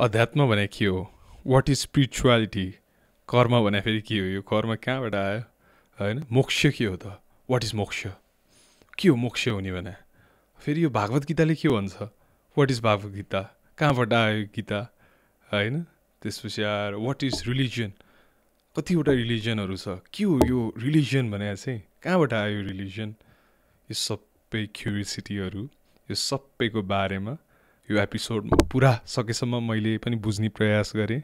अध्यात्म भने के हो, वाट इज स्पिरिचुअलिटी, कर्म भने फेरि के हो, यो कर्म कहाँबाट आयो होइन, मोक्ष के हो त, वाट इज मोक्ष, के हो मोक्ष हुने भने, फेरि यो भागवत गीताले के भन्छ, वाट इज भागवत गीता, कहाँबाट आयो गीता होइन। त्यसपछि आएर वाट इज रिलिजन, कतिवटा रिलिजनहरू छ, के हो यो रिलिजन भने चाहिँ कहाँबाट आयो रिलिजन, यो सबै क्युरियोसिटीहरू यो सबैको बारेमा यो एपिसोडमा पुरा सकेसम्म मैले पनि बुझ्ने प्रयास गरेँ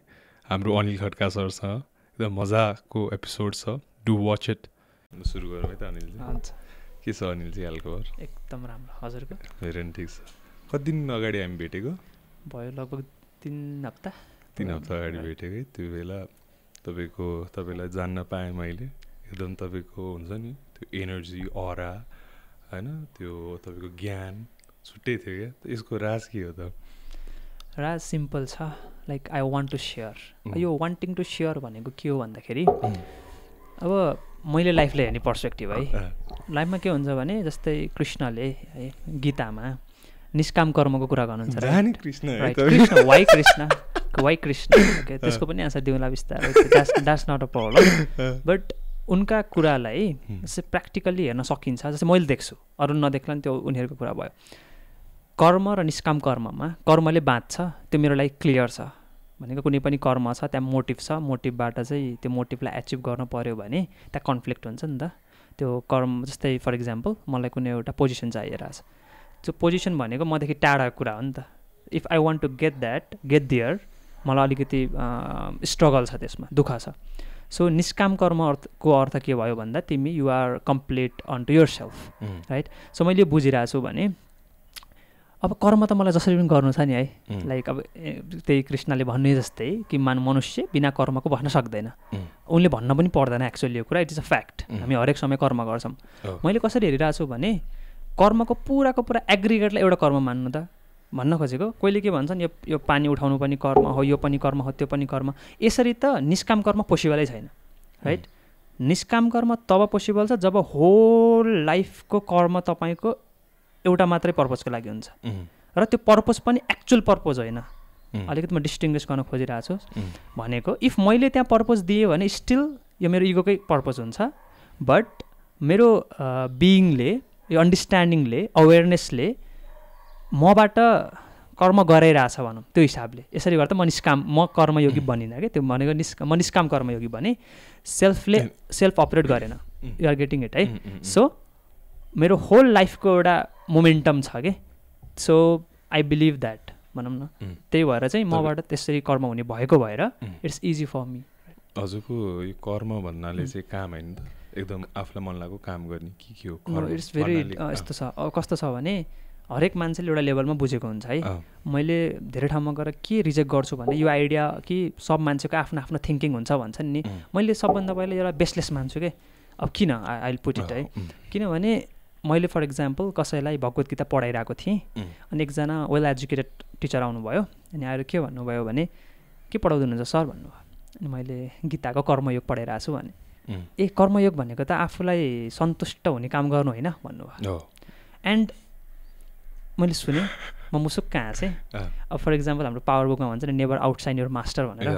हाम्रो अनिल खड्का सरसँग। एकदम मजाको एपिसोड छ, डु वाच इट। सुरु गरौँ है त अनिलजी। हुन्छ, के छ अनिलजी हालखबर? एकदम राम्रो। हजुरको? मेरो पनि ठिक छ। कति दिन अगाडि हामी भेटेको भयो, लगभग 3 हप्ता अगाडि भेटेको है। त्यो बेला तपाईँलाई जान्न पाएँ मैले। एकदम तपाईँको हुन्छ नि त्यो एनर्जी, अरा होइन, त्यो तपाईँको ज्ञान छुट्टै थियो क्या। यसको राज के हो त? राज सिम्पल छ, like I want to share. यो वान्टिङ टु सेयर भनेको के हो भन्दाखेरि अब मैले लाइफलाई हेर्ने पर्सपेक्टिभ है, लाइफमा के हुन्छ भने जस्तै कृष्णले है गीतामा निष्काम कर्मको कुरा गर्नुहुन्छ, कृष्ण वाइ कृष्ण त्यसको पनि आन्सर दिउँला बिस्तारै, that's not a problem. But उनका कुरालाई जस्तै प्र्याक्टिकल्ली हेर्न सकिन्छ, जस्तै मैले देख्छु, अरू नदेख्ला नि त्यो उनीहरूको कुरा भयो। कर्म र निष्काम कर्ममा कर्मले बाँच्छ, त्यो मेरो लागि क्लियर छ। भनेको कुनै पनि कर्म छ त्यहाँ मोटिभ छ, मोटिभबाट चाहिँ त्यो मोटिभलाई एचिभ गर्न पऱ्यो भने त्यहाँ कन्फ्लिक्ट हुन्छ नि त। त्यो कर्म जस्तै फर इक्जाम्पल मलाई कुनै एउटा पोजिसन चाहिरहेछ, त्यो पोजिसन भनेको मदेखि टाढाको कुरा हो नि त। If I want to get there, मलाई अलिकति स्ट्रगल छ, त्यसमा दुःख छ। सो निष्काम कर्मको अर्थ के भयो भन्दा तिमी you are complete unto yourself, right. So मैले यो बुझिरहेको छु भने अब कर्म त मलाई जसरी पनि गर्नु छ नि है, लाइक अब त्यही कृष्णले भन्ने जस्तै कि मनुष्य बिना कर्मको बस्न सक्दैन। उनले भन्न पनि पर्दैन एक्चुअली यो कुरा, इट इज अ फ्याक्ट। हामी हरेक समय कर्म गर्छौँ। मैले कसरी हेरिरहेको छु भने कर्मको पुराको पुरा एग्रिगेटलाई एउटा कर्म मान्नु त भन्न खोजेको। कोहीले के भन्छन् यो पानी उठाउनु पनि कर्म हो, यो पनि कर्म हो, त्यो पनि कर्म। यसरी त निष्काम कर्म पोसिबलै छैन, राइट। निष्काम कर्म तब पोसिबल छ जब होल लाइफको कर्म तपाईँको एउटा मात्रै पर्पजको लागि हुन्छ, र त्यो पर्पज पनि एक्चुअल पर्पज होइन। अलिकति म डिस्टिङ्ग्विस गर्न खोजिरहेको छु भनेको, इफ मैले त्यहाँ पर्पज दिएँ भने स्टिल यो मेरो इगोकै पर्पज हुन्छ, बट मेरो बिइङले, यो अन्डरस्ट्यान्डिङले, अवेरनेसले मबाट कर्म गराइरहेछ भनौँ, त्यो हिसाबले यसरी गर्दा म कर्मयोगी बनिनँ क्या। त्यो भनेको म निष्काम कर्मयोगी बने, सेल्फ अपरेट गरेन। यु आर गेटिङ इट है। सो मेरो होल लाइफको एउटा मोमेन्टम छ कि, सो आई बिलिभ द्याट भनौँ न। त्यही भएर चाहिँ मबाट त्यसरी कर्म हुने भएको भएर इट्स इजी फर मी। हजुरको यो कर्म भन्नाले चाहिँ काम होइन त, एकदम आफूलाई मन लागेको काम गर्ने के हो? इट्स भेरी यस्तो छ, कस्तो छ भने हरेक मान्छेले एउटा लेभलमा बुझेको हुन्छ है। मैले धेरै ठाउँमा गएर के रिजेक्ट गर्छु भने यो आइडिया कि सब मान्छेको आफ्नो आफ्नो थिङ्किङ हुन्छ भन्छन् नि, मैले सबभन्दा पहिला एउटा बेसलेस मान्छु कि। अब किन आई विल पुट इट है, किनभने मैले फर इक्जाम्पल कसैलाई भगवत गीता पढाइरहेको थिएँ, अनि एकजना वेल एजुकेटेड टिचर आउनुभयो, अनि आएर के भन्नुभयो भने के पढाउँदै सर भन्नुभयो। अनि मैले गीताको कर्मयोग पढाइरहेको छु भने, ए कर्मयोग भनेको त आफूलाई सन्तुष्ट हुने काम गर्नु होइन भन्नुभयो। एन्ड मैले सुनेँ, म मुसुक्क हाँसेँ। अब फर इक्जाम्पल हाम्रो पावर बुकमा भन्छ नि नेभर आउटसाइड योर मास्टर भनेर।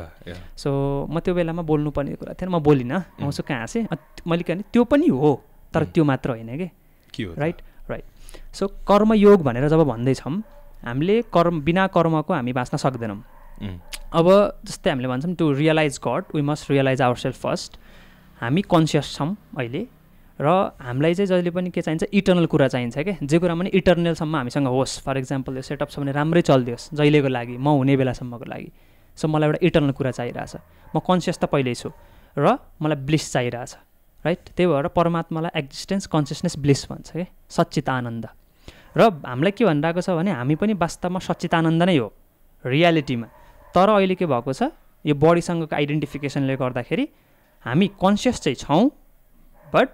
सो म त्यो बेलामा बोल्नुपर्ने कुरा थिएन, म बोलिनँ, म मुसुक्क हाँसेँ। मैले के भने त्यो पनि हो, तर त्यो मात्र होइन कि, राइट। सो कर्मयोग भनेर जब भन्दैछौँ हामीले बिना कर्मको हामी बाँच्न सक्दैनौँ। अब जस्तै हामीले भन्छौँ to realise God we must realise our self first. हामी कन्सियस छौँ अहिले, र हामीलाई चाहिँ जहिले पनि के चाहिन्छ, इटर्नल कुरा चाहिन्छ क्या। जे कुरा पनि इटर्नलसम्म हामीसँग होस्। फर इक्जाम्पल यो सेटअप छ भने राम्रै चलिदियोस् जहिलेको लागि, म हुने बेलासम्मको लागि। सो मलाई एउटा इटर्नल कुरा चाहिरहेछ, म कन्सियस त पहिल्यै छु, र मलाई ब्लिस चाहिरहेछ, राइट। त्यही भएर परमात्मालाई एक्जिस्टेन्स कन्सियसनेस ब्लिस भन्छ क्या, सच्चित आनन्द। र हामीलाई के भनिरहेको छ भने हामी पनि वास्तवमा सच्चित आनन्द नै हो रियालिटीमा। तर अहिले के भएको छ, यो बडीसँगको आइडेन्टिफिकेसनले गर्दाखेरि हामी कन्सियस चाहिँ छौँ, बट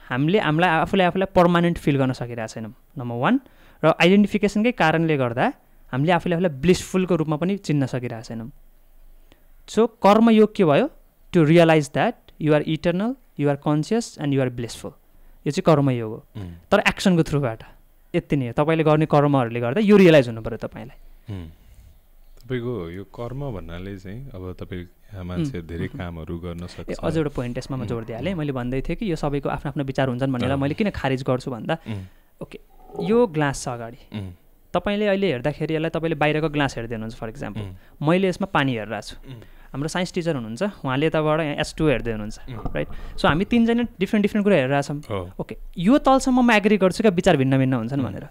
हामीले आफूलाई पर्मानेन्ट फिल गर्न सकिरहेको छैनौँ, नम्बर 1। र आइडेन्टिफिकेसनकै कारणले गर्दा हामीले आफूलाई ब्लिसफुलको रूपमा पनि चिन्न सकिरहेको छैनौँ। सो कर्मयोग के भयो, to realise that you are eternal, you are conscious and you are blissful. यो चाहिँ कर्मयोग हो, तर एक्सनको थ्रुबाट। यति नै हो, तपाईँले गर्ने कर्महरूले गर्दा यो रियलाइज हुनु पऱ्यो तपाईँलाई। तपाईँको यो कर्म भन्नाले चाहिँ अब तपाईँ मान्छे धेरै कामहरू गर्न सक्छ। अझ एउटा पोइन्ट यसमा म जोड दिइहालेँ, मैले भन्दै थिएँ कि यो सबैको आफ्नो आफ्नो विचार हुन्छन् भनेर। मैले किन खारिज गर्छु भन्दा ओके यो ग्लास छ अगाडि, तपाईँले अहिले हेर्दाखेरि यसलाई तपाईँले बाहिरको ग्लास हेर्दै हुनुहुन्छ फर इक्जाम्पल, मैले यसमा पानी हेरिरहेको छु। हाम्रो साइन्स टिचर हुनुहुन्छ, उहाँले यताबाट यहाँ H2 हेर्दै हुनुहुन्छ, राइट? सो हामी तिनजना डिफ्रेन्ट कुरा हेरिरहेछौँ। ओके यो तलसम्म म एग्री गर्छु क्या विचार भिन्न भिन्न हुन्छन् भनेर।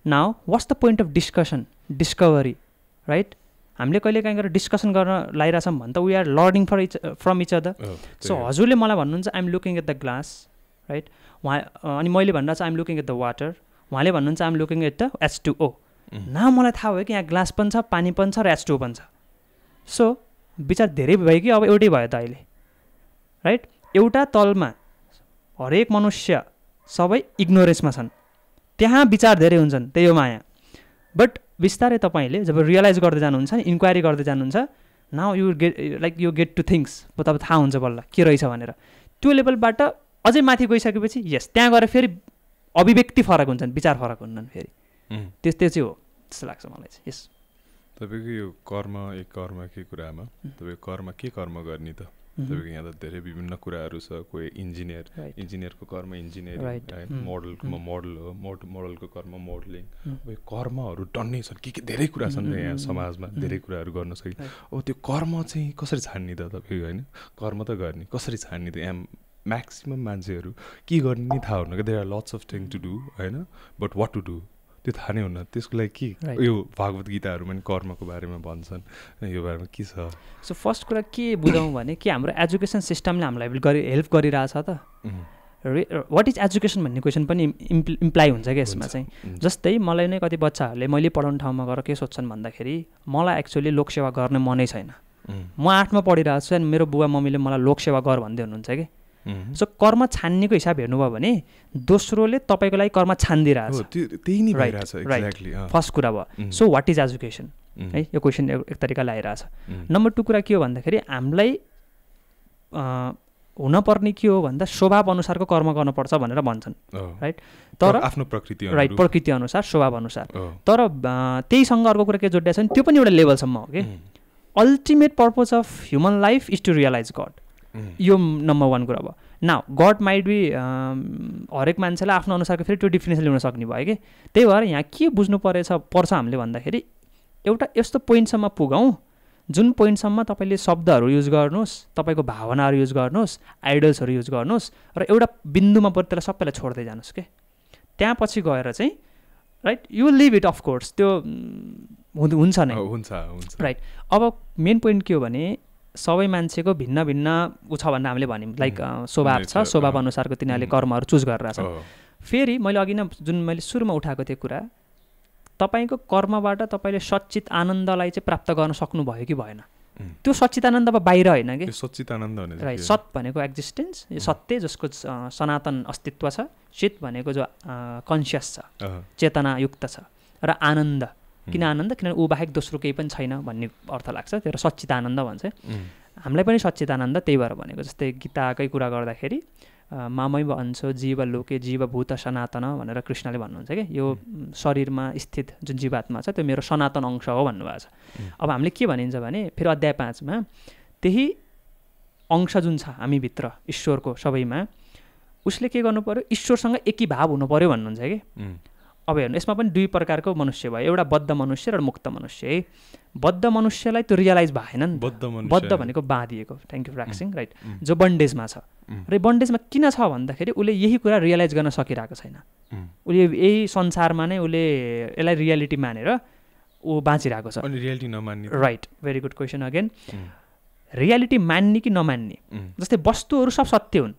Now what's the point of discussion, discovery, right? हामीले कहिले काहीँ गएर डिस्कसन गर्न लागिरहेछौँ भने त we are learning from each other. So हजुरले मलाई भन्नुहुन्छ I'm looking at the glass, right? उहाँ अनि मैले भनिरहेको छु I'm looking at the water, उहाँले भन्नुहुन्छ I'm looking at the H2O। न मलाई थाहा भयो कि यहाँ ग्लास पनि छ, पानी पनि छ र H2O पनि छ। सो विचार धेरै भयो कि अब एउटै भयो त अहिले, राइट? एउटा तलमा हरेक मनुष्य सबै इग्नोरेन्समा छन्, त्यहाँ विचार धेरै हुन्छन्, त्यही हो माया। बट बिस्तारै तपाईँले जब रियलाइज गर्दै जानुहुन्छ नि, इन्क्वायरी गर्दै जानुहुन्छ, now you get to things, तब थाहा हुन्छ बल्ल के रहेछ भनेर। त्यो लेभलबाट अझै माथि गइसकेपछि यस त्यहाँ गएर फेरि अभिव्यक्ति फरक हुन्छन्, विचार फरक हुन्छन् फेरि। त्यो चाहिँ हो जस्तो लाग्छ मलाई चाहिँ। यस तपाईँको यो कर्म के कुरामा तपाईँको के कर्म गर्ने त? तपाईँको यहाँ त धेरै विभिन्न कुराहरू छ। कोही इन्जिनियरको कर्म इन्जिनियरिङ, मोडल हो, मोडलको कर्म मोडलिङ। कर्महरू टन्नै छन्, के धेरै कुरा छन् यहाँ समाजमा, धेरै कुराहरू गर्न सकिन्छ। अब त्यो कर्म चाहिँ कसरी छान्ने त तपाईँको, होइन? कर्म त गर्ने कसरी छान्ने त? यहाँ म्याक्सिमम् मान्छेहरू के गर्ने नि थाहा हुन्न क्या, there are lots of thing to do, होइन? बट वाट टु डु त्यो थाहा नै हुन्न। त्यसको लागि के यो भागवत गीताहरूमा नि कर्मको बारेमा भन्छन्, यो बारेमा के छ? सो फर्स्ट कुरा के बुझौँ भने कि हाम्रो एजुकेसन सिस्टमले हामीलाई हेल्प गरिरहेछ त। वाट इज एजुकेसन भन्ने क्वेसन पनि इम्प्लाइ हुन्छ क्या यसमा चाहिँ। जस्तै मलाई नै कति बच्चाहरूले मैले पढाउने ठाउँमा गएर के सोध्छन् भन्दाखेरि मलाई एक्चुअली लोकसेवा गर्ने मनै छैन, म 8मा पढिरहेको छु अनि मेरो बुवा मम्मीले मलाई लोकसेवा गर भन्दै हुनुहुन्छ कि। सो कर्म छान्नेको हिसाब हेर्नुभयो भने दोस्रोले तपाईँको लागि कर्म छानिदिरहेछ, राइट? फर्स्ट कुरा भयो। सो वाट इज एजुकेसन, है? यो क्वेसन एक तरिकाले आइरहेछ। नम्बर 2 कुरा के हो भन्दाखेरि हामीलाई हुनपर्ने के हो भन्दा स्वभाव अनुसारको कर्म गर्नुपर्छ भनेर भन्छन्, राइट? तर आफ्नो प्रकृति, राइट, प्रकृति अनुसार, स्वभाव अनुसार। तर त्यहीसँग अर्को कुरा के जोडिएको छ भने त्यो पनि एउटा लेभलसम्म हो कि ultimate purpose of human life is to realise God. यो नम्बर 1 कुरा भयो। नाउ गड माइट बी हरेक मान्छेलाई आफ्नो अनुसारको फेरि त्यो डिफिनेसन ल्याउन सक्ने भयो कि। त्यही भएर यहाँ के बुझ्नु पर्छ हामीले भन्दाखेरि एउटा यस्तो पोइन्टसम्म पुगौँ जुन पोइन्टसम्म तपाईँले शब्दहरू युज गर्नुहोस्, तपाईँको भावनाहरू युज गर्नुहोस्, आइडल्सहरू युज गर्नुहोस् र एउटा बिन्दुमा बरु त्यसलाई सबैलाई छोड्दै जानुहोस् के। त्यहाँ पछि गएर चाहिँ right you live it, of course त्यो हुन्छ नै, राइट? अब मेन पोइन्ट के हो भने सबै मान्छेको भिन्न भिन्न ऊ छ भनेर हामीले भन्यौँ, लाइक स्वभाव छ, स्वभाव अनुसारको तिनीहरूले कर्महरू चुज गरेर छन्। फेरि मैले अघि नै जुन मैले सुरुमा उठाएको थिएँ कुरा, तपाईँको कर्मबाट तपाईँले सच्चित आनन्दलाई चाहिँ प्राप्त गर्न सक्नुभयो कि भएन? त्यो सच्चित आनन्द अब बाहिर होइन कि, सच्चित आनन्द भने राइट? सत भनेको एक्जिस्टेन्स, यो सत्य जसको सनातन अस्तित्व छ, चित भनेको जो कन्सियस छ, चेतनायुक्त छ, र आनन्द। किन आनन्द? किनभने ऊ बाहेक दोस्रो केही पनि छैन भन्ने अर्थ लाग्छ, त्यो सच्चित आनन्द भन्छ। हामीलाई पनि सच्चित आनन्द त्यही भएर भनेको। जस्तै गीताकै कुरा गर्दाखेरि मामै भन्छ जीव लोके जीवभूत सनातन भनेर कृष्णले भन्नुहुन्छ कि यो शरीरमा स्थित जुन जीवात्मा छ त्यो मेरो सनातन अंश हो भन्नुभएको छ। अब हामीले के भनिन्छ भने फेरि अध्याय 5 मा त्यही अंश जुन छ हामीभित्र ईश्वरको सबैमा, उसले के गर्नु पर्यो? ईश्वरसँग एकीभाव हुनु पर्यो भन्नुहुन्छ कि। अब हेर्नु यसमा पनि 2 प्रकारको मनुष्य भयो, एउटा बद्ध मनुष्य र मुक्त मनुष्य है। बद्ध मनुष्यलाई त्यो रियलाइज भएन नि, बद्ध भनेको बाँधिएको, थ्याङ्क यू फ्र्याक्सिङ, राइट? जो बन्डेजमा छ र बन्डेजमा किन छ भन्दाखेरि उसले यही कुरा रियलाइज गर्न सकिरहेको छैन। उसले यही संसारमा नै उसले यसलाई रियालिटी मानेर ऊ बाँचिरहेको छ। अनि रियालिटी नमान्ने, right? Very good question again. Reality मान्ने कि नमान्ने? जस्तै वस्तुहरू सब सत्य हुन्,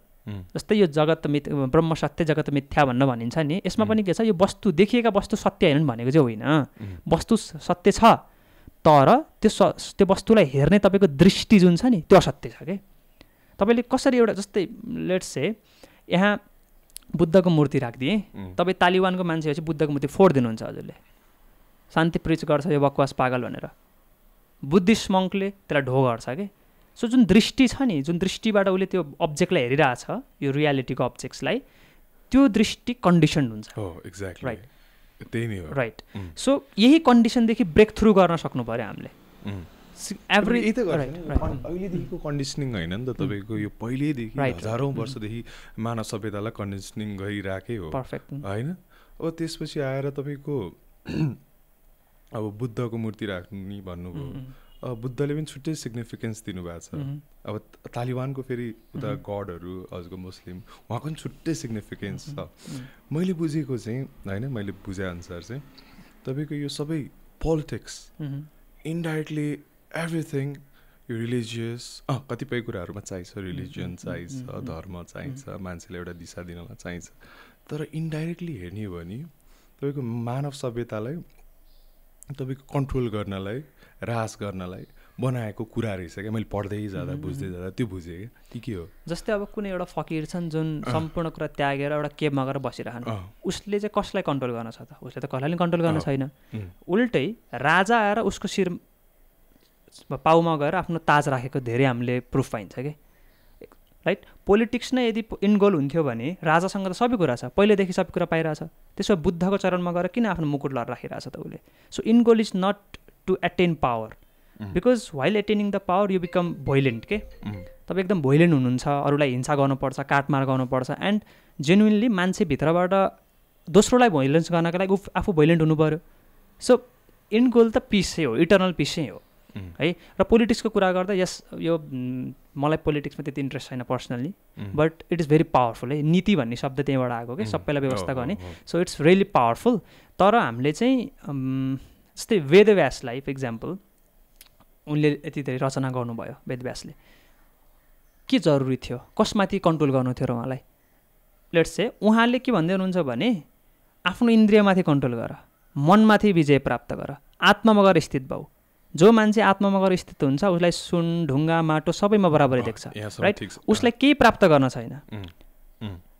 जस्तै यो जगत ब्रह्म सत्य जगत मिथ्या भन्न भनिन्छ नि, यसमा पनि के छ? यो वस्तु देखिएका वस्तु सत्य हैनन् भनेको चाहिँ होइन। वस्तु सत्य छ तर त्यो वस्तुलाई हेर्ने तपाईँको दृष्टि जुन छ नि त्यो असत्य छ कि। तपाईँले कसरी एउटा जस्तै लेट्स से यहाँ बुद्धको मूर्ति राखिदिए, तपाईँ तालिबानको मान्छे भएपछि बुद्धको मूर्ति फोडिदिनुहुन्छ हजुरले, शान्ति प्रिच गर्छ यो बकवास पागल भनेर। बुद्धिस्ट मङ्कले त्यसलाई ढो गर्छ कि। सो जुन दृष्टि छ नि, जुन दृष्टिबाट उसले त्यो अब्जेक्टलाई हेरिरहेछ, यो रियालिटीको अब्जेक्ट्सलाई, त्यो दृष्टि कन्डिसन हुन्छ, एक्ज्याक्टली, राइट? त्यही नै हो, राइट? सो यही कन्डिसनदेखि ब्रेक थ्रु गर्न सक्नु पऱ्यो हामीले। अहिलेदेखिको कन्डिसनिङ होइन नि त तपाईँको यो पहिल्यैदेखि हजारौँ वर्षदेखि मानव सभ्यतालाई कन्डिसनिङ गरिराखेकै हो होइन। अब त्यसपछि आएर तपाईँको अब बुद्धको मूर्ति राख्ने भन्नुभयो, अब बुद्धले पनि छुट्टै सिग्निफिकेन्स दिनुभएको छ। अब तालिबानको फेरि उता गडहरू अझको मुस्लिम उहाँको पनि छुट्टै सिग्निफिकेन्स छ। मैले बुझेको चाहिँ होइन, मैले बुझेअनुसार चाहिँ तपाईँको यो सबै पोलिटिक्स इन्डाइरेक्टली एभ्रिथिङ यो रिलिजियस कतिपय कुराहरूमा चाहिन्छ, रिलिजियन चाहिन्छ, धर्म चाहिन्छ, मान्छेलाई एउटा दिशा दिनलाई चाहिन्छ, तर इन्डाइरेक्टली हेर्ने हो भने तपाईँको मानव सभ्यतालाई तपाईँको कन्ट्रोल गर्नलाई, राज गर्नलाई बनाएको कुरा रहेछ क्या। मैले पढ्दै जाँदा बुझ्दै जाँदा त्यो बुझेँ क्या के हो। जस्तै अब कुनै एउटा फकिर छन् जुन सम्पूर्ण कुरा त्यागेर एउटा केबमा गएर बसिरहन्, उसले चाहिँ कसलाई कन्ट्रोल गर्न छ त? उसले त कसैलाई कन्ट्रोल गर्न छैन। उल्टै राजा आएर उसको शिर पाउमा गएर आफ्नो ताज राखेको धेरै हामीले प्रुफ पाइन्छ कि, राइट। पोलिटिक्स नै यदि इन गोल हुन्थ्यो भने राजासँग त सबै कुरा छ, पहिलेदेखि सबै कुरा पाइरहेछ। त्यसो भए बुद्धको चरणमा गएर किन आफ्नो मुकुट लएर राखिरहेछ त उसले? So in goal is not to attain power, because while attaining the power you become violent के। तपाईँ एकदम भोइलेन्ट हुनुहुन्छ, अरूलाई हिंसा गर्नुपर्छ, काटमार गर्नुपर्छ, एन्ड जेन्युनली मान्छे भित्रबाट दोस्रोलाई भोइलेन्स गर्नको लागि आफू भोइलेन्ट हुनु पऱ्यो। सो इन गोल त पिसै हो, इटर्नल पिसै हो है। र पोलिटिक्सको कुरा गर्दा यस यो मलाई पोलिटिक्समा त्यति इन्ट्रेस्ट छैन personally, but it is very powerful है। नीति भन्ने शब्द त्यहीँबाट आएको कि सबैलाई व्यवस्था गर्ने। So it's really powerful. तर हामीले चाहिँ जस्तै वेदव्यासलाई फर इक्जाम्पल, उनले यति धेरै रचना गर्नुभयो वेदव्यासले, के जरुरी थियो? कसमाथि कन्ट्रोल गर्नु थियो र उहाँलाई? लेट्स से उहाँले के भन्दै हुनुहुन्छ भने आफ्नो इन्द्रियमाथि कन्ट्रोल गर, मनमाथि विजय प्राप्त गर, आत्मामा गएर स्थित भाउ। जो मान्छे आत्मामा गएर स्थित हुन्छ उसलाई सुन, ढुङ्गा, माटो सबैमा बराबरी देख्छ, राइट। उसलाई केही प्राप्त गर्न छैन।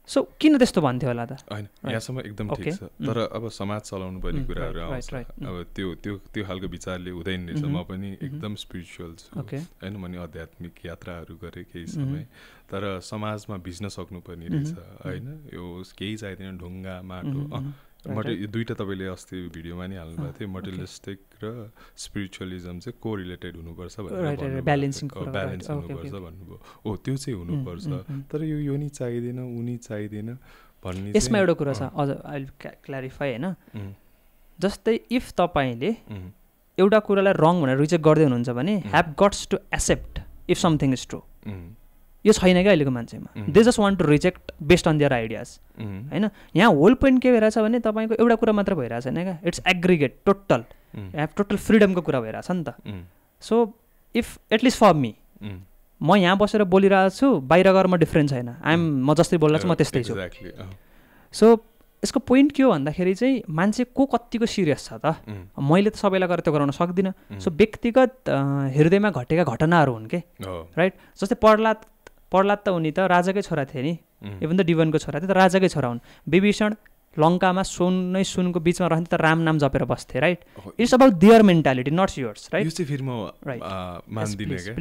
सो किन त्यस्तो भन्थ्यो होला त? होइन, यहाँसम्म एकदम ठिक छ। तर अब समाज चलाउनु पर्ने कुराहरू आउँछ, अब त्यो खालको विचारले हुँदैन रहेछ। म पनि एकदम स्पिरिचुअल छु होइन, मैले आध्यात्मिक यात्राहरू गरेँ केही समय, तर समाजमा भिज्न सक्नुपर्ने रहेछ होइन। यो केही चाहिँदैन, ढुङ्गा, माटो, यो दुईवटा तपाईँले अस्ति भिडियोमा नि हाल्नुभएको थियो, मटेरियलिस्टिक र स्पिरिचुअलिजम चाहिँ को रिलेटेड हुनुपर्छ भनेर, ब्यालेन्स हुनुपर्छ भन्नुभयो। हो, त्यो चाहिँ हुनुपर्छ, तर यो नि चाहिँदैन, उनी चाहिँदैन भन्ने। यसमा एउटा कुरा छ अझ अहिले क्ल्यारिफाई होइन। जस्तै इफ तपाईँले एउटा कुरालाई रङ भनेर रिजेक्ट गर्दै हुनुहुन्छ भने have gots to accept if something is true. यो छैन क्या अहिलेको मान्छेमा। They just want to reject based on their ideas होइन। यहाँ होल पोइन्ट के भइरहेछ भने तपाईँको एउटा कुरा मात्र भइरहेछ छैन क्या, इट्स एग्रिगेट टोटल, टोटल फ्रिडमको कुरा भइरहेछ नि त। So if at least for me, म यहाँ बसेर बोलिरहेको छु, बाहिर गएर म डिफ्रेन्ट छैन, म जस्तै बोलिरहेको छु म त्यस्तै छु। सो यसको पोइन्ट के हो भन्दाखेरि चाहिँ मान्छे को कतिको सिरियस छ त? मैले त सबैलाई गरेर त्यो गराउन सक्दिनँ। सो व्यक्तिगत हृदयमा घटेका घटनाहरू हुन् के, राइट। जस्तै प्रहलाद त उनी त राजाकै छोरा थिए नि, इभन त डिवनको छोरा थिए, त राजाकै छोरा हुन्। विभीषण लङ्कामा सुनको बिचमा रहन्थे त राम नाम जपेर बस्थे, right. It's about their mentality, not yours, right. यो चाहिँ फेरि म मान्दिनँ क्या,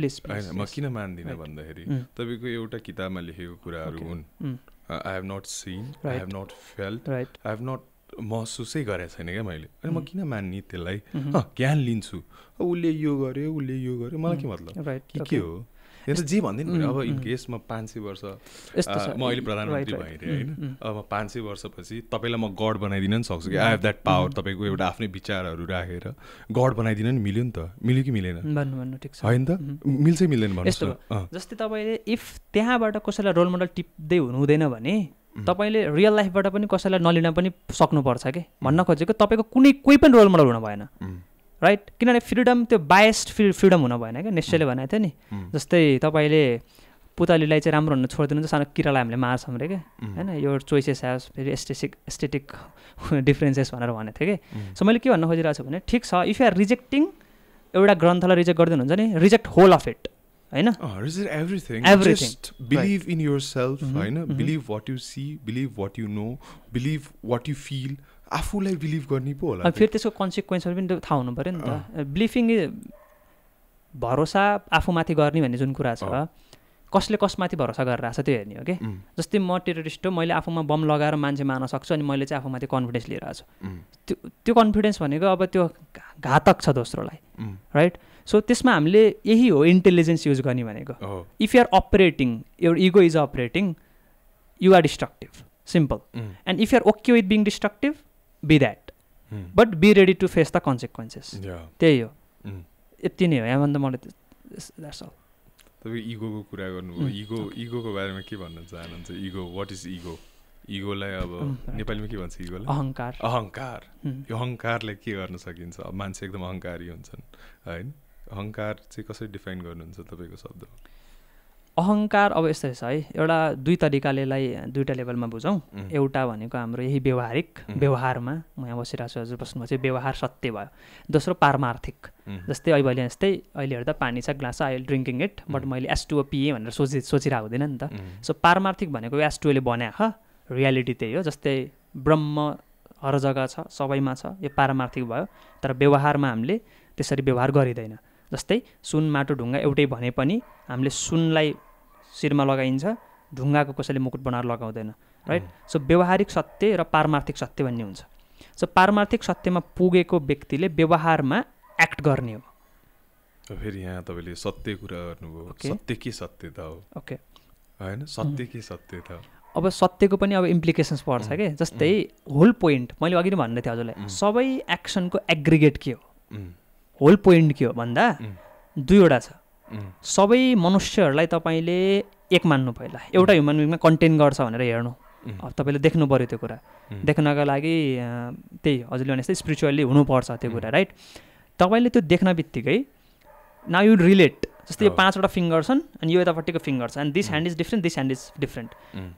म किन मान्दिनँ भन्दाखेरि तपाईँको एउटा किताबमा लेखेको कुराहरू हुन्। I have not seen, I have not felt, I have not महसुसै गरेको छैन क्या मैले, अनि म किन मान्ने त्यसलाई? ज्ञान लिन्छु, उसले यो गर्यो, उसले यो गर्यो, मलाई के मतलब के हो? यो त जे भन्दैन। अब इन केस म 500 वर्ष म अहिले प्रधानमन्त्री भइरहेँ होइन, अब म 500 वर्षपछि तपाईँलाई म गड बनाइदिन नि सक्छु कि, आई हेभ द्याट पावर। तपाईँको एउटा आफ्नै विचारहरू राखेर गड बनाइदिन नि मिल्यो नि त, मिल्यो कि मिलेन? भन्नु ठिक छ होइन त, मिल्छ मिल्दैन भन्नु। जस्तै तपाईँले इफ त्यहाँबाट कसैलाई रोल मोडल टिप्दै हुनुहुँदैन भने तपाईँले रियल लाइफबाट पनि कसैलाई नलिन पनि सक्नुपर्छ कि। भन्न खोजेको तपाईँको कोही पनि रोल मोडल हुन भएन, राइट। किनभने फ्रिडम त्यो बायस्ड फ्रिडम हुन भएन क्या। नेस्टले भनेको थियो नि, जस्तै तपाईँले पुतलीलाई चाहिँ राम्रो हुन छोडिदिनु, सानो किरालाई हामीले मार्छौँ अरे क्या होइन, यो चोइसेस हेज फेरि एस्थेटिक डिफ्रेन्सेस भनेर भनेको थियो कि। सो मैले के भन्न खोजिरहेको छु भने ठिक छ, इफ यु आर रिजेक्टिङ एउटा ग्रन्थलाई रिजेक्ट गरिदिनु हुन्छ नि, रिजेक्ट होल अफ इट होइन, एभ्रिथिङ। बिलिभ इन योरसेल्फ होइन, believe what you see, believe what you know, believe what you feel, आफूलाई बिलिभ गर्ने पो होला। फेरि त्यसको कन्सिक्वेन्सहरू पनि थाहा हुनु पऱ्यो नि त। बिलिभिङ भरोसा आफूमाथि गर्ने भन्ने जुन कुरा छ, कसले कसमाथि भरोसा गरिरहेको छ त्यो हेर्ने हो कि। जस्तै म टेरोरिस्ट हो, मैले आफूमा बम लगाएर मान्छे मार्न सक्छु, अनि मैले चाहिँ आफूमाथि कन्फिडेन्स लिइरहेको छु। त्यो कन्फिडेन्स भनेको अब त्यो घातक छ दोस्रोलाई, राइट। सो त्यसमा हामीले यही हो इन्टेलिजेन्स युज गर्ने भनेको if you are operating your ego is operating you are destructive simple and if you are okay with being destructive be that but be ready to face the consequences त्यही हो यति नै हो यहाँभन्दा मलाई that's all तपाईँ इगोको कुरा गर्नुभयो इगोको बारेमा के भन्न चाहनुहुन्छ इगो वाट इज इगो इगोलाई अब नेपालीमा के भन्छ इगोलाई अहङ्कार यो अहङ्कारलाई के गर्न सकिन्छ अब मान्छे एकदम अहङ्कारी हुन्छन् होइन अहङ्कार चाहिँ कसरी डिफाइन गर्नुहुन्छ तपाईँको शब्द अहङ्कार अब यस्तो छ है एउटा दुई तरिकाले यसलाई दुईवटा लेभलमा बुझौँ एउटा भनेको हाम्रो यही व्यवहारिक व्यवहारमा म यहाँ बसिरहेको छु हजुर बस्नुभयो चाहिँ व्यवहार सत्य भयो दोस्रो पारमार्थिक जस्तै अहिले जस्तै अहिले हेर्दा पानी छ glass I will drinking it but मैले H2O पिएँ भनेर सोचिरहेको हुँदैन नि त सो पारमार्थिक भनेको H2O ले बनाएको रियालिटी त्यही हो जस्तै ब्रह्म हर जग्गा छ सबैमा छ यो पारमार्थिक भयो तर व्यवहारमा हामीले त्यसरी व्यवहार गरिँदैन जस्तै सुन माटो ढुङ्गा एउटै भने पनि हामीले सुनलाई शिरमा लगाइन्छ ढुङ्गाको कसैले मुकुट बनाएर लगाउँदैन राइट सो व्यवहारिक सत्य र पारमार्थिक सत्य भन्ने हुन्छ सो पारमार्थिक सत्यमा पुगेको व्यक्तिले व्यवहारमा एक्ट गर्ने हो फेरि यहाँ तपाईँले सत्य कुरा गर्नुभयो सत्य के सत्य त हो ओके होइन सत्य के सत्य त अब सत्यको पनि अब इम्प्लिकेसन्स पर्छ क्या जस्तै होल पोइन्ट मैले अघि नै भन्दै थिएँ हजुरलाई सबै एक्सनको एग्रिगेट के हो होल पोइन्ट के हो भन्दा दुईवटा छ सबै मनुष्यहरूलाई तपाईँले एक मान्नु पहिला एउटा ह्युमन बिङमा कन्टेन गर्छ भनेर हेर्नु अब तपाईँले देख्नु पऱ्यो त्यो कुरा देख्नका लागि त्यही हजुरले भने जस्तै स्पिरिचुअल्ली हुनुपर्छ त्यो कुरा राइट तपाईँले त्यो देख्न बित्तिकै नाउ यु रिलेट जस्तै यो 5वटा फिङ्गर छन् अनि यो यतापट्टिको फिङ्गर छ and this hand is different this hand is different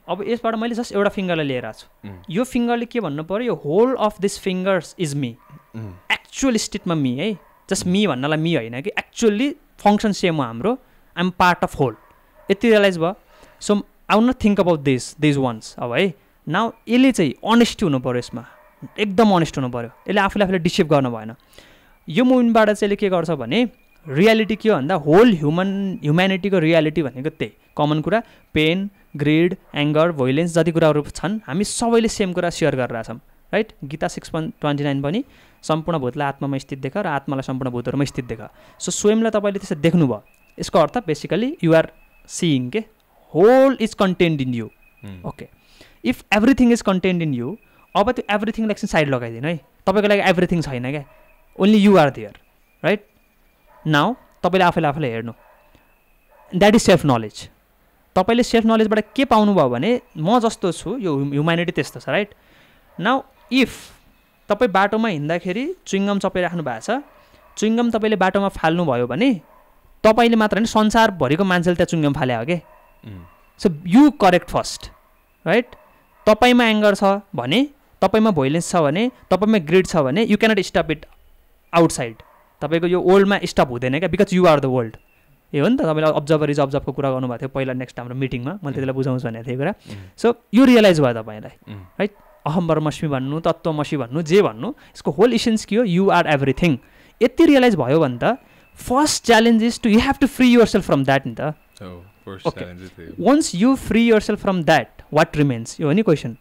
अब यसबाट मैले जस्ट एउटा फिङ्गरलाई लिएर आएको छु यो फिङ्गरले के भन्नु पऱ्यो यो whole of this fingers is me actual स्टेटमा मी है जस्ट मी भन्नलाई मी होइन कि एक्चुअल्ली फङ्सन सेम हो हाम्रो I am part of whole यति रियलाइज भयो so I will not think about this once अब है नाउ यसले चाहिँ अनेस्टी हुनु पऱ्यो यसमा एकदम अनेस्ट हुनु पऱ्यो यसले आफूले डिसेप गर्नु भएन यो मुभमेन्टबाट चाहिँ यसले के गर्छ भने रियालिटी के हो भन्दा होल ह्युम्यानिटीको रियालिटी भनेको त्यही कमन कुरा पेन ग्रिड एङ्गर भोइलेन्स जति कुराहरू छन् हामी सबैले सेम कुरा सेयर गरिरहेछौँ राइट गीता 6:29 पनि सम्पूर्ण भूतलाई आत्मामा स्थित देख र आत्मालाई सम्पूर्ण भूतहरूमा स्थित देख सो स्वयंलाई तपाईँले त्यसरी देख्नुभयो यसको अर्थ बेसिकली यु आर सिइङ के whole is contained in you okay if everything is contained in you अब त्यो एभ्रिथिङलाई एकछिन साइड लगाइदिनु है तपाईँको लागि एभ्रिथिङ छैन क्या only you are there right now तपाईँले आफैले हेर्नु द्याट इज सेल्फ नलेज तपाईँले सेल्फ नलेजबाट के पाउनुभयो भने म जस्तो छु यो ह्युम्यानिटी त्यस्तो छ राइट नाउ इफ तपाईँ बाटोमा हिँड्दाखेरि चुइङ्गम चपाइराख्नु भएको छ चुइङ्गम तपाईँले बाटोमा फाल्नुभयो भने तपाईँले मात्र होइन संसारभरिको मान्छेले त्यहाँ चुइङ्गम फाले हो कि so you correct first right तपाईँमा एङ्गर छ भने तपाईँमा भोइलेन्स छ भने तपाईँमा ग्रिड छ भने you cannot stop it outside तपाईँको यो वर्ल्डमा स्टप हुँदैन क्या because you are the world ए हो नि त तपाईँले अब्जर्भर इज अब्जर्भको कुरा गर्नुभएको थियो पहिला नेक्स्ट हाम्रो मिटिङमा मैले त्यसलाई बुझाउँछु भनेको थिएँ कुरा सो यो रियलाइज भयो तपाईँलाई राइट अहम्बरमस्मी भन्नु तत्त्वमसी भन्नु जे भन्नु यसको होल इसेन्स के हो यु आर एभ्रिथिङ यति रियलाइज भयो भने त first challenge is to you have to free yourself from that नि त once you free yourself from that what remains यो हो नि क्वेसन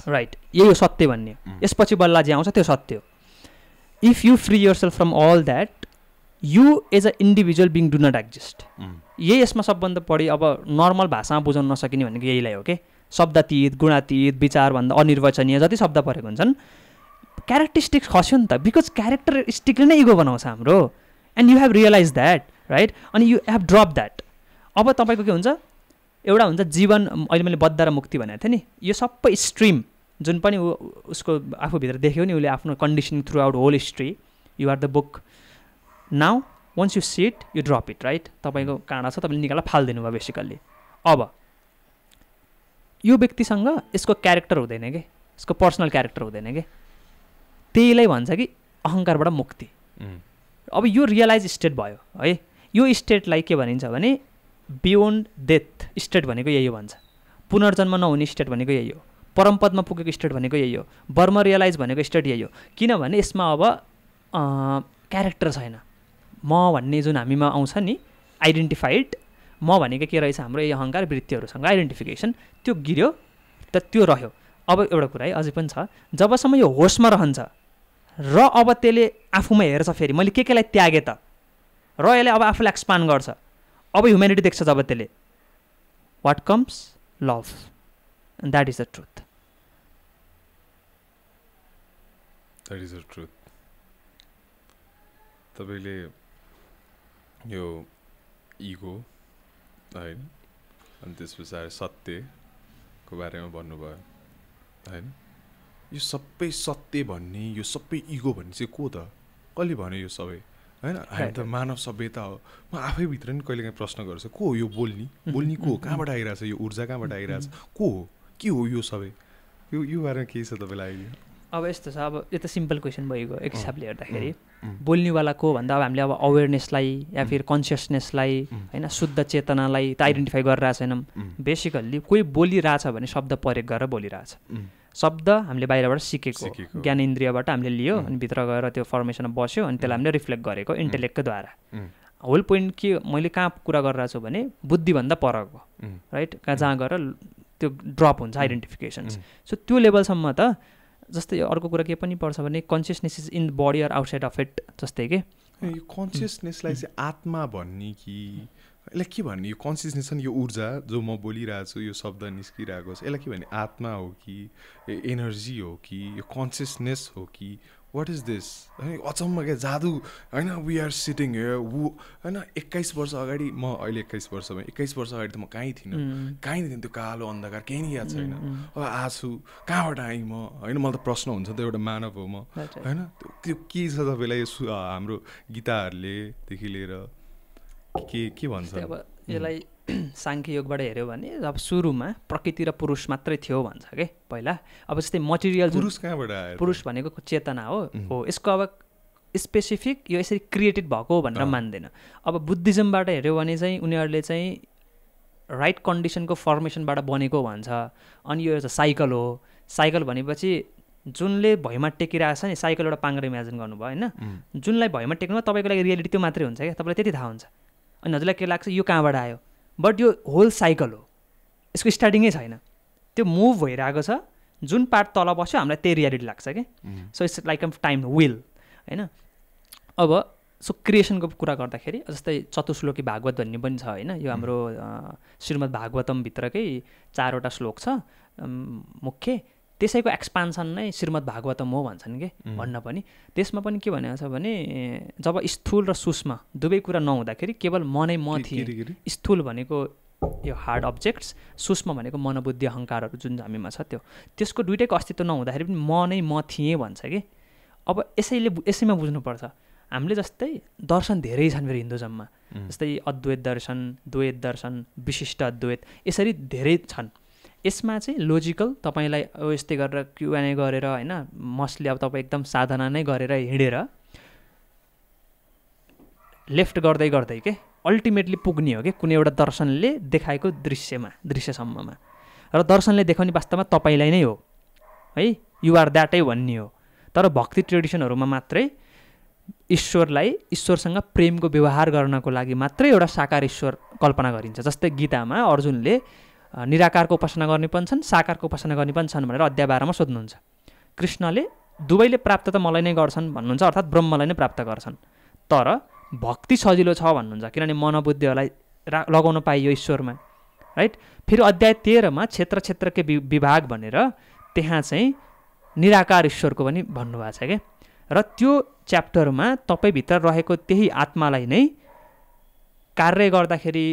राइट यही हो सत्य भन्ने यसपछि बल्ल जे आउँछ त्यो सत्य हो if you free yourself from all that you as a individual being do not exist यही यसमा सबभन्दा बढी अब नर्मल भाषामा बुझाउन नसकिने भनेको यहीलाई हो कि शब्दातीत गुणातीत विचारभन्दा अनिर्वचनीय जति शब्द परेको हुन्छन् क्यारेक्टरिस्टिक्स खस्यो नि त बिकज क्यारेक्टरिस्टिकले नै इगो बनाउँछ हाम्रो and you have realise that right अनि यु हेभ ड्रप द्याट अब तपाईँको के हुन्छ एउटा हुन्छ जीवन अहिले मैले बद्ध र मुक्ति भनेको थिएँ नि यो सबै स्ट्रिम जुन पनि उसको आफूभित्र देख्यो नि उसले आफ्नो conditioning throughout whole history you are the book now once you sit you drop it right तपाईँको काँडा छ तपाईँले निकालेर फालिदिनु भयो बेसिकल्ली अब यो व्यक्तिसँग यसको क्यारेक्टर हुँदैन कि यसको पर्सनल क्यारेक्टर हुँदैन कि त्यहीलाई भन्छ कि अहङ्कारबाट मुक्ति अब यो रियलाइज स्टेट भयो है यो स्टेटलाई के भनिन्छ भने बियोन्ड डेथ स्टेट भनेको यही हो भन्छ पुनर्जन्म नहुने स्टेट भनेको यही हो परमपदमा पुगेको स्टेट भनेको यही हो बर्म रियलाइज भनेको स्टेट यही हो किनभने यसमा अब क्यारेक्टर छैन म भन्ने जुन हामीमा आउँछ नि आइडेन्टिफाइड म भनेको के रहेछ हाम्रो यो अहङ्कार वृत्तिहरूसँग आइडेन्टिफिकेसन त्यो गिर्यो त त्यो रह्यो अब एउटा कुरा है अझै पनि छ जबसम्म यो होसमा रहन्छ र अब त्यसले आफूमा हेर्छ फेरि मैले केलाई त्यागेँ त र यसले अब आफूलाई एक्सपान्ड गर्छ, अब ह्युम्यानिटी देख्छ जब त्यसले, what comes love, and that is the truth. That is the truth. तपाईँले यो इगो होइन अनि त्यस पछाडि सत्यको बारेमा भन्नुभयो होइन, यो सबै सत्य भन्ने, यो सबै इगो भन्ने चाहिँ को त, कसले भन्यो यो सबै होइन? हामी त मानव सभ्यता हो। म आफैभित्र नि कहिलेकाहीँ प्रश्न गर्छु, को हो यो बोल्ने को हो, कहाँबाट आइरहेछ यो ऊर्जा, कहाँबाट आइरहेछ, को हो, के हो यो सबै? यो बारेमा केही छ तपाईँलाई आइडिया? अब यस्तो छ, अब यो त सिम्पल क्वेसन भइगयो एक हिसाबले हेर्दाखेरि। बोल्नेवाला को भन्दा अब हामीले अब अवेरनेसलाई या फिर कन्सियसनेसलाई होइन शुद्ध चेतनालाई त आइडेन्टिफाई गरिरहेको छैनौँ। बेसिकल्ली कोही बोलिरहेछ भने शब्द प्रयोग गरेर बोलिरहेछ। शब्द हामीले बाहिरबाट सिकेको ज्ञान इन्द्रियबाट हामीले लियो अनि भित्र गएर त्यो फर्मेसनमा बस्यो अनि त्यसलाई हामीले रिफ्लेक्ट गरेको इन्टेलेक्टको द्वारा। होल पोइन्ट के मैले कहाँ कुरा गरिरहेको छु भने बुद्धिभन्दा परको, राइट? जहाँ गएर त्यो ड्रप हुन्छ आइडेन्टिफिकेसन्स। सो त्यो लेभलसम्म त जस्तै अर्को कुरा के पनि पर्छ भने consciousness is in the body or outside of it, जस्तै के यो कन्सियसनेसलाई चाहिँ आत्मा भन्ने कि यसलाई के भन्ने? यो कन्सियसनेस यो ऊर्जा जो म बोलिरहेको छु, यो शब्द निस्किरहेको छ, यसलाई के भन्ने? आत्मा हो कि एनर्जी हो कि यो कन्सियसनेस हो कि वाट इज दिस? होइन अचम्म क्या जादु होइन। वी आर सिटिङ हियर होइन 21 वर्ष अगाडि, म अहिले 21 वर्षमा, 21 वर्ष अगाडि त म कहीँ थिइनँ त्यो कालो अन्धकार केही नै याद छैन। अब आछु कहाँबाट आएँ म होइन? मलाई त प्रश्न हुन्छ त, एउटा मानव हो म होइन? त्यो के छ तपाईँलाई हाम्रो गीताहरूलेदेखि लिएर के भन्छ? अब यसलाई साङ्ख्य योगबाट हेऱ्यो भने अब सुरुमा प्रकृति र पुरुष मात्रै थियो भन्छ क्या पहिला। अब जस्तै मटेरियल पुरुष कहाँबाट आयो? पुरुष भनेको चेतना हो। यसको अब स्पेसिफिक यो यसरी क्रिएटेड भएको भनेर मान्दैन। अब बुद्धिज्मबाट हेऱ्यो भने चाहिँ उनीहरूले चाहिँ राइट कन्डिसनको फर्मेसनबाट बनेको भन्छ। अनि यो एउटा साइकल हो। साइकल भनेपछि जुनले भैँमा टेकिरहेको छ नि, साइकल एउटा पाङ्ग्रो इमेजिन गर्नुभयो होइन, जुनलाई भैँमा टेक्नु तपाईँको लागि रियालिटी त्यो मात्रै हुन्छ क्या, तपाईँलाई त्यति थाहा हुन्छ। अनि हजुरलाई के लाग्छ यो कहाँबाट आयो, बट यो होल साइकल हो, यसको स्टार्टिङै छैन, त्यो मुभ भइरहेको छ। जुन पार्ट तल बस्यो हामीलाई त्यही रियालिटी लाग्छ कि। So it's like a time will होइन। अब सो क्रिएसनको कुरा गर्दाखेरि जस्तै चतुश्लोकी भागवत भन्ने पनि छ होइन, यो हाम्रो श्रीमद् भागवतमभित्रकै 4वटा श्लोक छ मुख्य, त्यसैको एक्सपान्सन नै श्रीमद् भागवतम हो भन्छन् कि भन्न पनि। त्यसमा पनि के भनेको छ भने जब स्थूल र सूक्ष्म दुवै कुरा नहुँदाखेरि केवल म नै म थिएँ। स्थूल भनेको यो हार्ड अब्जेक्ट्स, सूक्ष्म भनेको मनोबुद्धि अहङ्कारहरू जुन हामीमा छ त्यो, त्यसको दुइटैको अस्तित्व नहुँदाखेरि पनि म नै म थिएँ भन्छ कि। अब यसैमा बुझ्नुपर्छ हामीले जस्तै दर्शन धेरै छन् फेरि हिन्दुजममा, जस्तै अद्वैत दर्शन, द्वैत दर्शन, विशिष्ट अद्वैत, यसरी धेरै छन्। यसमा चाहिँ लोजिकल तपाईँलाई यस्तै गरेर क्युएनए गरेर होइन मस्टली अब तपाईँ एकदम साधना नै गरेर हिँडेर लेफ्ट गर्दै गर्दै के अल्टिमेटली पुग्ने हो कि कुनै एउटा दर्शनले देखाएको दृश्यसम्ममा। र दर्शनले देखाउने वास्तवमा तपाईँलाई नै हो है, युआर द्याटै भन्ने हो। तर भक्ति ट्रेडिसनहरूमा मात्रै ईश्वरसँग प्रेमको व्यवहार गर्नको लागि मात्रै एउटा साकार ईश्वर कल्पना गरिन्छ। जस्तै गीतामा अर्जुनले निराकारको उपासना गर्ने पनि छन्, साकारको उपासना गर्ने पनि छन् भनेर अध्याय 12मा सोध्नुहुन्छ। कृष्णले दुवैले प्राप्त त मलाई नै गर्छन् भन्नुहुन्छ, अर्थात् ब्रह्मलाई नै प्राप्त गर्छन्, तर भक्ति सजिलो छ भन्नुहुन्छ किनभने मनोबुद्धिहरूलाई लगाउन पाइयो ईश्वरमा, राइट। फेरि अध्याय 13मा क्षेत्रकै विभाग भनेर त्यहाँ चाहिँ निराकार ईश्वरको पनि भन्नुभएको छ क्या। र त्यो च्याप्टरमा तपाईँभित्र रहेको त्यही आत्मालाई नै कार्य गर्दाखेरि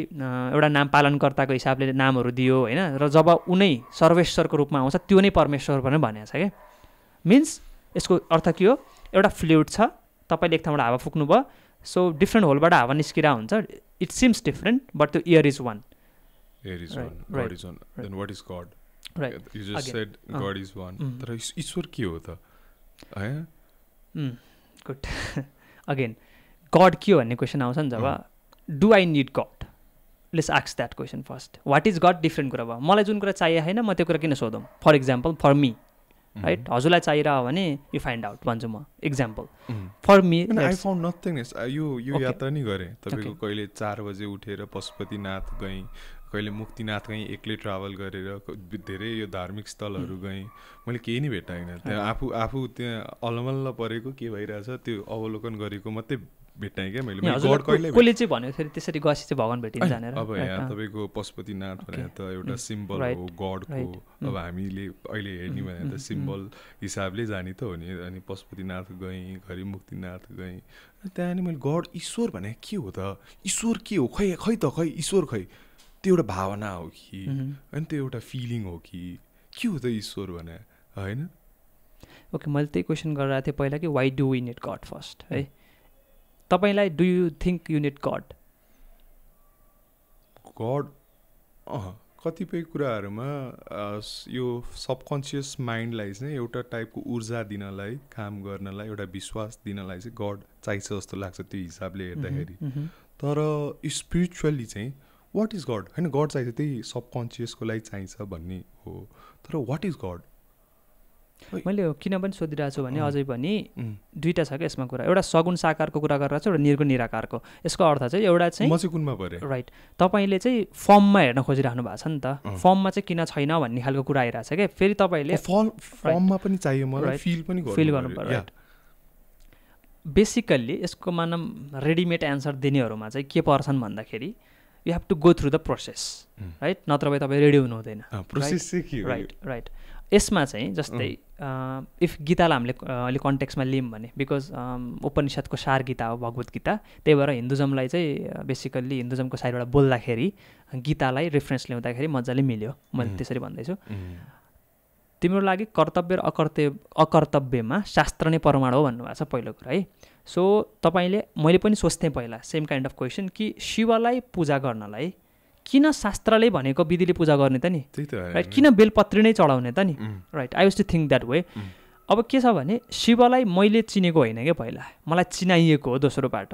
एउटा नाम पालनकर्ताको हिसाबले नामहरू दियो होइन, र जब उनै सर्वेश्वरको रूपमा आउँछ त्यो नै परमेश्वर पनि भनेको छ क्या। मिन्स यसको अर्थ के हो, एउटा फ्लुइड छ, तपाईँले एक ठाउँबाट हावा फुक्नुभयो, सो डिफ्रेन्ट होलबाट हावा निस्किरहेको हुन्छ, इट सिम्स डिफ्रेन्ट बट त्यो air is one. Air is one, God is one. Then what is God? Right. You just said God is one. तर ईश्वर के हो त? गुड। अगेन गड के हो भन्ने क्वेसन आउँछ नि जब, do I need God? Let's ask that question first. What is God different कुरा भयो। मलाई जुन कुरा चाहिए होइन म त्यो कुरा किन सोधौँ? For example for me, right, हजुरलाई चाहिरह भने यु फाइन्ड आउट भन्छु म। Example for me I found nothing. यो यात्रा नि गरेँ तपाईँको, कहिले 4 बजे उठेर पशुपतिनाथ गएँ, कहिले मुक्तिनाथ गएँ, एक्लै ट्राभल गरेर धेरै यो धार्मिक स्थलहरू गएँ, मैले केही नै भेटाइनँ त्यहाँ। आफू त्यहाँ अलमल्ल परेको के भइरहेछ त्यो अवलोकन गरेको मात्रै भेट्टाएँ क्या मैले हजुर गड कहिले कसले चाहिँ भन्यो फेरि त्यसरी गएपछि चाहिँ भगवान भेटिन्छ भनेर अब यहाँ तपाईँको पशुपतिनाथ भने त एउटा सिम्बल हो गडको अब हामीले अहिले हेर्ने भने त सिम्बल हिसाबले जाने त हो नि अनि पशुपतिनाथ गएँ घरि मुक्तिनाथ गएँ त्यहाँ नि मैले गड ईश्वर भने के हो त ईश्वर के हो खै खै त खै ईश्वर खै त्यो एउटा भावना हो कि होइन त्यो एउटा फिलिङ हो कि के हो त ईश्वर भने होइन ओके मैले त्यही क्वेसन गरिरहेको थिएँ पहिला कि why do we need God first है तपाईँलाई do you think you need God कतिपय कुराहरूमा यो सबकन्सियस माइन्डलाई चाहिँ एउटा टाइपको ऊर्जा दिनलाई काम गर्नलाई एउटा विश्वास दिनलाई चाहिँ गड चाहिन्छ जस्तो लाग्छ त्यो हिसाबले हेर्दाखेरि तर स्पिरिचुअली चाहिँ वाट इज गड होइन गड चाहिन्छ त्यही सबकन्सियसको लागि चाहिन्छ भन्ने हो तर वाट इज गड मैले किन पनि सोधिरहेको छु भने अझै पनि दुईवटा छ क्या यसमा कुरा एउटा सगुण साकारको कुरा गरिरहेको छु एउटा निर्गुण निराकारको यसको अर्थ चाहिँ एउटा चाहिँ म चाहिँ कुनमा परेँ राइट तपाईँले चाहिँ फर्ममा हेर्न खोजिराख्नु भएको छ नि त फर्ममा चाहिँ किन छैन भन्ने खालको कुरा आइरहेको छ क्या फेरि तपाईँले फर्ममा पनि चाहियो मलाई फिल गर्नु पर्यो राइट बेसिकल्ली यसको मानम रेडिमेड एन्सर दिनेहरूमा चाहिँ के पर्छन् भन्दाखेरि you have to go through the process right नत्र भए तपाईँ रेडी हुनु हुँदैन राइट राइट यसमा चाहिँ जस्तै इफ गीतालाई हामीले अलिक कन्टेक्समा लियौँ भने बिकज उपनिषदको सार गीता हो भगवत गीता त्यही भएर हिन्दुजमलाई चाहिँ बेसिकल्ली हिन्दुजमको साइडबाट बोल्दाखेरि गीतालाई रेफरेन्स ल्याउँदाखेरि मजाले मिल्यो मैले त्यसरी भन्दैछु तिम्रो लागि कर्तव्य र अकर्तव्यमा शास्त्र नै प्रमाण हो भन्नुभएको छ पहिलो कुरा है सो तपाईँले मैले पनि सोच्थेँ पहिला सेम काइन्ड अफ क्वेसन कि शिवलाई पूजा गर्नलाई किन शास्त्रले भनेको विधिले पूजा गर्ने त नि राइट किन बेलपत्री नै चढाउने त नि right I use to think that way अब के छ भने शिवलाई मैले चिनेको होइन क्या पहिला मलाई चिनाइएको हो दोस्रोबाट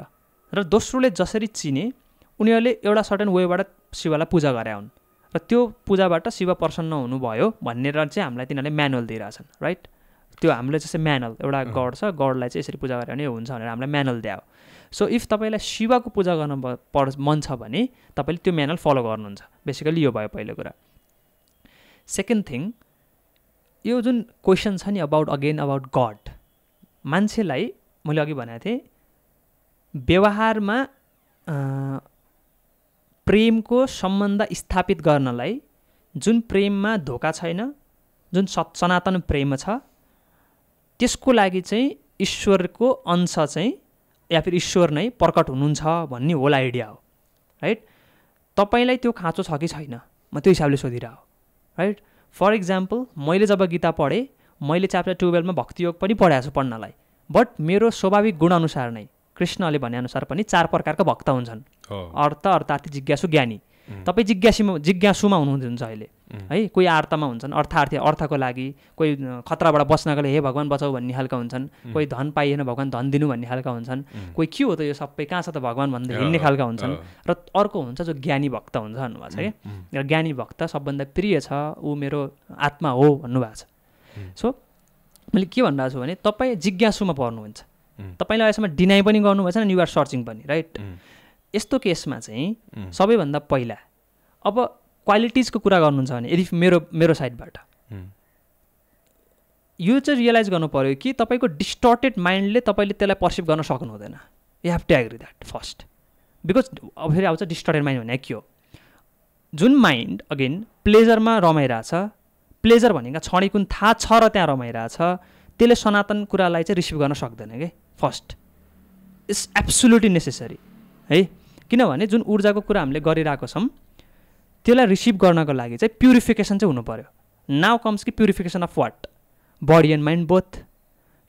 र दोस्रोले जसरी चिने उनीहरूले एउटा सर्टेन वेबाट शिवलाई पूजा गरे हुन् र त्यो पूजाबाट शिव प्रसन्न हुनुभयो भनेर चाहिँ हामीलाई तिनीहरूले म्यानुअल दिइरहेछन् राइट त्यो हामीले जस्तै म्यानुअल एउटा गड छ गडलाई चाहिँ यसरी पूजा गरे भने हुन्छ भनेर हामीलाई म्यानुअल दियो सो इफ तपाईँलाई शिवको पूजा गर्न मन छ भने तपाईँले त्यो म्यानुअल फलो गर्नुहुन्छ बेसिकली यो भयो पहिलो कुरा सेकेन्ड थिङ यो जुन क्वेसन छ नि अबाउट गड मान्छेलाई मैले अघि भनेको थिएँ व्यवहारमा प्रेमको सम्बन्ध स्थापित गर्नलाई जुन प्रेममा धोका छैन जुन सनातन प्रेम छ त्यसको लागि चाहिँ ईश्वरको अंश चाहिँ या फिर ईश्वर नै प्रकट हुनुहुन्छ भन्ने होल आइडिया हो राइट तपाईँलाई त्यो खाँचो छ कि छैन म त्यो हिसाबले सोधिरहेको राइट फर इक्जाम्पल मैले जब गीता पढेँ मैले च्याप्टर 12मा भक्तियोग पनि पढाएको छु पढ्नलाई बट मेरो स्वाभाविक गुणअनुसार नै कृष्णले भनेअनुसार पनि 4 प्रकारका भक्त हुन्छन् अर्थ अर्थार्थी जिज्ञासु ज्ञानी तपाईँ जिज्ञासुमा हुनुहुन्छ अहिले है कोही आर्तमा हुन्छन् अर्थार्थी अर्थको लागि कोही खतराबाट बच्नको लागि हे भगवान् बचाऊ भन्ने खालका हुन्छन् कोही धन पाइएन भगवान् धन दिनु भन्ने खालका हुन्छन् कोही के हो त यो सबै कहाँ छ त भगवान् भन्दै हिँड्ने खालका हुन्छन् र अर्को हुन्छ जो ज्ञानी भक्त हुन्छ भन्नुभएको छ क्या र ज्ञानी भक्त सबभन्दा प्रिय छ ऊ मेरो आत्मा हो भन्नुभएको छ सो मैले के भनिरहेको छु भने तपाईँ जिज्ञासुमा पर्नुहुन्छ तपाईँले अहिलेसम्म डिनाइ पनि गर्नुभएछ नि युआर सर्चिङ पनि राइट यस्तो केसमा चाहिँ सबैभन्दा पहिला अब क्वालिटिजको कुरा गर्नुहुन्छ भने यदि मेरो साइडबाट यो चाहिँ रियलाइज गर्नु पऱ्यो कि तपाईँको डिस्टर्टेड माइन्डले तपाईँले त्यसलाई पर्सिभ गर्न सक्नु हुँदैन you have to agree that first because अब फेरि आउँछ डिस्टर्टेड माइन्ड भने के हो जुन माइन्ड अगेन प्लेजरमा रमाइरहेछ प्लेजर भनेको क्षणिक कुन थाहा छ र त्यहाँ रमाइरहेछ त्यसले सनातन कुरालाई चाहिँ रिसिभ गर्न सक्दैन कि फर्स्ट इट्स एब्सोल्युटली नेसेसरी है किनभने जुन ऊर्जाको कुरा हामीले गरिरहेको छौँ त्यसलाई रिसिभ गर्नको लागि चाहिँ प्युरिफिकेसन चाहिँ हुनु पऱ्यो नाउ कम्स कि purification of what body and mind both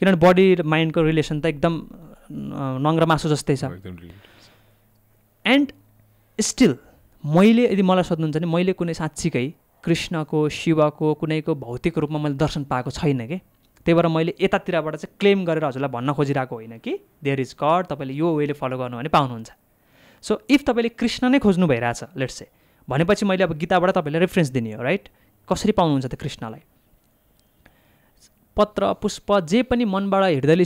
किनभने बडी र माइन्डको रिलेसन त एकदम नङ्ग्रा मासु जस्तै छ एन्ड स्टिल मैले यदि मलाई सोध्नुहुन्छ भने मैले कुनै साँच्चीकै कृष्णको शिवको कुनैको भौतिक रूपमा मैले दर्शन पाएको छैन कि त्यही भएर मैले यतातिरबाट चाहिँ क्लेम गरेर हजुरलाई भन्न खोजिरहेको होइन कि देयर इज गड तपाईँले यो वेले फलो गर्नु भने पाउनुहुन्छ सो इफ तपाईँले कृष्ण नै खोज्नु भइरहेछ लेट्स से भनेपछि मैले अब गीताबाट तपाईँलाई रेफरेन्स दिने हो राइट कसरी पाउनुहुन्छ त कृष्णलाई पत्र पुष्प जे पनि मनबाट हृदयले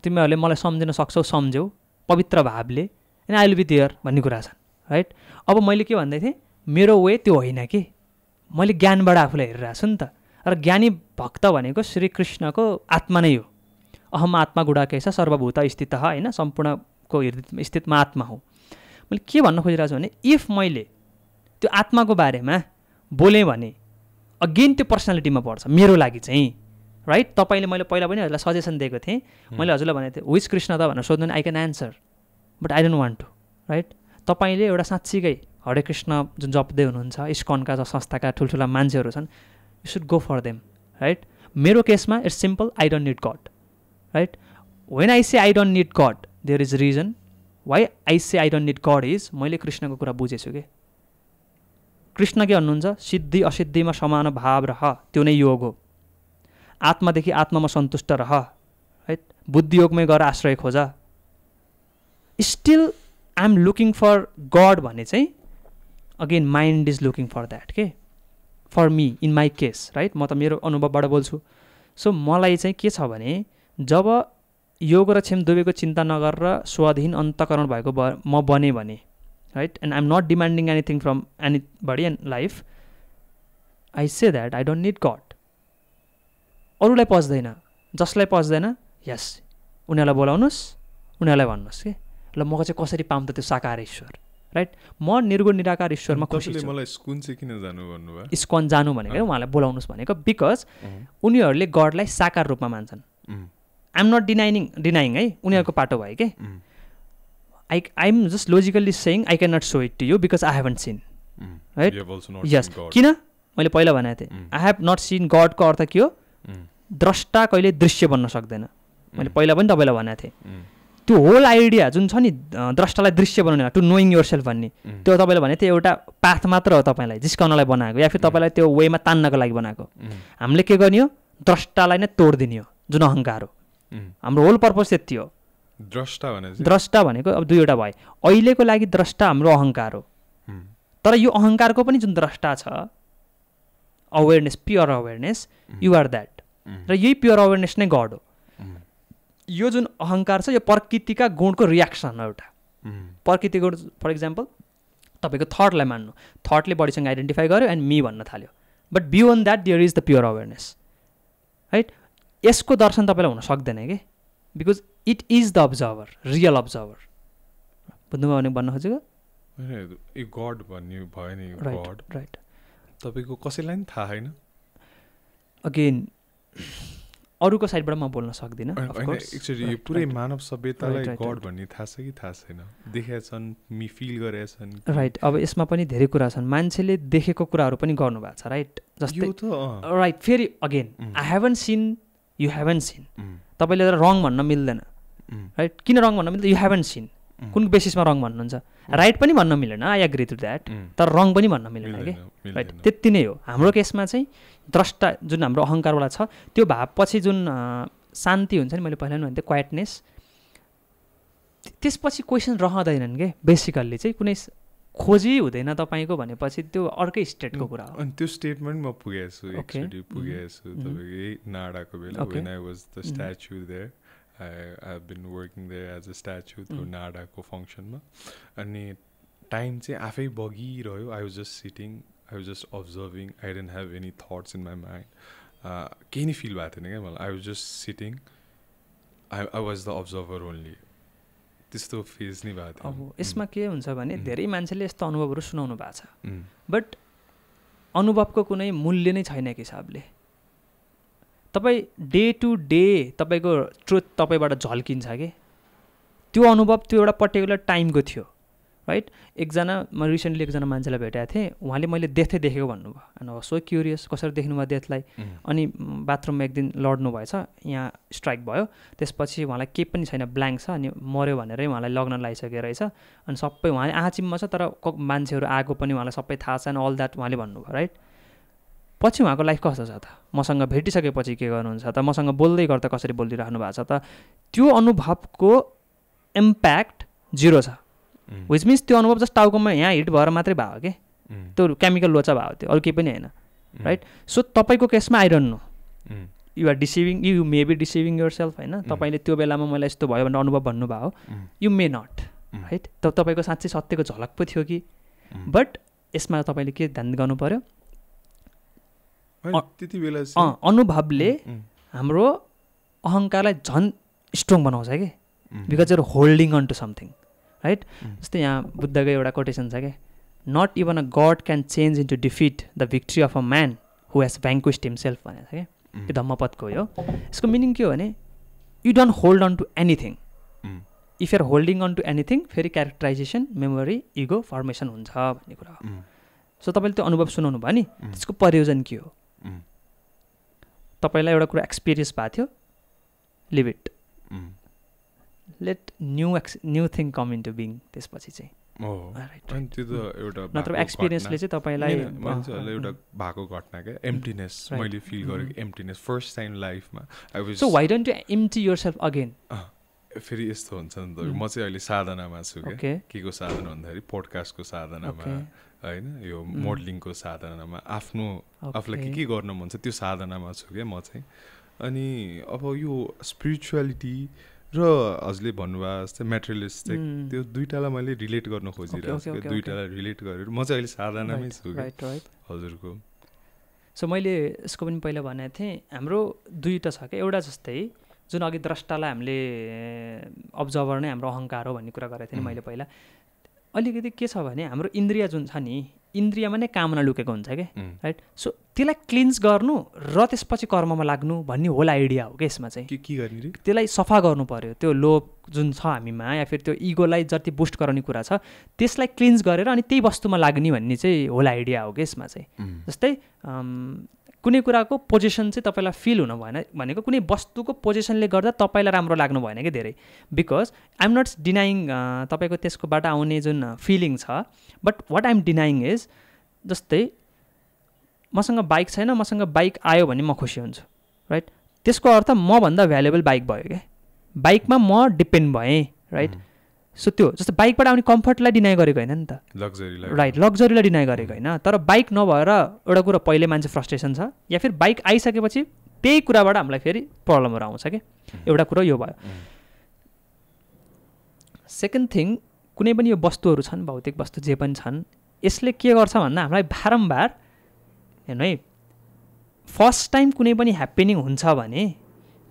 तिमीहरूले मलाई सम्झिन सक्छौ सम्झ्यौ पवित्र भावले and I will be there भन्ने कुरा छन् राइट अब मैले के भन्दै थिएँ मेरो वे त्यो होइन कि मैले ज्ञानबाट आफूलाई हेरिरहेको छु नि त र ज्ञानी भक्त भनेको श्रीकृष्णको आत्मा नै हो अहम आत्मा गुडाकेश सर्वभूत स्थित होइन सम्पूर्ण को स्थितिमा आत्मा हो। मैले के भन्न खोजिरहेको छु भने इफ मैले त्यो आत्माको बारेमा बोलेँ भने अगेन त्यो पर्सनालिटीमा पर्छ मेरो लागि चाहिँ, राइट? तपाईँले मैले पहिला पनि हजुरलाई सजेसन दिएको थिएँ, मैले हजुरलाई भनेको थिएँ विच कृष्ण त भनेर सोध्नु I can answer, but I don't want to, right? तपाईँले एउटा साँच्चीकै हरे कृष्ण जुन जप्दै हुनुहुन्छ, इस्कनका संस्थाका ठुल्ठुला मान्छेहरू छन्, you should go for them, right? मेरो केसमा it's simple, I don't need God, right? When I say I don't need God there is reason why I say I don't need God is मैले कृष्णको कुरा बुझेछु कि कृष्ण के भन्नुहुन्छ, सिद्धि असिद्धिमा समान भाव रह त्यो नै योग हो, आत्मादेखि आत्मामा सन्तुष्ट रह, राइट? बुद्धियोगमै गएर आश्रय खोज। Still I am looking for God भने चाहिँ again mind is looking for that के for me in my case, right? म त मेरो अनुभवबाट बोल्छु। सो मलाई चाहिँ के छ भने जब योग र क्षम दुवैको चिन्ता नगरेर स्वाधीन अन्तःकरण भएको म बने भने, right? And I am not demanding anything from anybody and life, I say that I don't need God. अरूलाई पच्दैन, जसलाई पच्दैन यस उनीहरूलाई बोलाउनुहोस्, उनीहरूलाई भन्नुहोस् कि ल म चाहिँ कसरी पाऊँ त त्यो साकार ईश्वर, राइट? म निर्गुण निराकार ईश्वरमा खुसी छु। मलाई स्कुन चाहिँ किन जानु भन्नुभयो? इस्कन जानु भनेको उहाँलाई बोलाउनुहोस् भनेको बिकज उनीहरूले गडलाई साकार रूपमा मान्छन्। आइ एम नट डिनाइङ है, उनीहरूको पाटो भयो कि I am just logically saying I can not show it to you because I haven't seen, right? Yes, किन मैले पहिला भनेको थिएँ आई हेभ नट सिन गडको अर्थ के हो? द्रष्टा कहिले दृश्य बन्न सक्दैन। मैले पहिला पनि तपाईँलाई भनेको थिएँ त्यो होल आइडिया जुन छ नि द्रष्टालाई दृश्य बनाउने टु नोइङ योर सेल्फ भन्ने, त्यो तपाईँले भने त्यो एउटा पाथ मात्र हो तपाईँलाई जिस्काउनलाई बनाएको या फिर तपाईँलाई त्यो वेमा तान्नको लागि बनाएको। हामीले के गर्ने हो? द्रष्टालाई नै तोडिदिने हो जुन अहङ्कार हो। हाम्रो होल पर्पज त्यति हो। द्रष्टा भनेको अब दुईवटा भयो, अहिलेको लागि द्रष्टा हाम्रो अहङ्कार हो, तर यो अहङ्कारको पनि जुन द्रष्टा छ awareness, pure awareness, you are that, र यही प्योर अवेरनेस नै गड हो। यो जुन अहङ्कार छ यो प्रकृतिका गुणको रियाक्सन हो एउटा। प्रकृति गुण फर इक्जाम्पल तपाईँको थटलाई मान्नु, थटले बडीसँग आइडेन्टिफाई गर्यो एन्ड मी भन्न थाल्यो, but beyond that there is the pure awareness, right? यसको दर्शन तपाईँलाई हुन सक्दैन कि because it is the observer, real observer. बुझ्नुभयो भने भन्न खोजेको गड भन्ने भयो नि, गड, राइट? तपाईँको कसैलाई नि थाहा छैन। अगेन अरूको साइडबाट म बोल्न सक्दिनँ। एक्चुअली पुरै मानव सभ्यतालाई गड भन्ने थाहा छ कि थाहा छैन? देखेका छन्, फिल गरेका छन्, राइट? अब यसमा पनि धेरै कुरा छन्, मान्छेले देखेको कुराहरू पनि गर्नुभएको छ, राइट? जस्तै राइट, फेरि again I haven't seen, you haven't seen, तपाईँले रङ भन्न मिल्दैन, राइट? किन रङ भन्न मिल्दैन? यु हेभन्ट सिन, कुन बेसिसमा रङ भन्नुहुन्छ? राइट पनि भन्न मिलेन, आई एग्री टु द्याट, तर रङ पनि भन्न मिलेन कि, राइट? त्यति नै हो। हाम्रो केसमा चाहिँ द्रष्टा जुन हाम्रो अहङ्कारवाला छ त्यो भावपछि जुन शान्ति हुन्छ नि, मैले पहिला पनि भन्थेँ क्वाइटनेस, त्यसपछि क्वेसन रहँदैनन् कि बेसिकल्ली चाहिँ कुनै खोजी हुँदैन तपाईँको भनेपछि त्यो अर्कै स्टेटको कुरा हो। अनि त्यो स्टेटमा पनि म पुगेको छु, एक्चुअली पुगेको छु तपाईँको नाडाको बेला, when I was the statue there, I have been working there as a statue through नाडाको फङ्सनमा। अनि टाइम चाहिँ आफै बगिरह्यो, I was just sitting, I was just observing, I didn't have any thoughts in my mind, केही नै feel भएको थिएन क्या मलाई। I was just sitting, I was the observer only, त्यस्तो फेज नै भएको थियो। अब यसमा के हुन्छ भने धेरै मान्छेले यस्तो अनुभवहरू सुनाउनु भएको छ, बट अनुभवको कुनै मूल्य नै छैन एक हिसाबले। तपाईँ डे टु डे तपाईँको ट्रुथ तपाईँबाट झल्किन्छ कि त्यो अनुभव त्यो एउटा पर्टिकुलर टाइमको थियो, राइट? म रिसेन्टली एकजना मान्छेलाई भेटेको थिएँ, उहाँले मैले देखेको भन्नुभयो, and I was so curious कसरी देख्नुभयो डेथलाई। अनि बाथरुममा एक दिन लड्नु भएछ, यहाँ स्ट्राइक भयो, त्यसपछि उहाँलाई केही पनि छैन, ब्ल्याङ्क छ, अनि मऱ्यो भनेरै उहाँलाई लग्न लगाइसकेको रहेछ, अनि सबै उहाँले आँचिममा छ, तर मान्छेहरू आएको पनि उहाँलाई सबै थाहा छ, एन्ड अल द्याट उहाँले भन्नुभयो, राइट? पछि उहाँको लाइफ कस्तो छ त? मसँग भेटिसकेपछि के गर्नुहुन्छ त? मसँग बोल्दै गर्दा कसरी बोलिदिइराख्नु भएको छ त? त्यो अनुभवको इम्प्याक्ट जिरो छ, विच मिन्स त्यो अनुभव जस्ट टाउकोमा यहाँ हिट भएर मात्रै भयो कि त्यो केमिकल लोचा भयो, त्यो अरू केही पनि होइन, राइट? सो तपाईँको केसमा I don't know, you are deceiving, you may be deceiving yourself, होइन? तपाईँले त्यो बेलामा मलाई यस्तो भयो भनेर अनुभव भन्नुभयो, यु मे नट, राइट? तपाईँको साँच्चै सत्यको झलक पो थियो कि, बट यसमा तपाईँले के ध्यान गर्नु पऱ्यो? अनुभवले हाम्रो अहङ्कारलाई झन् स्ट्रङ बनाउँछ कि because you're holding on to something, right? जस्तै यहाँ बुद्धको एउटा कोटेसन छ क्या, not even a god can change into defeat the victory of a man who has vanquished himself भनेको छ क्या। यो धम्मपदको हो। यसको मिनिङ के हो भने you don't hold on to anything. If you're holding on to anything फेरि क्यारेक्टराइजेसन, मेमोरी, इगो फर्मेसन हुन्छ भन्ने कुरा हो। सो तपाईँले त्यो अनुभव सुनाउनु भयो नि, त्यसको प्रयोजन के हो? तपाईँलाई एउटा कुरा एक्सपिरियन्स भएको थियो, leave it, let new thing come into being. त्यसपछि चाहिँ नत्र एक्सपिरियन्सले चाहिँ तपाईँलाई एउटा भएको घटना क्या, एम्प्टिनेस मैले फिल गरेको एम्प्टिनेस फर्स्ट टाइम लाइफमा। So white don't you empty yourself again? फेरि यस्तो हुन्छ नि त, म चाहिँ अहिले साधनामा छु क्या। के को साधना भन्दाखेरि पोडकास्टको साधनामा होइन, यो मोडलिङको साधनामा, आफूलाई के गर्न मन छ त्यो साधनामा छु क्या म चाहिँ। अनि अब यो स्पिरिचुअलिटी र हजुरले भन्नुभयो जस्तै मेटेरियलिस्टिक, त्यो दुइटालाई मैले रिलेट गर्न खोजिरहेको छु। दुइटालाई रिलेट गरेर म चाहिँ अहिले साधनामै छु हजुरको। सो मैले यसको पनि पहिला भनेको थिएँ, हाम्रो दुईवटा छ क्या। एउटा जस्तै जुन अघि द्रष्टालाई हामीले अब्जर्भर नै हाम्रो अहङ्कार हो भन्ने कुरा गरेको थिएँ नि मैले पहिला। अलिकति के छ भने हाम्रो इन्द्रिय जुन छ नि, इन्द्रियमा नै कामना लुकेको हुन्छ क्या, राइट? सो त्यसलाई क्लिन्स गर्नु र त्यसपछि कर्ममा लाग्नु भन्ने होल आइडिया हो क्या यसमा चाहिँ। के गर्ने? त्यसलाई सफा गर्नु पर्यो। त्यो लोभ जुन छ हामीमा या फिर त्यो इगोलाई जति बुस्ट गराउने कुरा छ त्यसलाई क्लिन्स गरेर अनि त्यही वस्तुमा लाग्ने भन्ने चाहिँ होल आइडिया हो क्या यसमा चाहिँ। जस्तै कुनै कुराको पोजिसन चाहिँ तपाईँलाई फिल हुन भएन भनेको कुनै वस्तुको पोजिसनले गर्दा तपाईँलाई राम्रो लाग्नु भएन क्या धेरै। बिकज आइएम नट डिनाइङ तपाईँको त्यसकोबाट आउने जुन फिलिङ छ, but what I'm denying is, जस्तै मसँग बाइक छैन, मसँग बाइक आयो भने म खुसी हुन्छु, राइट? त्यसको अर्थ मभन्दा भ्यालुएबल बाइक भयो क्या, बाइकमा म डिपेन्ड भएँ, राइट? सो त्यो जस्तो बाइकबाट आउने कम्फर्टलाई डिनाइ गरेको होइन नि त, राइट? लग्जरीलाई डिनाइ गरेको होइन। तर बाइक नभएर एउटा कुरा पहिले मान्छे फ्रस्ट्रेसन छ, या फिर बाइक आइसकेपछि त्यही कुराबाट हामीलाई फेरि प्रब्लमहरू आउँछ क्या। एउटा कुरो यो भयो। सेकेन्ड थिङ, कुनै पनि यो वस्तुहरू छन्, भौतिक वस्तु जे पनि छन्, यसले के गर्छ भन्दा हामीलाई बारम्बार हेर्नु है, फर्स्ट टाइम कुनै पनि ह्याप्पनिङ हुन्छ भने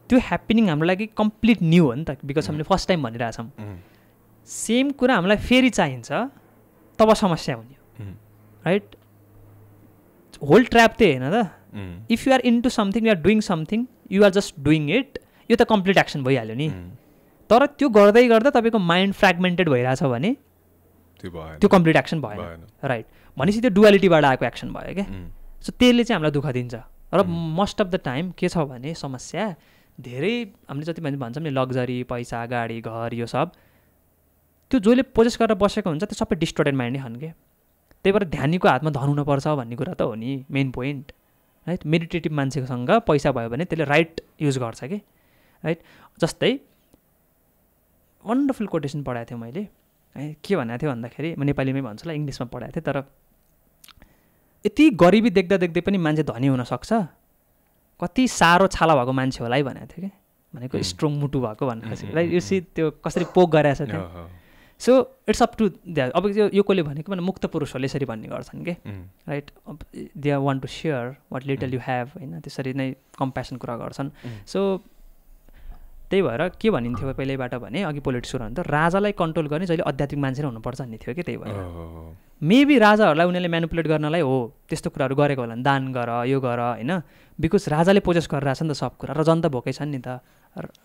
त्यो ह्याप्पनिङ हाम्रो लागि कम्प्लिट न्यू हो नि त, बिकज हामीले फर्स्ट टाइम भनिरहेछौँ। सेम कुरा हामीलाई फेरि चाहिन्छ, तब समस्या हुने हो, राइट? होल ट्र्याप त्यही होइन त। If you are into something, you are doing something, you are just doing it, यो त कम्प्लिट एक्सन भइहाल्यो नि। तर त्यो गर्दै गर्दा तपाईँको माइन्ड फ्रेगमेन्टेड भइरहेछ भने त्यो कम्प्लिट एक्सन भएन, राइट? भनेपछि त्यो डुअलिटीबाट आएको एक्सन भयो क्या। सो त्यसले चाहिँ हामीलाई दुःख दिन्छ। र मोस्ट अफ द टाइम के छ भने समस्या धेरै हामीले जति भन्छौँ नि, लग्जरी, पैसा, गाडी, घर, यो सब त्यो जसले पोजेस गरेर बसेको हुन्छ त्यो सबै डिस्टोर्टेड माइन्ड नै खानु क्या। त्यही भएर ध्यानीको हातमा धन हुनुपर्छ भन्ने कुरा त हो नि मेन पोइन्ट, राइट? मेडिटेटिभ मान्छेकोसँग पैसा भयो भने त्यसले राइट युज गर्छ कि, राइट? जस्तै वन्डरफुल कोटेसन पढाएको थिएँ मैले, के भनेको थियो भन्दाखेरि, म नेपालीमै भन्छु ल, इङ्ग्लिसमा पढाएको थिएँ। तर यति गरिबी देख्दा देख्दै पनि मान्छे धनी हुनसक्छ, कति साह्रो छाला भएको मान्छे होला है भनेको थियो कि, भनेको स्ट्रङ मुटु भएको भनेको, राइट? यो सी त्यो कसरी पोक गरेछ त्यहाँ। So it's up to that. अब यो कसले भनेको भने मुक्त पुरुषहरूले यसरी भन्ने गर्छन् कि, right? They want to share what little you have, होइन? त्यसरी नै कम्प्यासन कुरा गर्छन्। सो त्यही भएर के भनिन्थ्यो पहिल्यैबाट भने, अघि पोलिटिक्स कुरा हुन्थ्यो, राजालाई कन्ट्रोल गर्ने जहिले आध्यात्मिक मान्छे नै हुनुपर्छ भन्ने थियो कि। त्यही भएर मेबी राजाहरूलाई उनीहरूले म्यानिपुलेट गर्नलाई हो त्यस्तो कुराहरू गरेको होला, दान गर, यो गर, होइन? बिकज राजाले पोजेस गरिरहेछ नि त सब कुरा, र जनता भोकै छन् नि त,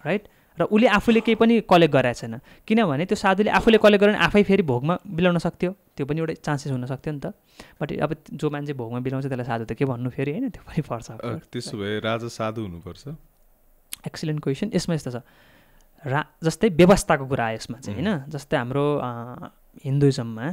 राइट? र उसले आफूले केही पनि कलेक्ट गरेको छैन, किनभने त्यो साधुले आफूले कलेक्ट गरेर आफै फेरि भोगमा बिलाउन सक्थ्यो, त्यो पनि एउटा चान्सेस हुनसक्थ्यो नि त। बट अब जो मान्छे भोगमा बिलाउँछ त्यसलाई साधु त के भन्नु फेरि, होइन? त्यो पनि पर्छ। त्यसो भए राजा साधु हुनुपर्छ? Excellent question. यसमा यस्तो छ, जस्तै व्यवस्थाको कुरा आयो यसमा चाहिँ, होइन? जस्तै हाम्रो हिन्दुइजममा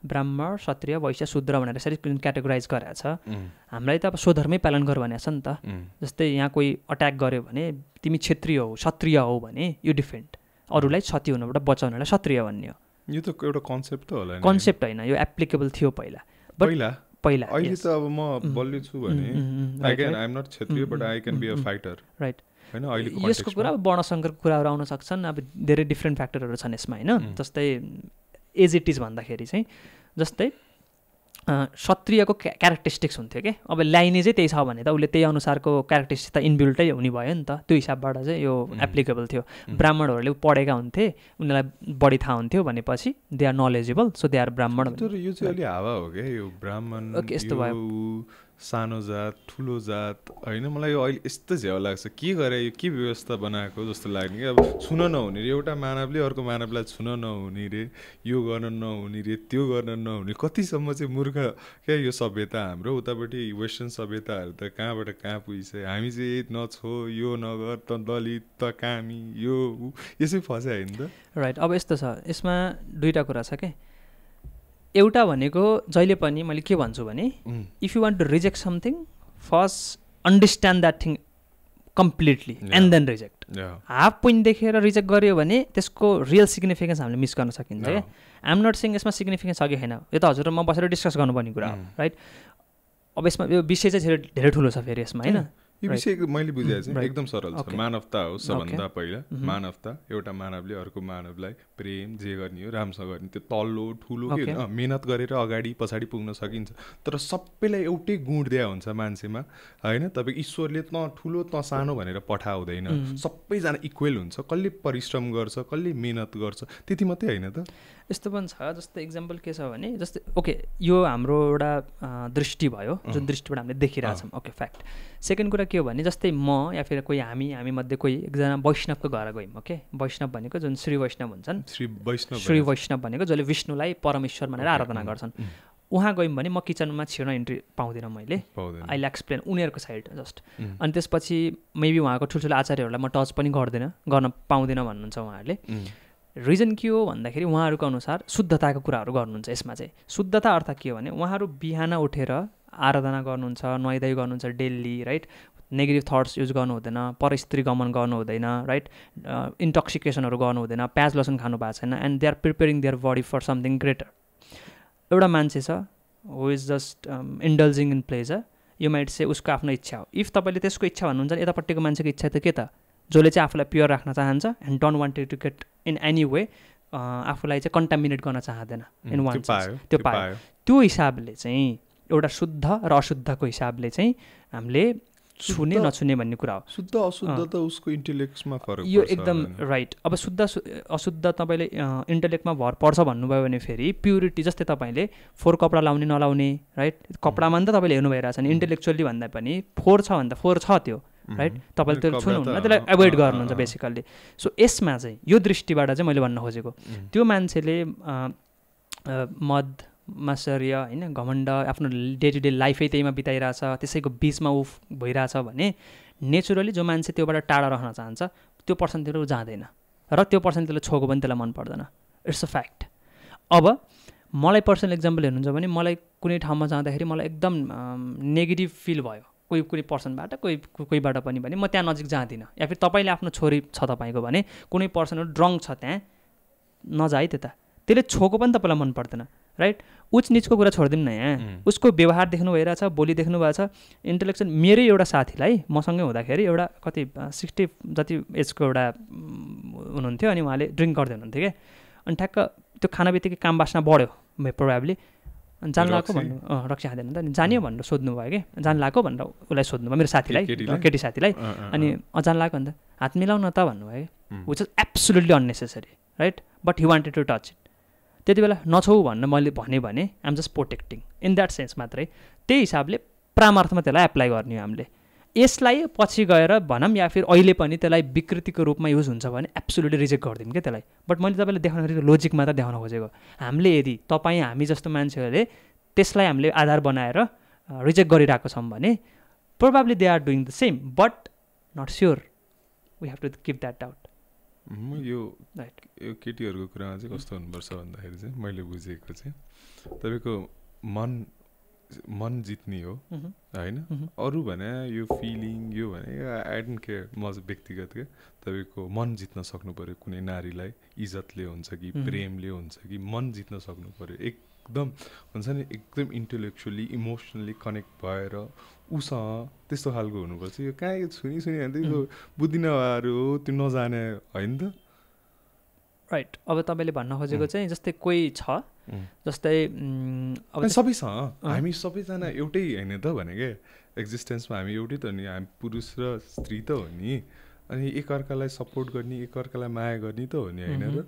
ब्राह्मण, क्षत्रिय, वैश्य, शूद्र भनेर यसरी क्याटेगोराइज गरेको छ। हामीलाई त अब स्वधर्मै पालन गर भनेको छ नि त। जस्तै यहाँ कोही अट्याक गर्यो भने तिमी क्षेत्रीय हौ, क्षत्रिय हौ भने यो डिफरेन्ट, अरूलाई क्षति हुनबाट बचाउनलाई क्षत्रिय भन्ने हो। यो त एउटा कन्सेप्ट त होला नि? कन्सेप्ट होइन, यो एप्लिकेबल थियो पहिला। पहिला अहिले त अब म बलियो छु भने आई एम नट क्षत्रिय but I can be a fighter, right? हैन? अहिले यसको कुरा अब वर्णसङ्करको कुराहरू आउन सक्छन्, अब धेरै डिफ्रेन्ट फ्याक्टरहरू छन् यसमा, होइन? जस्तै एज इट इज भन्दाखेरि चाहिँ, जस्तै क्षत्रियको क्यारेक्टरिस्टिक्स हुन्थ्यो कि अब ल्याइने चाहिँ त्यही छ भने त उसले त्यही अनुसारको क्यारेक्टरिस्टिक्स त इनबिल्टै हुने भयो नि त, त्यो हिसाबबाट चाहिँ यो एप्लिकेबल थियो। ब्राह्मणहरूले पढेका हुन्थे, उनीहरूलाई बढी थाहा हुन्थ्यो भनेपछि they are knowledgeable, so they are Brahmin. तर यो चाहिँ अलि हावा हो क्या यो ब्राह्मण यस्तो भयो, सानो जात ठुलो जात होइन। मलाई यो अहिले यस्तो झ्याउ लाग्छ, के गरे यो के व्यवस्था बनाएको जस्तो लाग्ने कि अब छुन नहुने रे, एउटा मानवले अर्को मानवलाई छुन नहुने रे, यो गर्न नहुने रे, त्यो गर्न नहुने। कतिसम्म चाहिँ मूर्ख क्या यो सभ्यता हाम्रो, उतापट्टि वेस्टर्न सभ्यताहरू त कहाँबाट कहाँ पुगिसक्यो। हामी चाहिँ नछो, यो नगर, त दलित, त कामी, यो यसै फस्यो होइन त। राइट। अब यस्तो छ, यसमा दुईवटा कुरा छ क्या। एउटा भनेको जहिले पनि मैले के भन्छु भने if you want to reject something first understand that thing completely and then reject. Half point देखेर रिजेक्ट गर्यो भने त्यसको रियल सिग्निफिकेन्स हामीले मिस गर्न सकिन्छ क्या। आइएम नट सेङ यसमा सिग्निफिकेन्स छ कि छैन, यो त हजुर म बसेर डिस्कस गर्नुपर्ने कुरा हो, राइट। अब यसमा यो विषय चाहिँ धेरै ठुलो छ फेरि यसमा होइन। यो विषय मैले बुझेको चाहिँ एकदम सरल छ। मानवता हो सबभन्दा पहिला। मानवता, एउटा मानवले अर्को मानवलाई प्रेम जे गर्ने हो राम्रोसँग गर्ने, त्यो तल्लो ठुलो के होइन, मेहनत गरेर अगाडि पछाडि पुग्न सकिन्छ। तर सबैलाई एउटै गुण दिया हुन्छ मान्छेमा होइन। तपाईँ ईश्वरले त ठुलो त सानो भनेर पठाउँदैन, सबैजना इक्वेल हुन्छ। कसले परिश्रम गर्छ, कसले मेहनत गर्छ, त्यति मात्रै होइन त। यस्तो पनि छ, जस्तै इक्जाम्पल के छ भने जस्तै ओके यो हाम्रो एउटा दृष्टि भयो जुन दृष्टिबाट हामीले देखिरहेछौँ, ओके फ्याक्ट। सेकेन्ड कुरा के हो भने जस्तै म या फिर कोही हामी मध्ये कोही एकजना वैष्णवको घर गयौँ, ओके। वैष्णव भनेको जुन श्री वैष्णव हुन्छन्, श्री वैष्णव भनेको जसले विष्णुलाई परमेश्वर भनेर आराधना गर्छन्, उहाँ गयौँ भने म किचनमा छिर्न इन्ट्री पाउँदिनँ मैले, आई विल एक्सप्लेन उनीहरूको साइड जस्ट। अनि त्यसपछि मेबी उहाँको ठुल्ठुलो आचार्यहरूलाई म टच पनि गर्न पाउँदिनँ भन्नुहुन्छ उहाँहरूले। रिजन के हो भन्दाखेरि उहाँहरूको अनुसार शुद्धताको कुराहरू गर्नुहुन्छ। यसमा चाहिँ शुद्धता अर्थ के हो भने उहाँहरू बिहान उठेर आराधना गर्नुहुन्छ, नुहाइधुवाइ गर्नुहुन्छ daily, right. Negative thoughts use गर्नु हुँदैन, परस्त्री गमन गर्नु हुँदैन, राइट। इन्टक्सिकेसनहरू गर्नु हुँदैन, प्याज लसुन खानु भएको छैन, and they are preparing their body for something greater. एउटा मान्छे छ who is just indulging in pleasure, यो माइट से उसको आफ्नो इच्छा हो। इफ तपाईँले त्यसको इच्छा भन्नुहुन्छ भने यतापट्टिको मान्छेको इच्छा त के त, जसले चाहिँ आफूलाई प्योर राख्न चाहन्छ and don't wanted to get in any way, आफूलाई चाहिँ कन्टामिनेट गर्न चाहँदैन इन वान सेन्स, त्यो पायो। त्यो हिसाबले चाहिँ एउटा शुद्ध र अशुद्धको हिसाबले चाहिँ हामीले छुने नछुने भन्ने कुरा हो। शुद्ध अशुद्ध त उसको इन्टेलेक्टमा फरक यो एकदम राइट। अब शुद्ध अशुद्ध तपाईँले इन्टेलेक्टमा भर पर्छ भन्नुभयो भने फेरि प्युरिटी, जस्तै तपाईँले फोहोर कपडा लाउने नलाउने, राइट। कपडामा नि त तपाईँले हेर्नु भइरहेछ नि, इन्टेलेक्चुअली भन्दा पनि फोहोर छ भन्दा फोहोर छ त्यो, राइट। तपाईँले त्यो छुनुहुन्न, त्यसलाई एभोइड गर्नुहुन्छ बेसिकल्ली। सो यसमा चाहिँ यो दृष्टिबाट चाहिँ मैले भन्न खोजेको त्यो मान्छेले मद मात्सर्य होइन घमण्ड आफ्नो डे टु डे लाइफै त्यहीमा बिताइरहेछ, त्यसैको बिचमा ऊ भइरहेछ भने नेचुरली जो मान्छे त्योबाट टाढा रहन चाहन्छ त्यो पर्सनतिर ऊ जाँदैन, र त्यो पर्सनतिर छोएको पनि त्यसलाई मन पर्दैन। It's a fact. अब मलाई पर्सनल इक्जाम्पल हेर्नुहुन्छ भने मलाई कुनै ठाउँमा जाँदाखेरि मलाई एकदम नेगेटिभ फिल भयो कुनै पर्सनबाट कोहीबाट पनि भने म त्यहाँ नजिक जाँदिनँ। या फिर तपाईँले आफ्नो छोरी छ तपाईँको भने कुनै पर्सनहरू ड्रङ्क छ त्यहाँ नजा है त्यता, त्यसले छोएको पनि तपाईँलाई मन पर्दैन, राइट। उच निचको कुरा छोडिदिउँ न, यहाँ उसको व्यवहार देख्नु भइरहेछ, बोली देख्नु भएको छ, इन्टेलेक्चुअल। मेरै एउटा साथीलाई मसँगै हुँदाखेरि एउटा कति 60 जति एजको एउटा हुनुहुन्थ्यो, अनि उहाँले ड्रिङ्क गर्दै हुनुहुन्थ्यो क्या। अनि ठ्याक्क त्यो खाना बित्तिकै काम बास्ना बढ्यो प्रोभाब्ली, अनि जान लगाएको भन्नु रक्सी खाँदैन त, अनि जान्यो भनेर सोध्नु भयो कि, जान लगाएको भनेर उसलाई सोध्नुभयो मेरो साथीलाई, केटी साथीलाई। अनि जान लगाएको भन्दा हात मिलाउ न त भन्नुभयो कि, which is absolutely unnecessary, right. But he wanted to touch it. त्यति बेला नछौ भन्न मैले भने I'm just protecting in that sense मात्रै। त्यही हिसाबले प्रामार्थमा त्यसलाई एप्लाई गर्ने हो हामीले। यसलाई पछि गएर भनौँ या फिर अहिले पनि त्यसलाई विकृतिको रूपमा युज हुन्छ भने एब्सोल्युटली रिजेक्ट गरिदिउँ क्या त्यसलाई। बट मैले तपाईँलाई देखाउन खोजेको लोजिक मात्र देखाउन खोजेको, हामीले यदि हामी जस्तो मान्छेहरूले त्यसलाई हामीले आधार बनाएर रिजेक्ट गरिरहेको छौँ भने probably they are doing the same, but not sure, we have to keep that out. यो केटीहरूको कुरामा चाहिँ कस्तो हुनुपर्छ भन्दाखेरि चाहिँ मैले बुझेको चाहिँ तपाईँको मन जित्ने हो होइन, अरू भने यो फिलिङ यो भने आई डोन्ट केयर, म चाहिँ व्यक्तिगत क्या। तपाईँको मन जित्न सक्नु पऱ्यो कुनै नारीलाई, इज्जतले हुन्छ कि प्रेमले हुन्छ कि मन जित्न सक्नु पऱ्यो, एकदम हुन्छ नि एकदम इन्टेलेक्चुअली इमोसनली कनेक्ट भएर उसँग त्यस्तो खालको हुनुपर्छ। यो कहाँ यो छुनी त्यो बुद्धि नभएर हो, त्यो नजाने होइन त, राइट। अब तपाईँले भन्न खोजेको चाहिँ जस्तै कोही छ जस्तै अब सबैसँग हामी सबैजना एउटै होइन त भने के एक्जिस्टेन्समा हामी एउटै त नि हामी पुरुष र स्त्री त हो नि अनि एकअर्कालाई सपोर्ट गर्ने एकअर्कालाई माया गर्ने त हो नि होइन र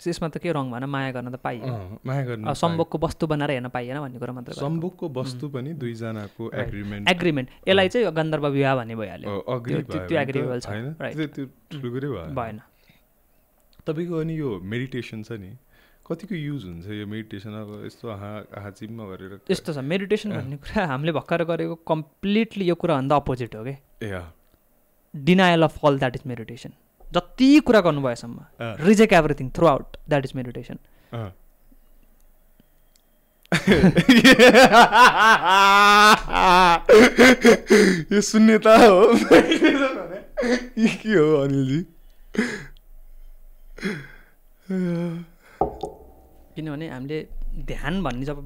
त्यसमा त के रङ भएन माया गर्न त पाइयो माया गर्न सम्भोगको वस्तु बनाएर हेर्न पाइएन भन्ने कुरा मात्र सम्भोगको वस्तु पनि दुईजनाको एग्रिमेन्ट यसलाई चाहिँ गन्धर्व विवाह भन्ने भइहाल्यो त्यो एग्रिमेबल छ त्यो कुरै भएन तपाईँको अनि यो मेडिटेसन छ नि कतिको युज हुन्छ यो मेडिटेसन अब यस्तो आँखाचिम्मा गरेर यस्तो छ मेडिटेसन भन्ने कुरा हामीले भर्खर गरेको कम्प्लिटली यो कुराभन्दा अपोजिट हो कि denial of all that is meditation जति कुरा गर्नुभएसम्म reject everything throughout that is meditation यो शून्यता हो के हो अनिलजी किनभने हामीले ध्यान भन्ने जब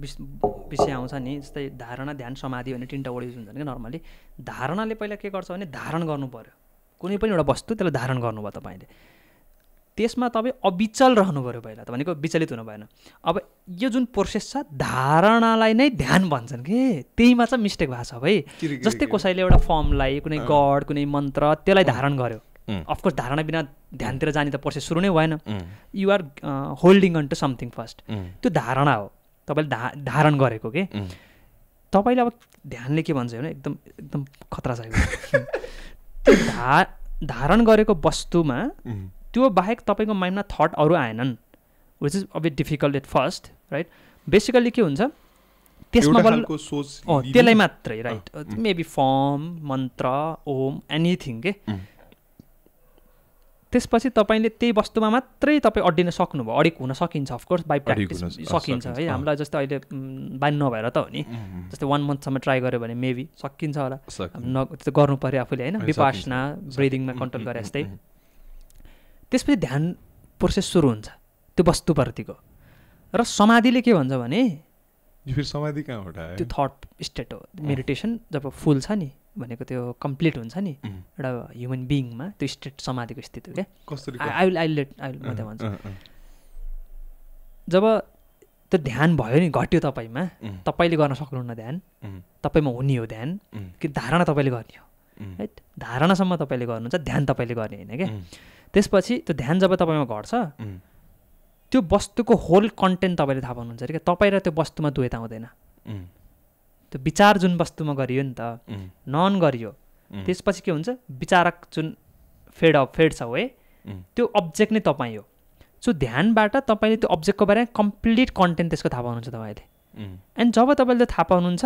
विषय आउँछ नि जस्तै धारणा ध्यान समाधि भन्ने तिनवटा वर्ड युज हुन्छन् क्या नर्मली धारणाले पहिला के गर्छ भने धारण गर्नु पऱ्यो कुनै पनि एउटा वस्तु त्यसलाई धारण गर्नुभयो तपाईँले त्यसमा तपाईँ अविचल रहनु पऱ्यो पहिला त भनेको विचलित हुनु भएन अब यो जुन प्रोसेस छ धारणालाई नै ध्यान भन्छन् कि त्यहीमा चाहिँ मिस्टेक भएको छ भाइ जस्तै कसैले एउटा फर्मलाई कुनै गड कुनै मन्त्र त्यसलाई धारण गर्यो अफकोर्स धारणा बिना ध्यानतिर जाने त प्रोसेस सुरु नै भएन you're holding on to something first त्यो धारणा हो तपाईँले धारण गरेको के तपाईँले अब ध्यानले के भन्छ भने एकदम एकदम खतरा छ त्यो धारण गरेको वस्तुमा त्यो बाहेक तपाईँको माइन्डमा थट अरू आएनन् which is a bit difficult at first right basically के हुन्छ त्यसमा त्यसलाई मात्रै राइट मेबी फर्म मन्त्र ओम एनिथिङ के त्यसपछि तपाईँले त्यही वस्तुमा मात्रै तपाईँ अड्डिन सक्नुभयो अडिक हुन सकिन्छ अफकोर्स बाई प्र्याक्टिस सकिन्छ है हामीलाई जस्तै अहिले बानी नभएर त हो नि जस्तै 1 मन्थसम्म ट्राई गऱ्यो भने मेबी सकिन्छ होला त्यो गर्नु पऱ्यो आफूले होइन विपासना ब्रिदिङमा कन्ट्रोल गरे जस्तै त्यसपछि ध्यान प्रोसेस सुरु हुन्छ त्यो वस्तुप्रतिको र समाधिले के भन्छ भने समाधि कहाँबाट त्यो थट स्टेट हो मेडिटेसन जब फुल छ नि भनेको त्यो कम्प्लिट हुन्छ नि एउटा ह्युमन बिइङमा त्यो स्टेट समाधिको स्थिति हो क्या म त्यहाँ भन्छु जब त्यो ध्यान भयो नि घट्यो तपाईँमा तपाईँले गर्न सक्नुहुन्न ध्यान तपाईँमा हुने हो ध्यान कि धारणा तपाईँले गर्ने हो राइट धारणासम्म तपाईँले गर्नुहुन्छ ध्यान तपाईँले गर्ने होइन क्या त्यसपछि त्यो ध्यान जब तपाईँमा घट्छ त्यो वस्तुको होल कन्टेन्ट तपाईँले थाहा पाउनुहुन्छ अरे क्या तपाईँ र त्यो वस्तुमा द्वैत आउँदैन त्यो विचार जुन वस्तुमा गरियो नि त नन गरियो त्यसपछि के हुन्छ विचारक जुन फेड छ है त्यो अब्जेक्ट नै तपाईँ हो सो ध्यानबाट तपाईँले त्यो अब्जेक्टको बारेमा कम्प्लिट कन्टेन्ट त्यसको थाहा पाउनुहुन्छ तपाईँले एन्ड जब तपाईँले त्यो थाहा पाउनुहुन्छ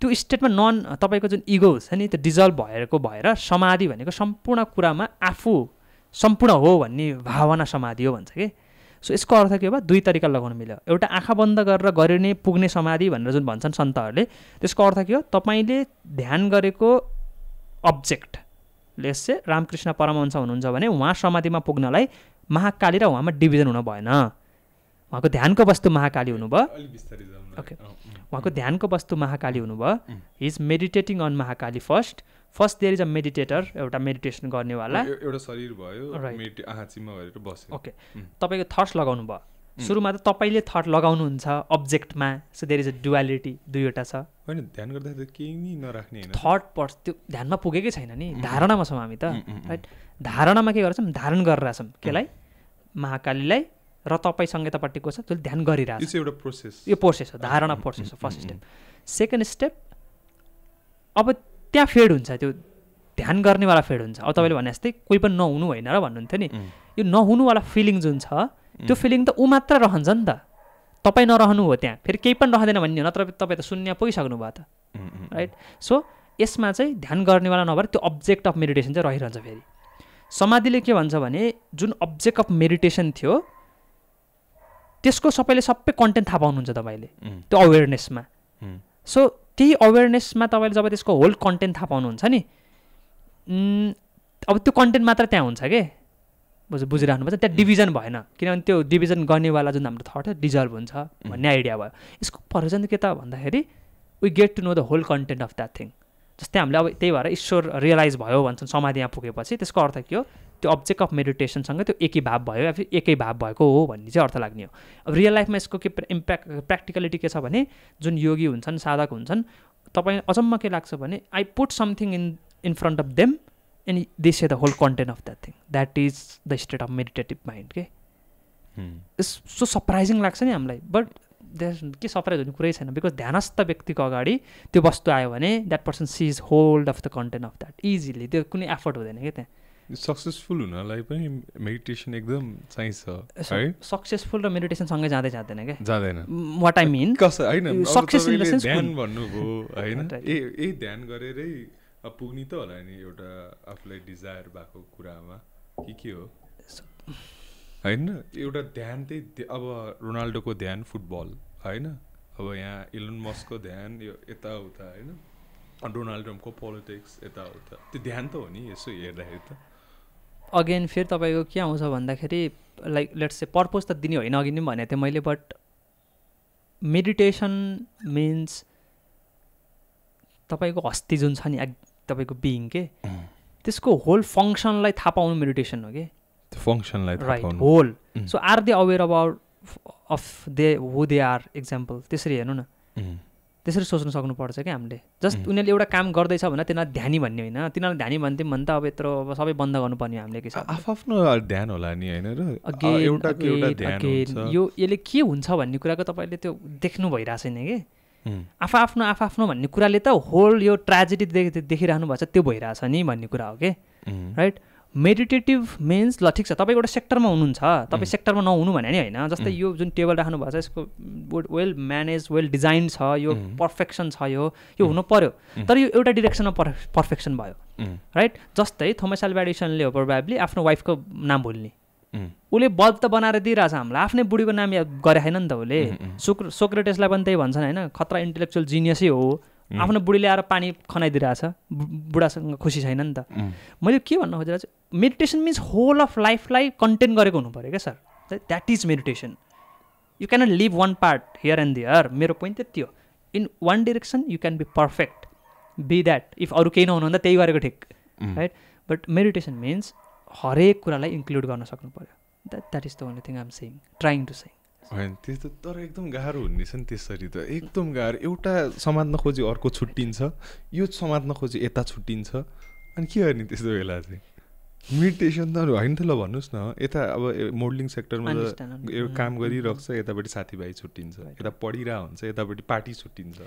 त्यो स्टेटमा नन तपाईँको जुन इगो छ नि त्यो डिजल्भ भएर समाधि भनेको सम्पूर्ण कुरामा आफू सम्पूर्ण हो भन्ने भावना समाधि हो भन्छ कि सो यसको अर्थ के हो दुई तरिका लगाउनु मिल्यो एउटा आँखा बन्द गरेर गरिने पुग्ने समाधि भनेर जुन भन्छन् सन्तहरूले त्यसको अर्थ के हो तपाईँले ध्यान गरेको object let's say Ramakrishna Paramahamsa हुनुहुन्छ भने उहाँ समाधिमा पुग्नलाई महाकाली र उहाँमा डिभिजन हुन भएन उहाँको ध्यानको वस्तु महाकाली हुनुभयो ओके उहाँको ध्यानको वस्तु महाकाली हुनुभयो he is meditating on Mahakali first there is a meditator एउटा मेडिटेसन गर्नेवाला एउटा शरीर भयो आँखाचिम्मा गरेर बस्यो ओके तपाईँको थट्स लगाउनु भयो सुरुमा त तपाईँले थट लगाउनुहुन्छ अब्जेक्टमा so there is a duality दुईवटा छ होइन ध्यान गर्दा केही नि नराख्ने हैन थट पर्छ त्यो ध्यानमा पुगेकै छैन नि धारणामा छौँ हामी त राइट धारणामा के गर्छौँ धारण गरिरहेछौँ केलाई महाकालीलाई र तपाईँ संहितापट्टिको छ त्यसले ध्यान गरिरहेछ एउटा प्रोसेस यो प्रोसेस हो धारणा प्रोसेस हो फर्स्ट स्टेप सेकेन्ड स्टेप अब त्यहाँ फेड हुन्छ त्यो ध्यान गर्नेवाला फेड हुन्छ अब तपाईँले भने जस्तै कोही पनि नहुनु होइन र भन्नुहुन्थ्यो नि यो नहुनुवाला फिलिङ जुन छ त्यो फिलिङ त ऊ मात्र रहन्छ नि त तपाईँ नरहनु हो त्यहाँ फेरि केही पनि रहँदैन भन्ने हो नत्र तपाईँ त शून्य पुगिसक्नु भयो त राइट सो यसमा चाहिँ ध्यान गर्नेवाला नभएर त्यो अब्जेक्ट अफ मेडिटेसन चाहिँ रहिरहन्छ फेरि समाधिले के भन्छ भने जुन अब्जेक्ट अफ मेडिटेसन थियो त्यसको सबै कन्टेन्ट थाहा पाउनुहुन्छ तपाईँले त्यो अवेरनेसमा सो त्यही अवेरनेसमा तपाईँले जब त्यसको होल कन्टेन्ट थाहा पाउनुहुन्छ नि अब त्यो कन्टेन्ट मात्र त्यहाँ हुन्छ के बुझिराख्नुपर्छ त्यहाँ डिभिजन भएन किनभने त्यो डिभिजन गर्नेवाला जुन हाम्रो थट डिजल्भ हुन्छ भन्ने आइडिया भयो यसको प्रयोजन के त भन्दाखेरि we get to know the whole content of that thing जस्तै हामीले अब त्यही भएर ईश्वर रियलाइज भयो भन्छन् समाधि यहाँ पुगेपछि त्यसको अर्थ के हो त्यो अब्जेक्ट अफ मेडिटेसनसँग त्यो एकै भाव भयो या फेरि एकै भाव भएको हो भन्ने चाहिँ अर्थ लाग्ने हो। अब रियल लाइफमा यसको के प्र्याक्टिकलिटी के छ भने जुन योगी हुन्छन् साधक हुन्छन् तपाईँ अचम्म के लाग्छ भने I put something in front of them and they say the whole content of that thing that is the state of meditative mind के सो सरप्राइजिङ लाग्छ नि हामीलाई। बट के सरप्राइज हुने कुरै छैन बिकज ध्यानस्थ व्यक्तिको अगाडि त्यो वस्तु आयो भने that person seize hold of the content of that easily, त्यो कुनै एफर्ट हुँदैन क्या त्यहाँ। सक्सेसफुल हुनलाई पनि मेडिटेसन एकदम चाहिन्छ है। सक्सेसफुल र मेडिटेसन सँगै जाँदैन क्या, जाँदैन। वाट आई मिन होइन सक्सेस इन द सेन्स ध्यान भन्नुभयो होइन, ए ध्यान गरेरै पुग्ने त होला नि एउटा आफूलाई डिजायर भएको कुरामा के हो होइन। एउटा ध्यान त्यही अब रोनाल्डोको ध्यान फुटबल होइन, अब यहाँ इलोन मस्कको ध्यान यो यताउता होइन, डोनाल्ड ट्रम्पको पोलिटिक्स यताउता, त्यो ध्यान त हो नि यसो हेर्दाखेरि त। अगेन फेरि तपाईँको के आउँछ भन्दाखेरि लाइक लेट्स से पर्पोज त दिने होइन, अघि नै भनेको थिएँ मैले। बट मेडिटेसन मिन्स तपाईँको हस्ती जुन छ नि तपाईँको बिइङ के त्यसको होल फङ्सनलाई थाहा पाउनु मेडिटेसन हो कि, फङ्सनलाई right whole. So are they aware about of they who they are example, त्यसरी हेर्नु न, त्यसरी सोच्नु सक्नुपर्छ क्या हामीले। जस्ट उनीहरूले एउटा काम गर्दैछ भने तिनीहरूलाई ध्यानी भन्ने होइन, तिनीहरूलाई ध्यानी भन्थ्यौँ भने त अब यत्रो अब सबै बन्द गर्नुपर्ने हामीले के छ, आफ्नो ध्यान होला नि होइन। अगेन यो यसले के हुन्छ भन्ने कुराको तपाईँले त्यो देख्नु भइरहेको छैन कि, आफ्नो भन्ने कुराले त होल यो ट्रेजेडी देखिरहनु भएको छ त्यो भइरहेछ नि भन्ने कुरा हो कि, राइट। मेडिटेटिभ मिन्स ल ठिक छ तपाईँ एउटा सेक्टरमा हुनुहुन्छ, तपाईँ सेक्टरमा नहुनु भने नि होइन। जस्तै यो जुन टेबल राख्नु भएको छ यसको वेल म्यानेज वेल डिजाइन छ, यो पर्फेक्सन छ, यो हुनु पऱ्यो। तर यो एउटा डिरेक्सनमा पर्फेक्सन भयो, राइट। जस्तै थोमस अल्वा एडिसनले हो प्रोबेबली आफ्नो वाइफको नाम भुल्ने, उसले बल्ब त बनाएर दिइरहेछ हामीलाई, आफ्नै बुढीको नाम याद गरे छैन नि त उसले। सोक्रेटिसलाई पनि त्यही भन्छन् होइन, खतरा इन्टेलेक्चुअल जिनियसै हो, आफ्नो बुढीले आएर पानी खनाइदिइरहेछ, बुढासँग खुसी छैन नि त। मैले के भन्न खोजेर चाहिँ मेडिटेसन मिन्स होल अफ लाइफलाई कन्टेन गरेको हुनु पऱ्यो क्या sir, that is meditation. You cannot live one part here and there, मेरो पोइन्ट त्यति हो। In one direction you can be perfect, be that, if अरू केही नहुनु भन्दा त्यही गरेको ठिक, राइट। बट मेडिटेसन मिन्स हरेक कुरालाई इन्क्लुड गर्न सक्नु पऱ्यो, that is the only thing I am saying, trying to saying. होइन त्यस्तो, तर एकदम गाह्रो हुने छ नि त्यसरी त, एकदम गाह्रो। एउटा समात्न खोजी अर्को छुट्टिन्छ, यो समात्न खोजी यता छुट्टिन्छ, अनि के गर्ने त्यस्तो बेला चाहिँ। मेडिटेसन त होइन त ल भन्नुहोस् न, यता अब मोडलिङ सेक्टरमा त यो काम गरिरहेको छ, यतापट्टि साथीभाइ छुट्टिन्छ, यता पढिरहेको हुन्छ, यतापट्टि पार्टी छुट्टिन्छ।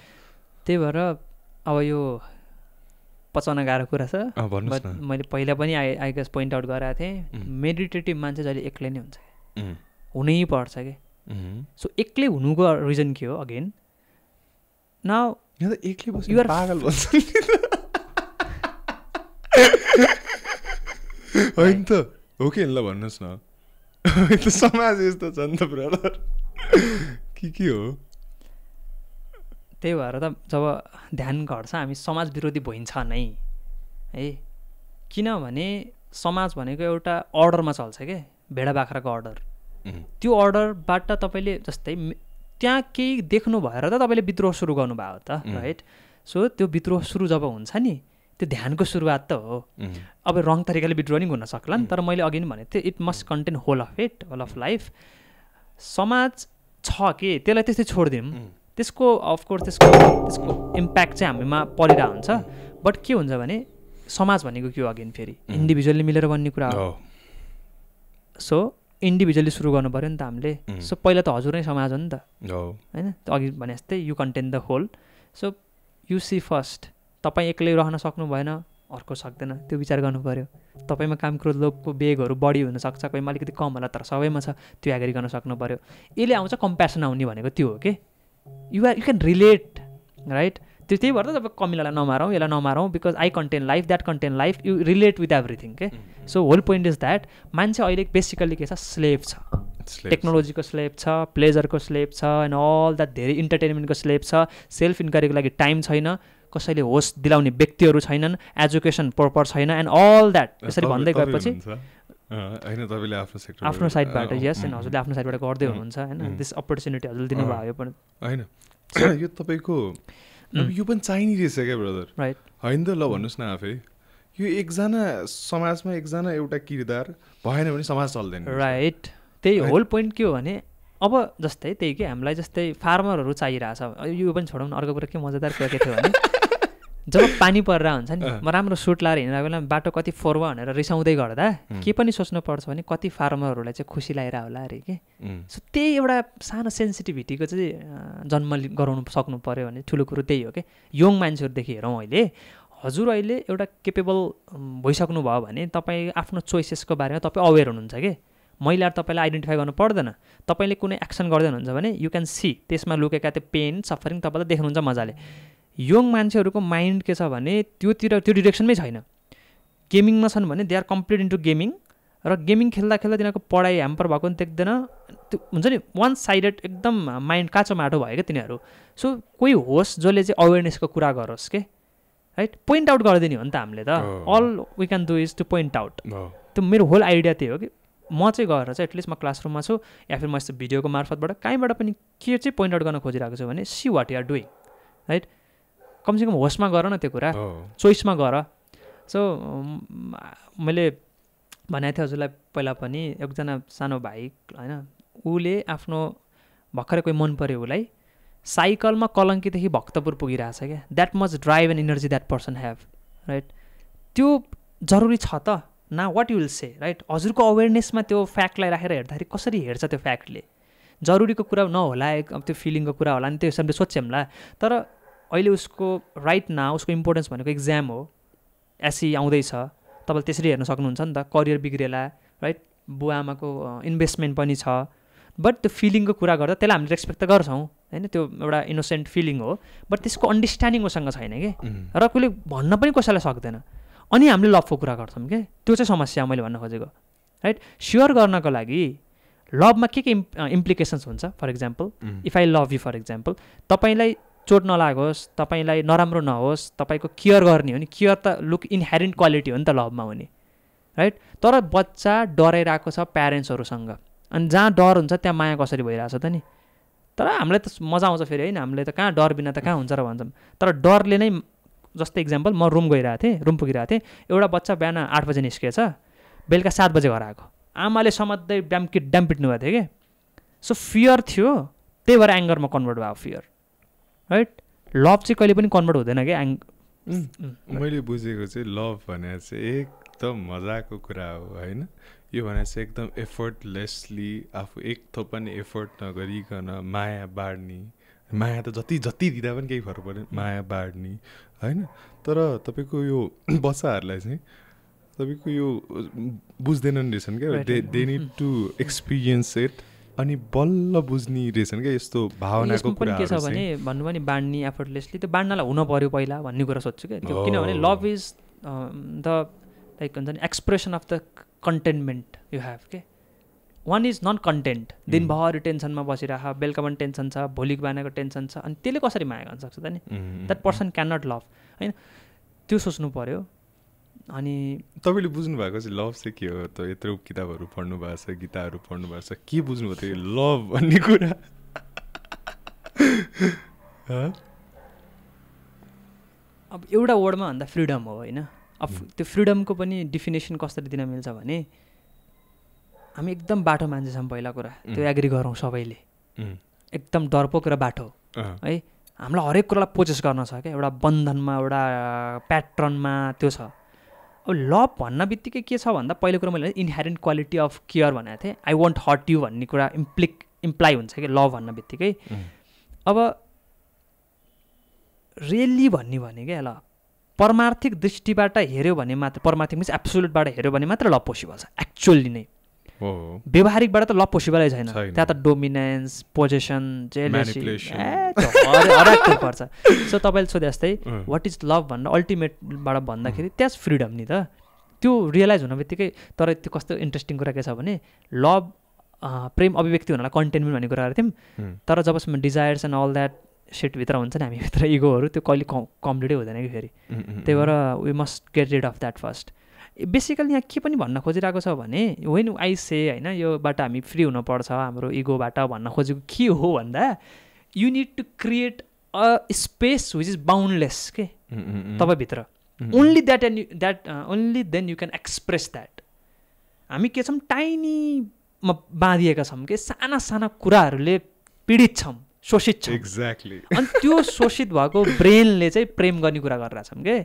त्यही भएर अब यो पचाउन गाह्रो कुरा छ, बट मैले पहिला पनि आई गेस पोइन्ट आउट गरेको थिएँ, मेडिटेटिभ मान्छे जहिले एक्लै नै हुन्छ कि, हुनै पर्छ कि। सो एक्लै हुनुको रिजन के हो अगेन, नाउ एक्लै बस्नु पागल भन्छ होइन त हो कि ल भन्नुहोस् न, समाज यस्तो छ नि त ब्रदर, के हो। त्यही भएर त जब ध्यान घट्छ हामी समाज विरोधी भइन्छ नै है, किनभने समाज भनेको एउटा अर्डरमा चल्छ क्या, भेडा बाख्राको अर्डर। त्यो अर्डरबाट तपाईँले जस्तै त्यहाँ केही देख्नु भएर त तपाईँले विद्रोह सुरु गर्नुभयो त, राइट। सो त्यो विद्रोह सुरु जब हुन्छ नि त्यो ध्यानको सुरुवात त हो। अब रङ तरिकाले विद्रोह नि हुन सक्ला नि, तर मैले अघि नै भनेको थिएँ it must contain whole of it, whole of life. समाज छ कि त्यसलाई त्यस्तै छोडिदिउँ, त्यसको अफकोर्स त्यसको इम्प्याक्ट चाहिँ हामीमा परिरहेको हुन्छ। बट के हुन्छ भने समाज भनेको के हो अगेन फेरि इन्डिभिजुअली मिलेर बन्ने कुरा हो। सो इन्डिभिजुअली सुरु गर्नु पऱ्यो नि त हामीले। सो पहिला त हजुर नै समाज हो नि त होइन, अघि भने जस्तै you contain the whole. So you see first, तपाईँ एक्लै रहन सक्नु भएन, अर्को सक्दैन, त्यो विचार गर्नु पऱ्यो। तपाईँमा काम क्रोध लोभको बेगहरू बढी हुनसक्छ, कोहीमा अलिकति कम होला, तर सबैमा छ, त्यो एग्री गर्न सक्नु पऱ्यो। यसले आउँछ कम्प्यासन आउने भनेको त्यो हो कि यु क्यान रिलेट, राइट। त्यही भएर त तपाईँ कमिलालाई नमारौँ, यसलाई नमारौँ, because I contain life, that contain life, you relate with everything के। So whole point is that मान्छे अहिले बेसिकल्ली के छ, स्लेभ छ, टेक्नोलोजीको स्लेभ छ, प्लेजरको स्लेभ छ, एन्ड अल द्याट, धेरै इन्टरटेनमेन्टको स्लेभ छ, सेल्फ इन्क्वायरीको लागि टाइम छैन, कसैले होस दिलाउने व्यक्तिहरू छैनन्, एजुकेसन प्रोपर छैन, एन्ड अल द्याट। यसरी भन्दै गएपछि आफ्नो साइडबाट यस, एन्ड हजुरले आफ्नो साइडबाट गर्दै हुनुहुन्छ होइन, दिस अपर्च्युनिटी हजुरले दिनुभयो पनि होइन। यो तपाईँको यो पनि चाहिने रहेछ क्या ब्रदर, राइट। होइन त ल भन्नुहोस् न आफै, यो एकजना समाजमा एकजना एउटा किरदार भएन भने समाज चल्दैन राइट त्यही होल पोइन्ट के हो भने अब जस्तै त्यही के हामीलाई जस्तै फार्मरहरू चाहिरहेछ यो पनि छोडौँ न अर्को कुरा के मजादार कुरा के थियो भने जब पानी परेर हुन्छ नि म राम्रो सुट लाएर हिँडेर बेला बाटो कति फोर्वा भनेर रिसाउँदै गर्दा के पनि सोच्नुपर्छ भने कति फार्मरहरूलाई चाहिँ खुसी लागेर होला अरे के सो त्यही एउटा सानो सेन्सिटिभिटीको चाहिँ जन्म गराउनु सक्नु पऱ्यो भने ठुलो कुरो त्यही हो कि यङ मान्छेहरूदेखि हेरौँ अहिले हजुर अहिले एउटा केपेबल भइसक्नु भयो भने तपाईँ आफ्नो चोइसेसको बारेमा तपाईँ अवेर हुनुहुन्छ कि महिलाहरू तपाईँलाई आइडेन्टिफाई गर्नु पर्दैन तपाईँले कुनै एक्सन गर्दै हुनुहुन्छ भने यु क्यान सी त्यसमा लुकेका त्यो पेन सफरिङ तपाईँले देख्नुहुन्छ मजाले यङ मान्छेहरूको माइन्ड के छ भने त्यो डिरेक्सनमै छैन गेमिङमा छन् भने they are complete into gaming र गेमिङ खेल्दा खेल्दा तिनीहरूको पढाइ ह्याम्पर भएको पनि देख्दैन त्यो हुन्छ नि वान साइडेड एकदम माइन्ड काँचो माटो भयो क्या तिनीहरू सो कोही होस् जसले चाहिँ अवेरनेसको कुरा गरोस् के राइट पोइन्ट आउट गरिदिने हो नि त हामीले त all we can do is to point out त्यो मेरो होल आइडिया त्यही हो कि म चाहिँ गएर चाहिँ एटलिस्ट म क्लासरुममा छु या फिर म यस्तो भिडियोको मार्फतबाट कहीँबाट पनि के चाहिँ पोइन्ट आउट गर्न खोजिरहेको छु भने see what you are doing right कमसेकम होस्टमा गर न त्यो कुरा चोइसमा गर सो मैले भनेको थिएँ हजुरलाई पहिला पनि एकजना सानो भाइ होइन उसले आफ्नो भर्खरै कोही मन पऱ्यो उसलाई साइकलमा कलङ्कीदेखि भक्तपुर पुगिरहेछ क्या that much drive and energy that person have right त्यो जरुरी छ त ना what you will say right हजुरको अवेरनेसमा त्यो फ्याक्टलाई राखेर हेर्दाखेरि कसरी हेर्छ त्यो फ्याक्टले जरुरीको कुरा नहोला त्यो फिलिङको कुरा होला नि त्यो हिसाबले सोच्यौँला तर अहिले उसको राइट न उसको इम्पोर्टेन्स भनेको एक्जाम हो एसई आउँदैछ तपाईँले त्यसरी हेर्न सक्नुहुन्छ नि त करियर बिग्रेला राइट बुवा आमाको इन्भेस्टमेन्ट पनि छ बट त्यो फिलिङको कुरा गर्दा त्यसलाई हामीले रेस्पेक्ट त गर्छौँ होइन त्यो एउटा इनोसेन्ट फिलिङ हो बट त्यसको अन्डरस्ट्यान्डिङ उसँग छैन कि र कोहीले भन्न पनि कसैलाई सक्दैन अनि हामीले लभको कुरा गर्छौँ क्या त्यो चाहिँ समस्या मैले भन्न खोजेको राइट स्योर गर्नको लागि लभमा के इम्प्लिकेसन्स हुन्छ for example if I love you for example तपाईँलाई चोट नलागोस् तपाईँलाई नराम्रो नहोस् तपाईँको केयर गर्ने हो नि केयर त लुक इनहेरेन्ट क्वालिटी हो नि त लभमा हुने राइट तर बच्चा डराइरहेको छ प्यारेन्ट्सहरूसँग अनि जहाँ डर हुन्छ त्यहाँ माया कसरी भइरहेछ त नि तर हामीलाई त मजा आउँछ फेरि होइन हामीले त कहाँ डर बिना त कहाँ हुन्छ र भन्छौँ तर डरले नै जस्तै इक्जाम्पल म रुम पुगिरहेको थिएँ एउटा बच्चा बिहान 8 बजे निस्किएछ बेलुका 7 बजे घर आएको आमाले समात्दै ड्याम पिट्नु भएको थियो कि सो फियर थियो त्यही भएर एङ्गरमा कन्भर्ट भयो फियर राइट लभ चाहिँ कहिले पनि कन्भर्ट हुँदैन कि मैले बुझेको चाहिँ लभ भने चाहिँ एकदम मजाको कुरा हो होइन यो भने चाहिँ एकदम एफर्टलेसली आफू एक थोप पनि एफर्ट नगरिकन माया बाँड्ने माया त जति दिँदा पनि केही फरक पर्दैन माया बाँड्ने होइन तर तपाईँको यो बच्चाहरूलाई चाहिँ तपाईँको यो बुझ्दैनन् रहेछन् क्या they need to experience it अनि बल्ल बुझ्ने रहेछन् क्या यस्तो भावनाको कुरा के छ भने भन्नु पनि बाँड्ने एफर्टलेसली त्यो बाँड्नलाई हुन पऱ्यो पहिला भन्ने कुरा सोध्छु क्या त्यो किनभने लभ इज द लाइक हुन्छ नि expression of the contentment you have के वान इज नन कन्टेन्ट दिनभरि टेन्सनमा बसिरह बेलुका पनि टेन्सन छ भोलिको बिहानको टेन्सन छ अनि त्यसले कसरी माया गर्न सक्छ त नि that person can not love होइन त्यो सोच्नु पऱ्यो अनि तपाईँले बुझ्नु भएको चाहिँ लभ चाहिँ के हो त यत्रो किताबहरू पढ्नु भएको छ गीताहरू पढ्नु भएको छ के बुझ्नुभयो त्यो लभ भन्ने कुरा अब एउटा वर्डमा भन्दा फ्रिडम हो होइन अब त्यो फ्रिडमको पनि डिफिनेसन कसरी दिन मिल्छ भने हामी एकदम बाटो मान्छे छौँ पहिला कुरा त्यो एग्री गरौँ सबैले एकदम डरपोक र बाटो है हामीलाई हरेक कुरालाई प्रोसेस गर्न छ क्या एउटा बन्धनमा एउटा प्याटर्नमा त्यो छ अब लभ भन्न बित्तिकै के छ भन्दा पहिलो कुरा मैले इनहेरेन्ट क्वालिटी अफ केयर भनेको थिएँ आई वन्ट हर्ट यु भन्ने कुरा इम्प्लाइ हुन्छ कि लभ भन्न बित्तिकै अब रियल्ली भन्ने भने क्या ल परमार्थिक दृष्टिबाट हेऱ्यो भने मात्र परमार्थिक मिन्स एब्सोल्युटबाट हेऱ्यो भने मात्र लभ पोसिबल छ एक्चुअली नै व्यवहारिकबाट त लभ पोसिबलै छैन त्यहाँ त डोमिनेन्स पोजेसन जेलसी हरेक पर्छ सो तपाईँले सोधे जस्तै वाट इज लभ भनेर अल्टिमेटबाट भन्दाखेरि त्यहाँ फ्रिडम नि त त्यो रियलाइज हुन बित्तिकै तर त्यो कस्तो इन्ट्रेस्टिङ कुरा के छ भने लभ प्रेम अभिव्यक्ति हुनलाई कन्टेन्टमेन्ट भन्ने कुरा गरेको थियौँ तर जबसम्म डिजायर्स एन्ड अल द्याट सेटभित्र हुन्छ नि हामीभित्र इगोहरू त्यो कहिले कम्प्लिटै हुँदैन कि फेरि त्यही भएर we must get rid of that first basically यहाँ के पनि भन्न खोजिरहेको छ भने वेन आई से होइन योबाट हामी फ्री हुनुपर्छ हाम्रो इगोबाट भन्न खोजेको के हो भन्दा you need to create a space which is boundless के तपाईँभित्र only only then you can express that. हामी के छौँ, टाइनीमा बाँधिएका छौँ कि साना साना कुराहरूले पीडित छौँ, शोषित छौँ. एक्ज्याक्टली. अनि त्यो शोषित भएको ब्रेनले चाहिँ प्रेम गर्ने कुरा गरिरहेको छौँ कि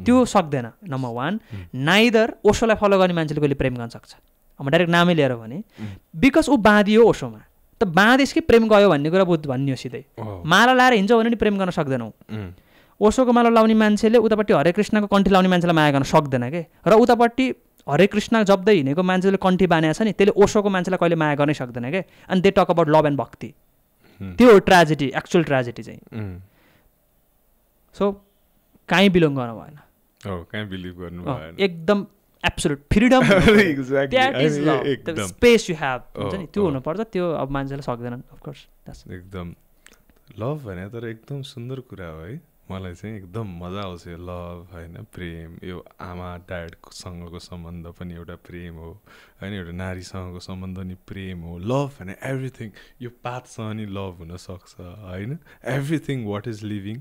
त्यो सक्दैन. नम्बर 1. नाइदर ओशोलाई फलो गर्ने मान्छेले कहिले प्रेम गर्न सक्छ, अब डाइरेक्ट नामै लिएर भने, बिकज ऊ बाँधियो ओशोमा. त बाँधिस कि प्रेम गयो भन्ने कुरा बुझ भन्ने हो सिधै. माला लाएर हिँड्छौ भने नि प्रेम गर्न सक्दैनौ. ओशोको माला लाउने मान्छेले उतापट्टि हरे कृष्णको कन्ठी लाउने मान्छेलाई माया गर्न सक्दैन के. र उतापट्टि हरे कृष्ण जप्दै हिँडेको मान्छेले कन्ठी बानेको छ नि, त्यसले ओशोको मान्छेलाई कहिले माया गर्नै सक्दैन क्या. अनि they talk about love and bhakti. त्यो हो ट्रेजेडी, एक्चुअल ट्रेजेडी चाहिँ. सो कहीँ बिलोङ गर्नु भएन, एकदम absolute freedom. That is love, the space you have हुन्छ नि, त्यो हुनुपर्छ. त्यो अब मान्छेले सक्दैन अफकोर्स. एकदम लभ भने तर एकदम सुन्दर कुरा हो है. मलाई चाहिँ एकदम मजा आउँछ यो लभ होइन, प्रेम. यो आमा ड्याडसँगको सम्बन्ध पनि एउटा प्रेम हो होइन, एउटा नारीसँगको सम्बन्ध नि प्रेम हो. लभ भने एभ्रिथिङ. यो पातसँग नि लभ हुनसक्छ होइन, एभ्रिथिङ वाट इज लिभिङ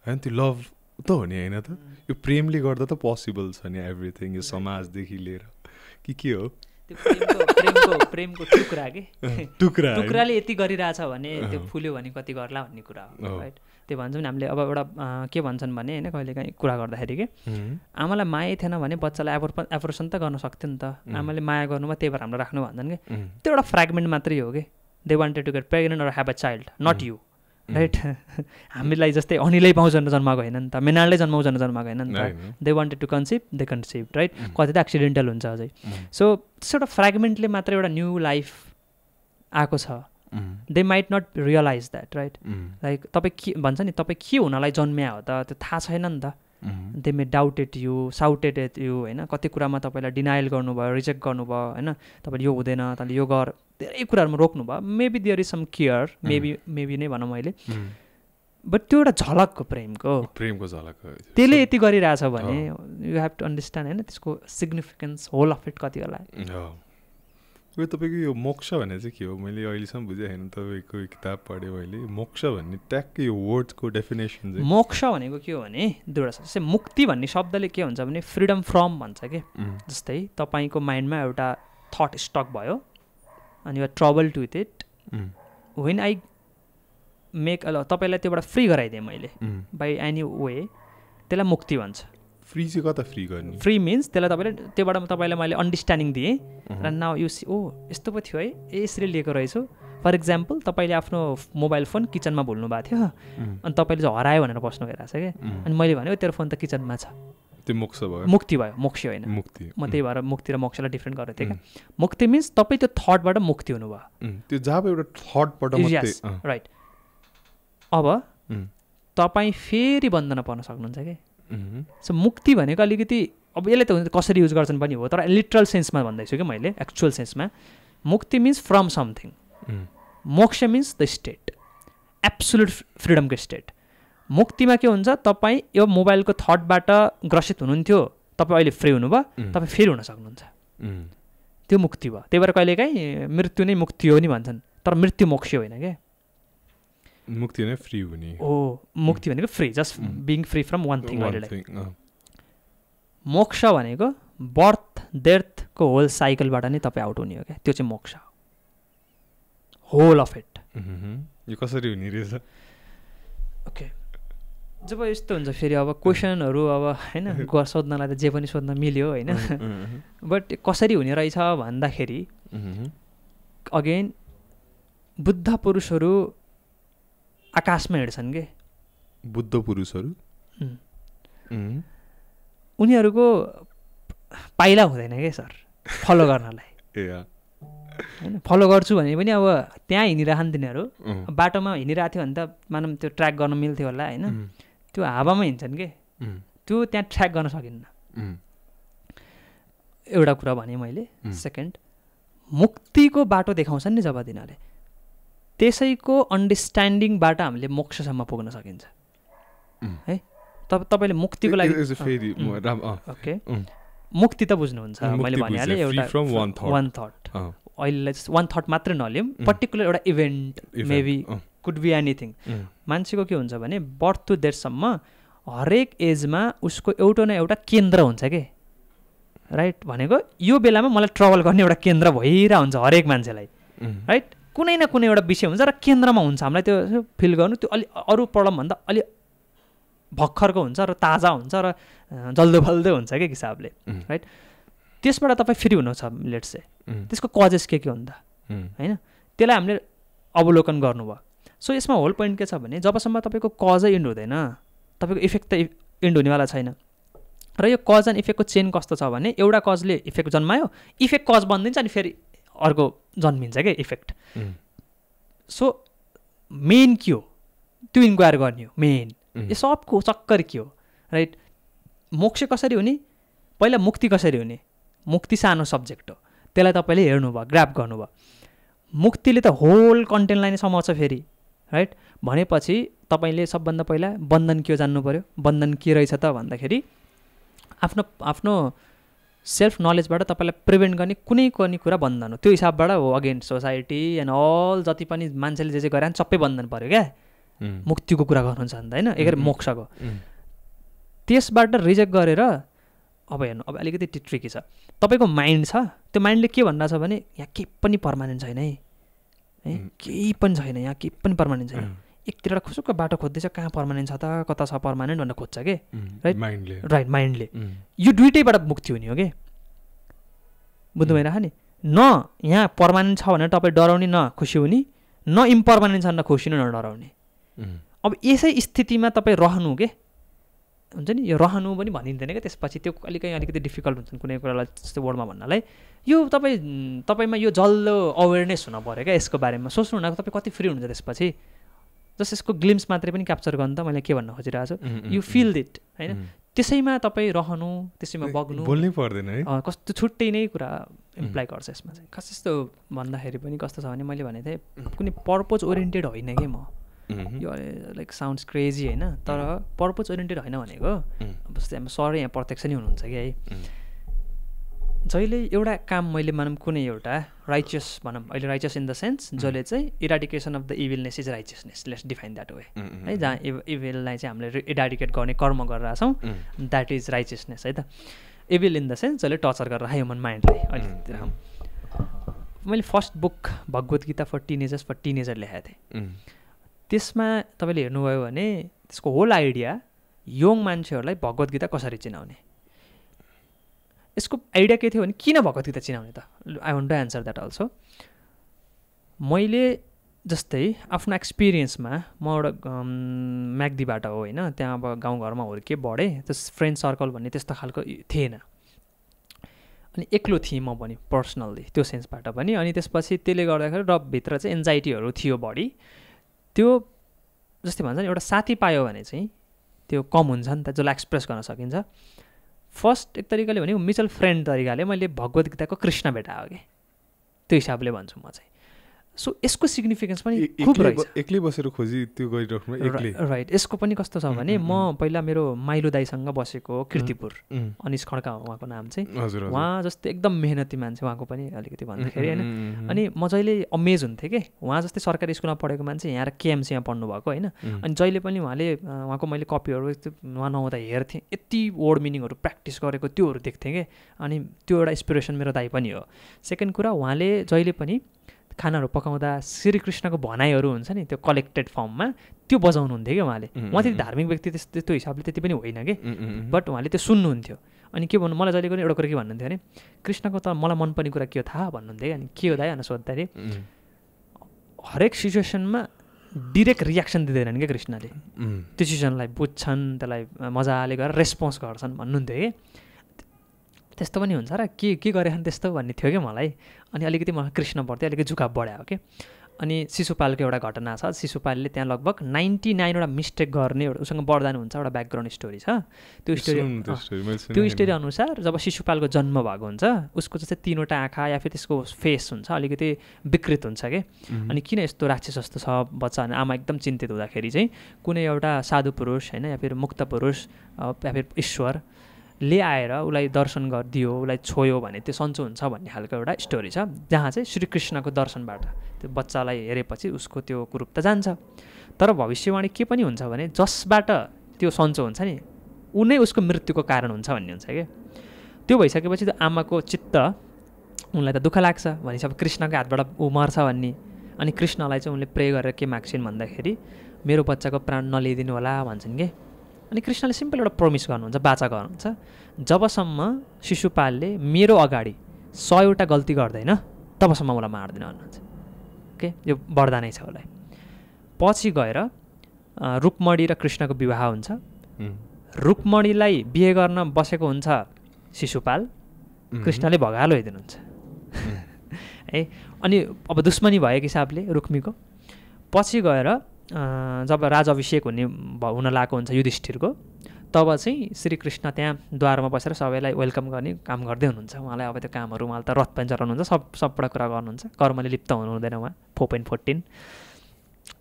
होइन, त्यो लभ त हो नि होइन. त यो प्रेमले गर्दा त पोसिबल छ नि एभ्रिथिङ. यो समाजदेखि लिएर के हो प्रेमको टुक्रा के टुक्राले यति गरिरहेछ भने त्यो फुल्यो भने कति गर्ला भन्ने कुरा हो राइट. त्यो भन्छौँ नि हामीले. अब एउटा के भन्छन् भने होइन, कहिले काहीँ कुरा गर्दाखेरि के आमालाई माया थिएन भने बच्चालाई एबोर्सन त गर्न सक्थ्यो नि त. आमाले माया गर्नुभयो त्यही भएर हाम्रो राख्नु भन्छन् कि. त्यो एउटा फ्रेगमेन्ट मात्रै हो कि. They wanted to get pregnant or have a child, not you right. हामीलाई जस्तै अनिलै पाउँछ जन्माएको होइन नि त, मेनालले जन्माउँछ जन्माएको होइन नि त. They wanted to conceive, they conceive right. कति त एक्सिडेन्टल हुन्छ अझै. सो त्यस्तो एउटा फ्रेगमेन्टले मात्रै एउटा न्यू लाइफ आएको छ. They might not realise that right. Like तपाईँ के भन्छ नि, तपाईँ के हुनलाई जन्मिया हो त त्यो थाहा छैन नि त. They may doubted you, shouted at you होइन. कति कुरामा तपाईँलाई डिनायल गर्नुभयो, रिजेक्ट गर्नुभयो होइन. तपाईँले यो हुँदैन, तैँले यो गर, धेरै कुराहरूमा रोक्नुभयो. Maybe there is some care, maybe नै भनौँ मैले. बट त्यो एउटा झलक हो प्रेमको झलक हो. त्यसले यति गरिरहेछ भने यु हेभ टु अन्डरस्ट्यान्ड होइन त्यसको सिग्निफिकेन्स, होल अफ इट कति होला. यो तपाईँको यो मोक्ष भन्ने चाहिँ के हो, मैले अहिलेसम्म बुझेँ होइन. तपाईँको किताब पढेँ मैले. मोक्ष भन्ने ट्याक्कै यो वर्डको डेफिनेसन चाहिँ, मोक्ष भनेको के हो भने दुईवटा छ. जस्तै मुक्ति भन्ने शब्दले के हुन्छ भने फ्रिडम फ्रम भन्छ कि. जस्तै तपाईँको माइन्डमा एउटा थट स्टक भयो अनि you are trouble to with it. When I make तपाईँलाई त्योबाट फ्री गराइदिएँ मैले बाई एनी वे, त्यसलाई मुक्ति भन्छ. फ्री चाहिँ कता फ्री गर्ने? फ्री मिन्स त्यसलाई तपाईँले त्योबाट तपाईँलाई मैले अन्डरस्ट्यान्डिङ दिएँ र नाउ यु सी ओ यस्तो पो थियो है, यसरी लिएको रहेछु. फर इक्जाम्पल तपाईँले आफ्नो मोबाइल फोन किचनमा भुल्नु भएको थियो अनि तपाईँले चाहिँ हरायो भनेर बस्नु भइरहेछ क्या. अनि मैले भने तेरो फोन त किचनमा छ, त्यो मोक्ष भयो. मुक्ति भयो, मोक्ष होइन मुक्ति. म त्यही भएर मुक्ति र मोक्षलाई डिफ्रेन्ट गरेको थिएँ क्या. मुक्ति मिन्स तपाईँ त्यो थटबाट मुक्ति हुनुभयो. त्यो जब एउटा थटबाट मात्रै राइट. अब तपाईँ फेरि बन्धन पर्न सक्नुहुन्छ क्या. सो मुक्ति भनेको अलिकति अब यसले त हुन्छ कसरी युज गर्छन् पनि हो, तर लिटरल सेन्समा भन्दैछु कि मैले, एक्चुअल सेन्समा. मुक्ति मिन्स फ्रम समथिङ. मोक्ष मिन्स द स्टेट, एब्सोल्युट फ्रिडमको स्टेट. मुक्तिमा के हुन्छ, तपाईँ यो मोबाइलको थटबाट ग्रसित हुनुहुन्थ्यो, तपाईँ अहिले फ्री हुनुभयो, तपाईँ फेरि हुन सक्नुहुन्छ. त्यो मुक्ति भयो. त्यही भएर कहिलेकाहीँ मृत्यु नै मुक्ति हो नि भन्छन्, तर मृत्यु मोक्ष होइन क्या. मुक्ति नै फ्री हुने हो. मुक्ति भनेको free, just being free from one thing. मोक्ष भनेको बर्थ डेथको होल साइकलबाट नै तपाईँ आउट हुने हो क्या. त्यो चाहिँ मोक्ष हो, होल अफ इट. यो कसरी हुने रहेछ? ओके, जब यस्तो हुन्छ फेरि अब क्वेसनहरू अब होइन सोध्नलाई त जे पनि सोध्न मिल्यो होइन. बट कसरी हुने रहेछ भन्दाखेरि अगेन बुद्ध पुरुषहरू आकाशमा हिँड्छन् के. बुद्ध पुरुषहरू उनीहरूको पाइला हुँदैन क्या सर फलो गर्नलाई. होइन फलो गर्छु भने पनि अब त्यहाँ हिँडिरहन् तिनीहरू. बाटोमा हिँडिरहेको थियो भने त मानौँ त्यो ट्र्याक गर्न मिल्थ्यो होला होइन. त्यो हावामा हिँड्छन् कि, त्यो त्यहाँ ट्र्याक गर्न सकिन्न. एउटा कुरा भने मैले. सेकेन्ड, मुक्तिको बाटो देखाउँछन् नि जब तिनीहरूले, त्यसैको अन्डरस्ट्यान्डिङबाट हामीले मोक्षसम्म पुग्न सकिन्छ है. तपाईँले मुक्तिको लागि ओके मुक्ति त बुझ्नुहुन्छ मैले भनिहालेँ. एउटा वान थट, अहिले वान थट मात्रै नलिउँ, पर्टिकुलर एउटा event maybe could be anything. मान्छेको के हुन्छ भने बर्थ टु डेथसम्म हरेक एजमा उसको एउटा न एउटा केन्द्र हुन्छ के, राइट? भनेको यो बेलामा मलाई ट्रबल गर्ने एउटा केन्द्र भइरहेको हुन्छ हरेक मान्छेलाई, राइट? कुनै न कुनै एउटा विषय हुन्छ र केन्द्रमा हुन्छ, हामीलाई त्यो फिल गर्नु त्यो अलि अरू प्रब्लमभन्दा अलि भर्खरको हुन्छ र ताजा हुन्छ र जल्दो बल्दो हुन्छ क्या हिसाबले, राइट? त्यसबाट तपाईँ फ्री हुनु छ लेट्स से, त्यसको कजेस के हो नि त, होइन? त्यसलाई हामीले अवलोकन गर्नुभयो। सो यसमा होल पोइन्ट के छ भने जबसम्म तपाईँको कजै इन्ड हुँदैन तपाईँको इफेक्ट त इन्ड हुनेवाला छैन। र यो कज एन्ड इफेक्टको चेन कस्तो छ भने एउटा कजले इफेक्ट जन्मायो, इफेक्ट कज बनिदिन्छ अनि फेरि अर्को जन्मिन्छ क्या इफेक्ट। सो मेन के हो त्यो इन्क्वायर गर्ने हो मेन, यो सबको चक्कर के हो, राइट? मोक्ष कसरी हुने, पहिला मुक्ति कसरी हुने, मुक्ति सानो सब्जेक्ट हो, त्यसलाई तपाईँले हेर्नुभयो, ग्राफ गर्नुभयो। मुक्तिले त होल कन्टेन्टलाई नै समाउँछ फेरि, राइट? भनेपछि तपाईँले सबभन्दा पहिला बन्धन के हो जान्नु पऱ्यो। बन्धन के रहेछ त भन्दाखेरि आफ्नो सेल्फ नलेजबाट तपाईँलाई प्रिभेन्ट गर्ने कुनै कुनै कुरा बन्धन हो, त्यो हिसाबबाट हो अगेन्स्ट सोसाइटी एन्ड अल जति पनि मान्छेले जे गरे सबै बन्धन पऱ्यो क्या। मुक्तिको कुरा गर्नुहुन्छ नि त, होइन? एक मोक्षको त्यसबाट रिजेक्ट गरेर अब हेर्नु, अब अलिकति ट्रिकी छ। तपाईँको माइन्ड छ, त्यो माइन्डले के भनिरहेछ भने यहाँ केही पनि पर्मानेन्ट छैन है, केही पनि छैन, यहाँ केही पनि पर्मानेन्ट छैन। एकतिरबाट खुसुक्क बाटो खोज्दैछ, कहाँ पर्मानेन्ट छ त, कता छ पर्मानेन्ट भनेर खोज्छ कि, राइट? राइट, माइन्डले। यो दुइटैबाट मुक्ति हुने हो कि, बुझ्नु भइरहेको नि? न यहाँ पर्मानेन्ट छ भनेर तपाईँ डराउने, न खुसी हुने, न इम्पर्मानेन्ट छ न खुसी न डराउने। अब यसै स्थितिमा तपाईँ रहनु के हुन्छ नि, यो रहनु पनि भनिँदैन क्या त्यसपछि, त्यो अलिकति डिफिकल्ट हुन्छ कुनै कुरालाई जस्तो वर्डमा भन्नलाई। यो तपाईँमा यो जल्दो अवेरनेस हुन पऱ्यो क्या यसको बारेमा, सोच्नु न तपाईँ कति फ्री हुनुहुन्छ त्यसपछि। जस्ट यसको ग्लिम्स मात्रै पनि क्याप्चर गर्नु त मैले के भन्न खोजिरहेको छु, यु फिल इट, होइन? त्यसैमा तपाईँ रहनु, त्यसैमा बग्नु, बोल्नै पर्दैन है, कस्तो छुट्टै नै कुरा इम्प्लाइ गर्छ यसमा चाहिँ। खास यस्तो भन्दाखेरि पनि कस्तो छ भने मैले भनेको थिएँ कुनै पर्पोज ओरिएन्टेड होइन कि म, यो लाइक साउन्ड्स क्रेजी होइन, तर पर्पोज ओरिएन्टेड होइन भनेको अब जस्तै हामी सर यहाँ प्रत्यक्ष नै हुनुहुन्छ कि है, जहिले एउटा काम मैले मानौँ कुनै एउटा राइचियस भनौँ, अहिले राइचियस इन द सेन्स जसले चाहिँ eradication of the evilness is righteousness, let's define that way है, जहाँ इभिललाई चाहिँ हामीले इराडिकेट गर्ने कर्म गरेर छौँ, द्याट इज राइचियसनेस है त। इभिल इन द सेन्स जसले टर्चर गरेर ह्युमन माइन्डलाई अलिकति। मैले first book Bhagavad Gita for teenagers for teenager लेखेको थिएँ, त्यसमा तपाईँले हेर्नुभयो भने त्यसको होल आइडिया यङ मान्छेहरूलाई भगवत गीता कसरी चिनाउने, यसको आइडिया के थियो भने किन भगवत गीता चिनाउने त। I want to answer that also. मैले जस्तै आफ्नो एक्सपिरियन्समा म एउटा म्याग्दीबाट हो होइन, त्यहाँ अब गाउँघरमा हुर्केँ बढेँ, त्यस फ्रेन्ड सर्कल भन्ने त्यस्तो खालको थिएन, अनि एक्लो थिएँ म पनि पर्सनल्ली त्यो सेन्सबाट पनि। अनि त्यसपछि त्यसले गर्दाखेरि र भित्र चाहिँ एन्जाइटीहरू थियो बढी, त्यो जस्तै भन्छ नि एउटा साथी पायो भने चाहिँ त्यो कम हुन्छ नि त, जसलाई एक्सप्रेस गर्न सकिन्छ। फर्स्ट एक तरिकाले भने म्युचुअल फ्रेन्ड तरिकाले मैले भगवत गीताको कृष्ण भेटायो कि, त्यो हिसाबले भन्छु म चाहिँ। सो यसको सिग्निफिकेन्स पनि खुब रहेछ, एक्लै बसेर खोजी त्यो गरिराख्नु एक्लै, राइट? यसको पनि कस्तो छ भने म पहिला मेरो माइलो दाईसँग बसेको किर्तिपुर, अनिस खड्का उहाँको नाम चाहिँ, उहाँ जस्तै एकदम मेहनती मान्छे उहाँको पनि अलिकति भन्दाखेरि होइन। अनि म जहिले अमेज हुन्थेँ कि उहाँ जस्तै सरकारी स्कुलमा पढेको मान्छे यहाँ र केएमसीमा पढ्नुभएको होइन। अनि जहिले पनि उहाँको मैले कपीहरू उहाँ नहुँदा हेर्थेँ, यति वर्ड मिनिङहरू प्र्याक्टिस गरेको त्योहरू देख्थेँ कि, अनि त्यो एउटा इन्सपिरेसन मेरो दाई पनि हो। सेकेन्ड कुरा, उहाँले जहिले पनि खानाहरू पकाउँदा श्रीकृष्णको भनाइहरू हुन्छ नि त्यो कलेक्टेड फर्ममा त्यो बजाउनुहुन्थ्यो कि उहाँले। उहाँ त्यति धार्मिक व्यक्ति त्यो हिसाबले त्यति पनि होइन कि, बट उहाँले त्यो सुन्नुहुन्थ्यो। अनि के भन्नु, मलाई जहिले पनि एउटा कुरा के भन्नुहुन्थ्यो भने कृष्णको त मलाई मनपर्ने कुरा के हो थाहा भन्नुहुन्थ्यो। अनि के हो दाइ भनेर सोद्धाखेरि हरेक सिचुएसनमा डिरेक्ट रियाक्सन दिँदैनन् क्या कृष्णले, त्यो सिचुएसनलाई बुझ्छन्, त्यसलाई मजाले गरेर रेस्पोन्स गर्छन् भन्नुहुन्थ्यो कि। त्यस्तो पनि हुन्छ र के गरेछन् त्यस्तो भन्ने थियो क्या मलाई। अनि अलिकति मलाई कृष्णप्रति अलिकति झुकाव बढायो कि। अनि शिशुपालको एउटा घटना छ, शिशुपालले त्यहाँ लगभग 99 वटा मिस्टेक गर्ने उसँग वरदान हुन्छ, एउटा ब्याकग्राउन्ड स्टोरी छ। त्यो स्टोरी अनुसार जब शिशुपालको जन्म भएको हुन्छ उसको जस्तै 3वटा आँखा या फिर त्यसको फेस हुन्छ अलिकति विकृत हुन्छ कि। अनि किन यस्तो राक्षस जस्तो छ बच्चा भने आमा एकदम चिन्तित हुँदाखेरि चाहिँ कुनै एउटा साधु पुरुष होइन या फिर मुक्त पुरुष या फिर ईश्वरले आएर उसलाई दर्शन गरिदियो, उसलाई छोयो भने त्यो सन्चो हुन्छ भन्ने खालको एउटा स्टोरी छ, जहाँ चाहिँ श्रीकृष्णको दर्शनबाट त्यो बच्चालाई हेरेपछि उसको त्यो कुरूपता जान्छ। तर भविष्यवाणी के पनि हुन्छ भने जसबाट त्यो सन्चो हुन्छ नि ऊ नै उसको मृत्युको कारण हुन्छ भन्ने हुन्छ क्या। त्यो भइसकेपछि त्यो आमाको चित्त उनलाई त दुःख लाग्छ भनेपछि अब कृष्णको हातबाट ऊ मर्छ भन्ने। अनि कृष्णलाई चाहिँ उनले प्रे गरेर के माग्छिन् भन्दाखेरि मेरो बच्चाको प्राण नलिदिनु होला भन्छन् कि। अनि कृष्णले सिम्पल एउटा प्रोमिस गर्नुहुन्छ, बाचा गर्नुहुन्छ, जबसम्म शिशुपालले मेरो अगाडि 100वटा गल्ती गर्दैन तबसम्म उसलाई मार्दैन भन्नुहुन्छ के। यो वरदानै छ उसलाई। पछि गएर रुक्मणी र कृष्णको विवाह हुन्छ। रुक्मणीलाई बिहे गर्न बसेको हुन्छ शिशुपाल, कृष्णले भगाएर ल्याइदिनुहुन्छ है। अनि अब दुश्मनी भएको हिसाबले रुक्मीको पछि गएर जब राजाभिषेक हुन लागेको हुन्छ युधिष्ठिरको, तब चाहिँ श्रीकृष्ण त्यहाँ द्वारमा बसेर सबैलाई वेलकम गर्ने काम गर्दै हुनुहुन्छ। उहाँलाई अब त्यो कामहरू उहाँले त रथ पनि चलाउनुहुन्छ, सबबाट कुरा गर्नुहुन्छ, कर्मले लिप्त हुनु हुँदैन उहाँ। 4.14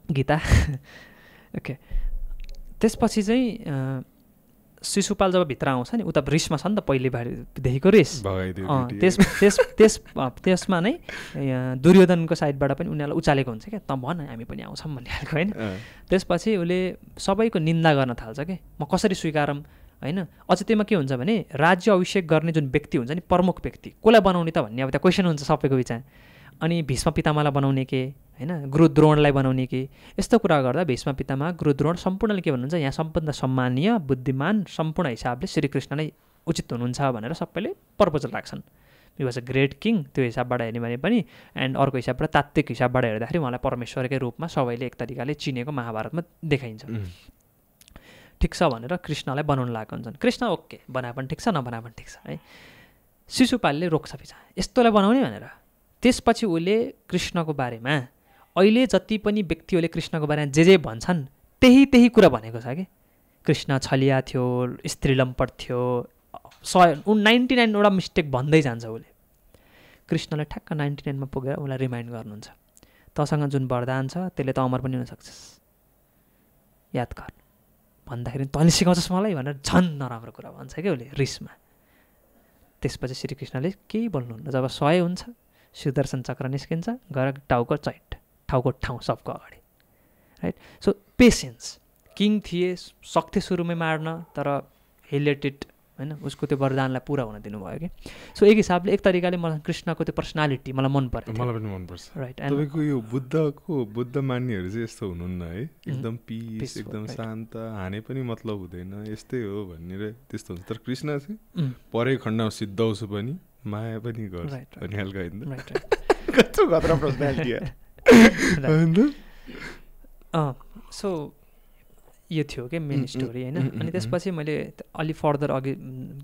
गीता ओके। त्यसपछि चाहिँ शिशुपाल जब भित्र आउँछ नि उता रिसमा छ नि त पहिलेदेखिको रिस, त्यसमा नै दुर्योधनको साइडबाट पनि उनीहरूलाई उचालेको हुन्छ क्या, त भन हामी पनि आउँछौँ भन्ने खालको होइन। त्यसपछि उसले सबैको निन्दा गर्न थाल्छ कि म कसरी स्वीकारौँ होइन। अझ त्यसमा के हुन्छ भने राज्य अभिषेक गर्ने जुन व्यक्ति हुन्छ नि प्रमुख व्यक्ति कसलाई बनाउने त भन्ने अब त्यहाँ क्वेसन हुन्छ सबैको बिचमा। अनि भीष्म पितामहलाई बनाउने के होइन, गुरु द्रोणलाई बनाउने कि, यस्तो कुरा गर्दा भीष्म पितामह गुरु द्रोण सम्पूर्णले के भन्नुहुन्छ, यहाँ सबभन्दा सम्मानीय बुद्धिमान सम्पूर्ण हिसाबले श्रीकृष्ण नै उचित हुनुहुन्छ भनेर सबैले प्रपोजल राख्छन्। He was a great king त्यो हिसाबबाट हेर्ने भने पनि, एन्ड अर्को हिसाबबाट तात्विक हिसाबबाट हेर्दाखेरि उहाँलाई परमेश्वरकै रूपमा सबैले एक तरिकाले चिनेको महाभारतमा देखाइन्छ। ठिक छ भनेर कृष्णलाई बनाउन लागेको हुन्छन्। कृष्ण ओके बनाए पनि ठिक छ नबनाए पनि ठिक छ है। शिशुपालले रोक्छ पिछा यस्तोलाई बनाउने भनेर। त्यसपछि उसले कृष्णको बारेमा अहिले जति पनि व्यक्तिहरूले कृष्णको बारेमा जे भन्छन् त्यही कुरा भनेको छ कि कृष्ण छलिया थियो, स्त्री लम्पट थियो, 99वटा मिस्टेक भन्दै जान्छ उसले। कृष्णले ठ्याक्क 99मा पुगेर उसलाई रिमाइन्ड गर्नुहुन्छ, तँसँग जुन वरदान छ त्यसले त अमर पनि हुन सक्छस्, याद गर भन्दाखेरि तैँले सिकाउँछस् मलाई भनेर झन् नराम्रो कुरा भन्छ क्या उसले रिसमा। त्यसपछि श्रीकृष्णले केही बोल्नुहुन्न। जब 100 हुन्छ सुदर्शन चक्र निस्किन्छ, गएर टाउको ठाउँ सबको अगाडि राइट। सो पेसेन्स किङ थिए, सक्थे सुरुमै मार्न, तर ही लेट इट होइन, उसको त्यो वरदानलाई पुरा हुन दिनुभयो कि। सो एक हिसाबले एक तरिकाले मलाई कृष्णको त्यो पर्सनालिटी मलाई मन पर्यो। मलाई पनि मनपर्छ राइट। तपाईँको यो बुद्ध मान्नेहरू चाहिँ यस्तो हुनुहुन्न है, एकदम पिस एकदम शान्त, हाने पनि मतलब हुँदैन, यस्तै हो भनेर त्यस्तो हुन्छ। तर कृष्ण चाहिँ परे खण्डमा सिद्धाउँछु पनि माया पनि गर्छ भन्ने खालको होइन। कस्तो खतरा पर्सनालिटी। सो यो थियो क्या मेन स्टोरी होइन। अनि त्यसपछि मैले अलि फर्दर अघि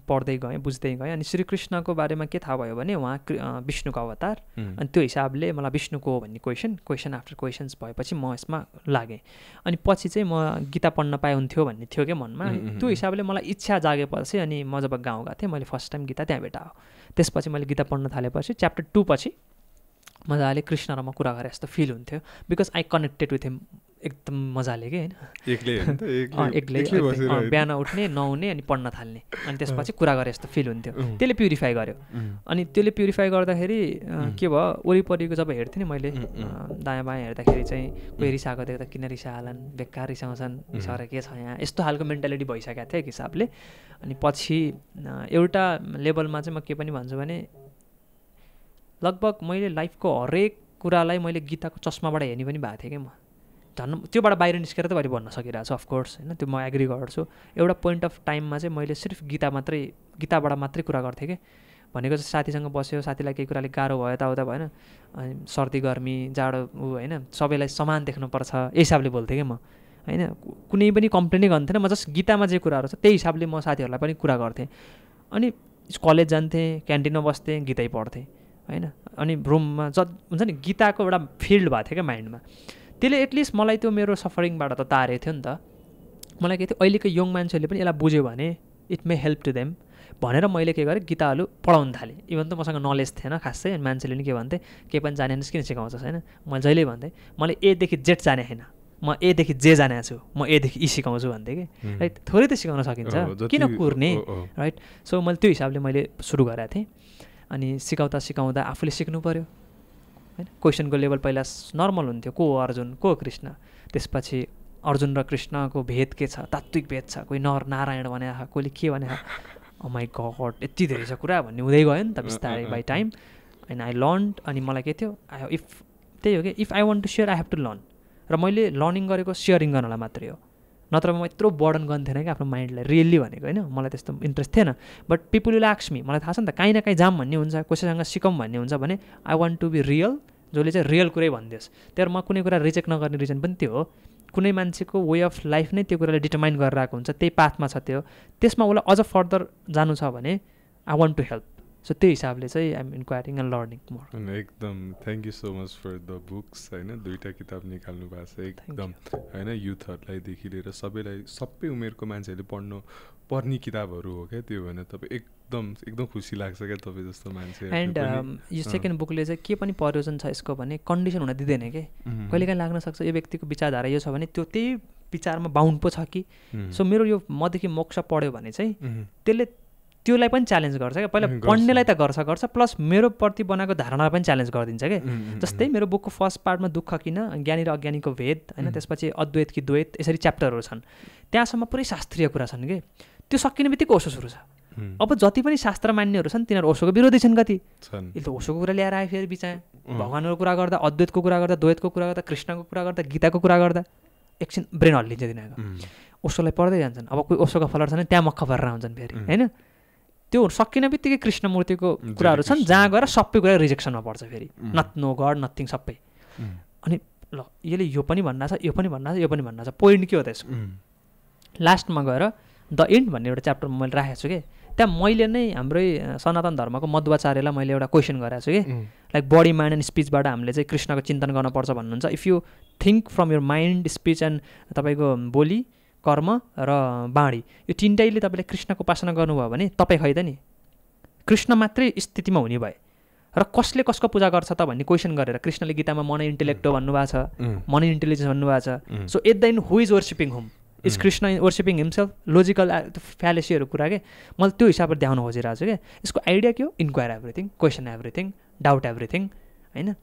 पढ्दै गएँ, बुझ्दै गएँ। अनि श्रीकृष्णको बारेमा के थाहा भयो भने उहाँ विष्णुको अवतार, अनि त्यो हिसाबले मलाई विष्णुको हो भन्ने क्वेसन आफ्टर क्वेसन्स भएपछि म यसमा लागेँ। अनि पछि चाहिँ म गीता पढ्न पाए हुन्थ्यो भन्ने थियो क्या मनमा। त्यो हिसाबले मलाई इच्छा जागेपछि अनि म जब गाउँ गएको थिएँ मैले फर्स्ट टाइम गीता त्यहाँ भेटायो। त्यसपछि मैले गीता पढ्न थालेपछि च्याप्टर 2 पछि मजाले कृष्ण र म कुरा गरेँ जस्तो फिल हुन्थ्यो, बिकज आई कनेक्टेड विथ हिम एकदम मजाले कि होइन। एक्लै बिहान उठ्ने नहुने अनि पढ्न थाल्ने, अनि त्यसपछि कुरा गरे जस्तो फिल हुन्थ्यो। त्यसले प्युरिफाई गर्यो। अनि त्यसले प्युरिफाई गर्दाखेरि के भयो, वरिपरिको जब हेर्थेँ नि मैले दायाँ बायाँ हेर्दाखेरि चाहिँ कोही रिसाएको देख्दा किन रिसाहालन्, बेकार रिसाउँछन्, रिसाएर के छ यहाँ, यस्तो खालको मेन्टालिटी भइसकेको थियो एक हिसाबले। अनि पछि एउटा लेभलमा चाहिँ म के पनि भन्छु भने लगभग मैले लाइफको हरेक कुरालाई मैले गीताको चस्माबाट हेर्ने पनि भएको थिएँ कि म। झन् त्योबाट बाहिर निस्केर त अहिले भन्न सकिरहेको छु अफकोर्स होइन, त्यो म एग्री गर्छु। एउटा पोइन्ट अफ टाइममा चाहिँ मैले सिर्फ गीताबाट मात्रै कुरा गर्थेँ कि। भनेको चाहिँ साथीसँग बस्यो, साथीलाई केही कुराले गाह्रो भयो यताउता भएन, अनि सर्दी गर्मी जाडो ऊ होइन, सबैलाई समान देख्नुपर्छ यही हिसाबले बोल्थेँ कि म होइन। कुनै पनि कम्प्लेनै गर्नु थिएन, म जस्ट गीतामा जे कुराहरू छ त्यही हिसाबले म साथीहरूलाई पनि कुरा गर्थेँ। अनि कलेज जान्थेँ, क्यान्टिनमा बस्थेँ, गीतै पढ्थेँ होइन। अनि रुममा हुन्छ नि गीताको एउटा फिल्ड भएको थियो क्या माइन्डमा। त्यसले एटलिस्ट मलाई त्यो मेरो सफरिङबाट त तारेको थियो नि त। मलाई के थियो अहिलेको यङ मान्छेहरूले पनि यसलाई बुझ्यो भने it may help to them भनेर मैले के गरेँ गीताहरू पढाउनु थालेँ। इभन त मसँग नलेज थिएन खासै, अनि मान्छेले पनि के भन्थे केही पनि जानेनस् किन सिकाउँछस् होइन। मैले जहिले भन्थेँ मैले एदेखि जेड जाने होइन, म एदेखि जे जानेको छु, म एदेखि ई सिकाउँछु भन्थेँ कि राइट। थोरै त सिकाउन सकिन्छ, किन कुर्ने राइट। सो मैले त्यो हिसाबले मैले सुरु गरेको थिएँ। अनि सिकाउँदा आफूले सिक्नु पऱ्यो होइन। क्वेसनको लेभल पहिला नर्मल हुन्थ्यो, को हो अर्जुन, को हो कृष्ण, त्यसपछि अर्जुन र कृष्णको भेद के छ, तात्विक भेद छ, कोही नर नारायण भने कोहीले के भने माई गड यति धेरै छ कुरा भन्ने हुँदै गयो नि त बिस्तारै by time. And I learn. अनि मलाई के थियो त्यही हो कि if I want to share I have to learn. र मैले लर्निङ गरेको सेयरिङ गर्नलाई मात्रै हो, नत्र म यत्रो बर्डन गर्नु थिएन कि आफ्नो माइन्डलाई रियल्ली भनेको होइन. मलाई त्यस्तो इन्ट्रेस्ट थिएन. But people will ask me, मलाई थाहा छ नि त, काहीँ न काहीँ जाम भन्ने हुन्छ, कसैसँग सिकौँ भन्ने हुन्छ भने I want to be real, जसले चाहिँ रियल कुरै भनिदियोस्. त्यही म कुनै कुरा रिजेक्ट नगर्ने रिजन पनि त्यो हो. कुनै मान्छेको वे अफ लाइफ नै त्यो कुराले डिटर्माइन गरेर आएको हुन्छ, त्यही पाथमा छ त्यो, त्यसमा उसलाई अझ फर्दर जानु छ भने I want to help. So त्यो हिसाबले चाहिँ I am inquiring and learning more. एकदम thank you so much for the books होइन. 2टा किताब निकाल्नु भएको छ एकदम होइन. युथहरूलाईदेखि लिएर सबै उमेरको मान्छेहरूले पर्ने किताबहरू हो क्या त्यो. भने तपाईँ एकदम खुसी लाग्छ क्या तपाईँ जस्तो मान्छे. एन्ड यो सेकेन्ड बुकले चाहिँ के पनि प्रयोजन छ यसको भने कन्डिसन हुन दिँदैन कि. कहिलेकाहीँ लाग्न सक्छ यो व्यक्तिको विचारधारा यो छ भने त्यो त्यही विचारमा बााउन्ड पो छ कि. सो मेरो यो मदेखि मोक्ष पढ्यो भने चाहिँ त्यसले त्योलाई पनि च्यालेन्ज गर्छ क्या. पहिला पढ्नेलाई त गर्छ प्लस मेरो प्रति बनाएको धारणालाई पनि च्यालेन्ज गरिदिन्छ क्या. जस्तै मेरो बुकको फर्स्ट पार्टमा दुःख किन, ज्ञानी र अज्ञानीको भेद होइन, त्यसपछि अद्वैत कि द्वैत, यसरी च्याप्टरहरू छन्. त्यहाँसम्म पुरै शास्त्रीय कुरा छन् कि. त्यो सकिने बित्तिकै ओसो सुरु छ. अब जति पनि शास्त्र मान्नेहरू छन् तिनीहरू ओसोको विरोधी छन् कति. यसले ओसोको कुरा ल्याएर आयो फेरि बिचाए. भगवान्को कुरा गर्दा, अद्वैतको कुरा गर्दा, द्वैतको कुरा गर्दा, कृष्णको कुरा गर्दा, गीताको कुरा गर्दा एकछिन ब्रेन हल्लिन्छ तिनीहरूको. ओसोलाई पढ्दै जान्छन्. अब कोही ओसोको फलर छन् त्यहाँ मक्ख भरेर आउँछन् फेरि होइन. त्यो सकिने बित्तिकै कृष्णमूर्तिको कुराहरू छन् जहाँ गएर सबै कुरा रिजेक्सनमा पर्छ फेरि. नो गड नथिङ सबै. अनि ल यसले यो पनि भन्ना छ, यो पनि भन्ना छ, यो पनि भन्ना छ. पोइन्ट के हो त यसको? लास्टमा गएर द एन्ड भन्ने एउटा च्याप्टर मैले राखेको छु कि त्यहाँ मैले नै हाम्रै सनातन धर्मको मध्वाचार्यलाई मैले एउटा क्वेसन गरेको छु कि लाइक बडी माइन्ड एन्ड स्पिचबाट हामीले चाहिँ कृष्णको चिन्तन गर्नुपर्छ भन्नुहुन्छ. If you think from your mind speech and तपाईँको बोली कर्म र बाणी यो तिनटैले तपाईँले कृष्णको उपासना गर्नुभयो भने तपाईँ खै त नि कृष्ण मात्रै स्थितिमा हुने भए. र कसले कसको पूजा गर्छ त भन्ने क्वेसन गरेर कृष्णले गीतामा मनै इन्टेलेक्टो भन्नुभएको छ, मनै इन्टेलिजेन्स भन्नुभएको छ. So at the end who is worshipping whom? Is Krishna worshipping himself? Logical फ्यालेसीहरू कुरा के मैले त्यो हिसाबले देखाउन खोजिरहेको छु क्या. यसको आइडिया के हो? Inquire everything, question everything, doubt everything होइन.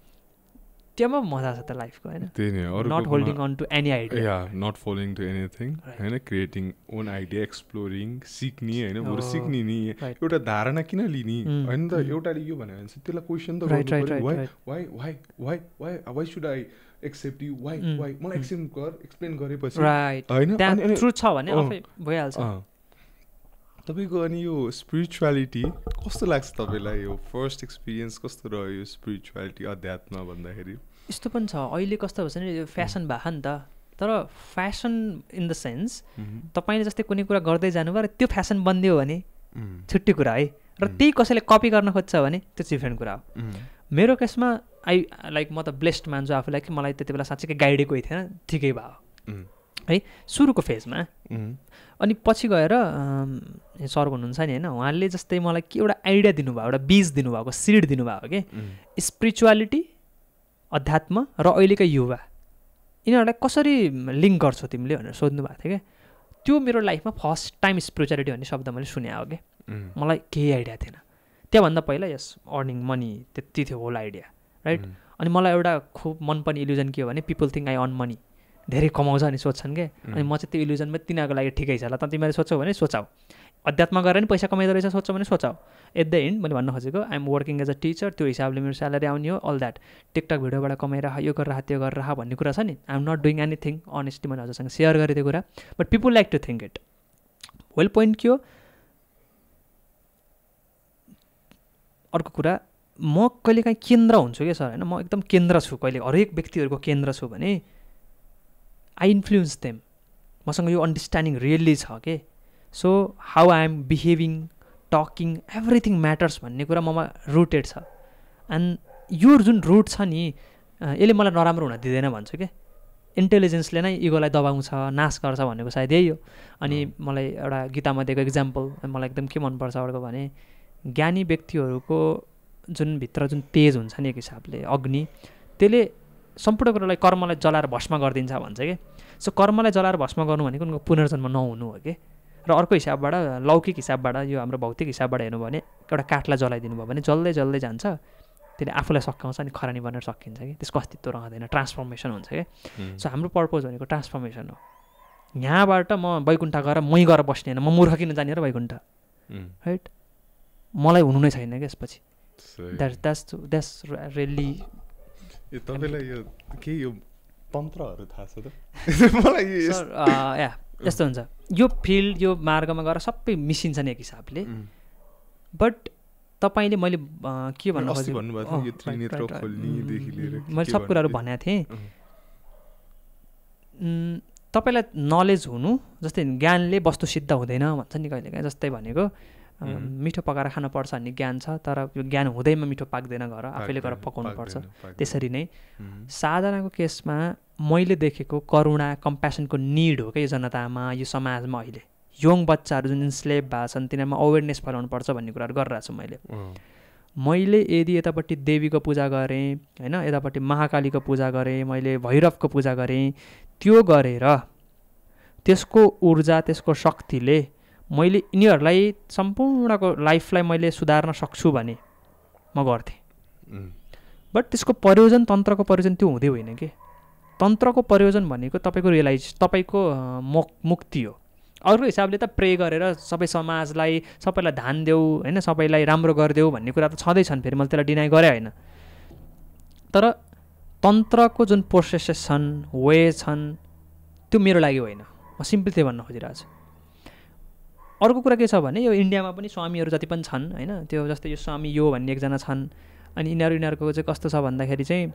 त्यहाँ मजा छ त लाइफको होइन. त्यही नै, not holding on to any idea. या नट फलोइङ टु एनिथिङ होइन. क्रिएटिङ ओन आइडिया, एक्सप्लोरिङ, सिक्ने होइन. बरु सिक्ने नि एउटा धारणा किन लिने होइन त. एउटाले यो भन्यो भने चाहिँ त्यसलाई क्वेसन त गर्नु पर्यो. Why should I accept you, why मलाई एक्सप्लेन गरेपछि होइन ट्रुथ छ भने आफै भइहाल्छ. तपाईँको अनि यो स्पिरिचुअलिटी कस्तो लाग्छ तपाईँलाई? यो फर्स्ट एक्सपिरियन्स कस्तो रह्यो यो स्पिरिचुअलिटी, अध्यात्म भन्दाखेरि? यस्तो पनि छ अहिले कस्तो भन्छ नि यो फेसन भएको नि त. तर फेसन इन द सेन्स तपाईँले जस्तै कुनै कुरा गर्दै जानुभयो र त्यो फेसन बनिदियो भने छुट्टी कुरा है. र त्यही कसैले कपी गर्न खोज्छ भने त्यो डिफ्रेन्ट कुरा हो. मेरो केसमा म त ब्लेस्ड मान्छु आफूलाई कि मलाई त्यति बेला साँच्चीकै गाइडेकै थिएन, ठिकै भयो है सुरुको फेजमा. अनि पछि गएर सर हुनुहुन्छ नि होइन, उहाँले जस्तै मलाई के एउटा आइडिया दिनुभयो, एउटा बीज दिनुभएको, सिड दिनुभयो कि स्पिरिचुअलिटी, अध्यात्म र अहिलेकै युवा यिनीहरूलाई कसरी लिङ्क गर्छौ तिमीले भनेर सोध्नु भएको थियो क्या. त्यो मेरो लाइफमा फर्स्ट टाइम स्पिरिचुअलिटी भन्ने शब्द मैले सुने हो कि. मलाई केही आइडिया थिएन त्योभन्दा पहिला. यस अर्निङ मनी त्यति थियो होल आइडिया राइट. अनि मलाई एउटा खुब मनपर्ने इल्युजन के हो भने people think I earn money, धेरै कमाउँछ अनि सोध्छन् क्या. अनि म चाहिँ त्यो इल्युजनमा तिनीहरूको लागि ठिकै छ ल त तिमीले सोच्छौ भने सोचाऊ, अध्यात्म गरेर नि पैसा कमाइदो रहेछ सोच्छौ भने सोचाऊ. एट द एन्ड मैले भन्न खोजेको I am working as a teacher, त्यो हिसाबले मेरो स्यालेरी आउने हो, अल द्याट. टिकटक भिडियोबाट कमाइरह, यो गरेर त्यो गरेर भन्ने कुरा छ नि. I am not doing anything honestly. मैले हजुरसँग सेयर गरेँ त्यो कुरा, but people like to think it. Well point के हो? अर्को कुरा म कहिलेकाहीँ केन्द्र हुन्छु क्या सर होइन. म एकदम केन्द्र छु, कहिले हरेक व्यक्तिहरूको केन्द्र छु भने आई इन्फ्लुएन्स देम. मसँग यो अन्डरस्ट्यान्डिङ रियल्ली छ के. So how I am behaving, talking, everything matters भन्ने कुरा ममा रुटेड छ. एन्ड यो जुन रुट छ नि यसले मलाई नराम्रो हुन दिँदैन भन्छु क्या. इन्टेलिजेन्सले नै इगोलाई दबाउँछ, नाश गर्छ भनेको सायद यही हो. अनि मलाई एउटा गीतामा दिएको इक्जाम्पल मलाई एकदम के मनपर्छ अर्को भने ज्ञानी व्यक्तिहरूको जुन भित्र जुन तेज हुन्छ नि एक हिसाबले अग्नि, त्यसले सम्पूर्ण कुरालाई कर्मलाई जलाएर भस्म गरिदिन्छ भन्छ कि. सो कर्मलाई जलाएर भस्म गर्नु भनेको उनको पुनर्जन्म नहुनु हो कि. र अर्को हिसाबबाट लौकिक हिसाबबाट यो हाम्रो भौतिक हिसाबबाट हेर्नु भने एउटा काठलाई जलाइदिनु भयो भने जल्दै जल्दै जान्छ, त्यसले आफूलाई सकाउँछ अनि खरानी बनेर सकिन्छ कि त्यसको अस्तित्व रहँदैन ट्रान्सफर्मेसन हुन्छ क्या सो हाम्रो पर्पज भनेको ट्रान्सफर्मेसन हो यहाँबाट म वैकुण्ठ गएर मै गएर बस्ने होइन म मूर्ख किन जाने र वैकुण्ठ राइट मलाई हुनु नै छैन क्या यसपछि द्याट्स रियली तपाईँलाई यो के यो तन्त्रहरू थाहा छ त मलाई या यस्तो हुन्छ यो फिल्ड यो मार्गमा गएर सबै मिसिन्छ नि एक हिसाबले बट तपाईँले मैले के भन्नु मैले सब कुराहरू भनेको थिएँ तपाईँलाई नलेज हुनु जस्तै ज्ञानले वस्तु सिद्ध हुँदैन भन्छ नि कहिलेकाहीँ जस्तै भनेको मिठो पकाएर खानुपर्छ भन्ने ज्ञान छ तर यो ज्ञान हुँदैमा मिठो पाक्दैन घर आफैले गएर पकाउनु पर्छ त्यसरी नै साधनाको केसमा मैले देखेको करुणा कम्प्यासनको निड हो क्या यो जनतामा यो समाजमा अहिले यङ बच्चाहरू जुन इन्स्लेभ भएको छन् तिनीहरूमा अवेरनेस फैलाउनु पर्छ भन्ने कुराहरू गरिरहेको छु मैले यदि यतापट्टि देवीको पूजा गरेँ होइन यतापट्टि महाकालीको पूजा गरेँ मैले भैरवको पूजा गरेँ त्यो गरेर त्यसको ऊर्जा त्यसको शक्तिले मैले यिनीहरूलाई सम्पूर्णको लाइफलाई मैले सुधार्न सक्छु भने म गर्थेँ बट त्यसको प्रयोजन तन्त्रको प्रयोजन त्यो हुँदै होइन कि तन्त्रको प्रयोजन भनेको तपाईँको रियलाइज तपाईँको मुक्ति हो अर्को हिसाबले त प्रे गरेर सबै समाजलाई सबैलाई धान देऊ होइन सबैलाई राम्रो गरिदेऊ भन्ने कुरा त छँदैछन् फेरि मैले त्यसलाई डिनाइ गरेँ होइन तर तन्त्रको जुन प्रोसेसेस छन् वे छन् त्यो मेरो लागि होइन म सिम्पली त्यही भन्न खोजिरहेको छु अर्को कुरा के छ भने यो इन्डियामा पनि स्वामीहरू जति पनि छन् होइन त्यो जस्तै यो स्वामी यो भन्ने एकजना छन् अनि यिनीहरूको चाहिँ कस्तो छ भन्दाखेरि चाहिँ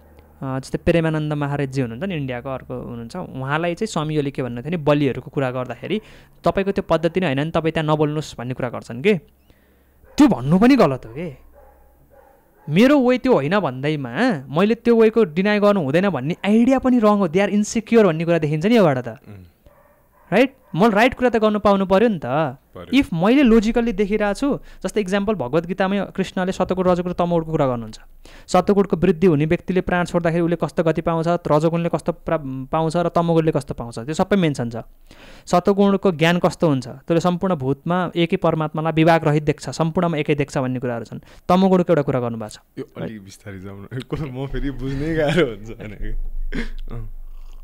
जस्तै प्रेमानन्द महाराजजी हुनुहुन्छ नि इन्डियाको अर्को हुनुहुन्छ उहाँलाई चाहिँ स्वामीहरूले के भन्नु थियो नि बलिहरूको कुरा गर्दाखेरि तपाईँको त्यो पद्धति नै होइन नि तपाईँ त्यहाँ नबोल्नुहोस् भन्ने कुरा गर्छन् कि त्यो भन्नु पनि गलत हो कि मेरो वे त्यो होइन भन्दैमा मैले त्यो वेको डिनाइ गर्नु हुँदैन भन्ने आइडिया पनि रङ हो दे आर इन्सिक्योर भन्ने कुरा देखिन्छ नि योबाट त राइट मैले राइट कुरा त गर्नु पाउनु पऱ्यो नि त इफ मैले लोजिकल्ली देखिरहेको छु जस्तै इक्जाम्पल भगवत गीतामै कृष्णले सतगुण रजगुण तमोगुणको कुरा गर्नुहुन्छ सतगुणको वृद्धि हुने व्यक्तिले प्राण छोड्दाखेरि उसले कस्तो गति पाउँछ रजगुणले कस्तो पाउँछ र तमोगुणले कस्तो पाउँछ त्यो सबै मेन्सन छ सतगुणको ज्ञान कस्तो हुन्छ त्यसले सम्पूर्ण भूतमा एकै परमात्मालाई विभाग रहित देख्छ सम्पूर्णमा एकै देख्छ भन्ने कुराहरू छन् तमोगुणको एउटा कुरा गर्नुभएको छ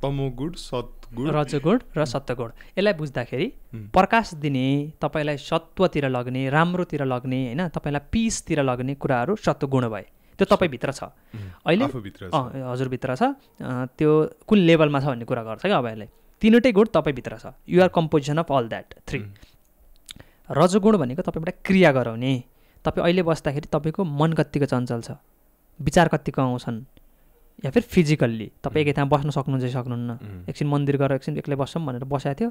तमोगुण सतगुण रजगुण र सत्वगुण यसलाई बुझ्दाखेरि प्रकाश दिने तपाईँलाई सत्वतिर लग्ने राम्रोतिर लग्ने होइन तपाईँलाई पिसतिर लग्ने कुराहरू सत्वगुण भए त्यो तपाईँभित्र छ अहिले हजुरभित्र छ त्यो कुन लेभलमा छ भन्ने कुरा गर्छ क्या अब यसलाई तिनवटै गुण तपाईँभित्र छ you are composition of all that 3 रजगुण भनेको तपाईँबाट क्रिया गराउने तपाईँ अहिले बस्दाखेरि तपाईँको मन कत्तिको चञ्चल छ विचार कत्तिको आउँछन् या फिर फिजिकल्ली तपाईँ एकै ठाउँ बस्न सक्नुहुन्छ कि सक्नुहुन्न एकछिन मन्दिर गएर एकछिन एक्लै बस्छौँ भनेर बसेको थियो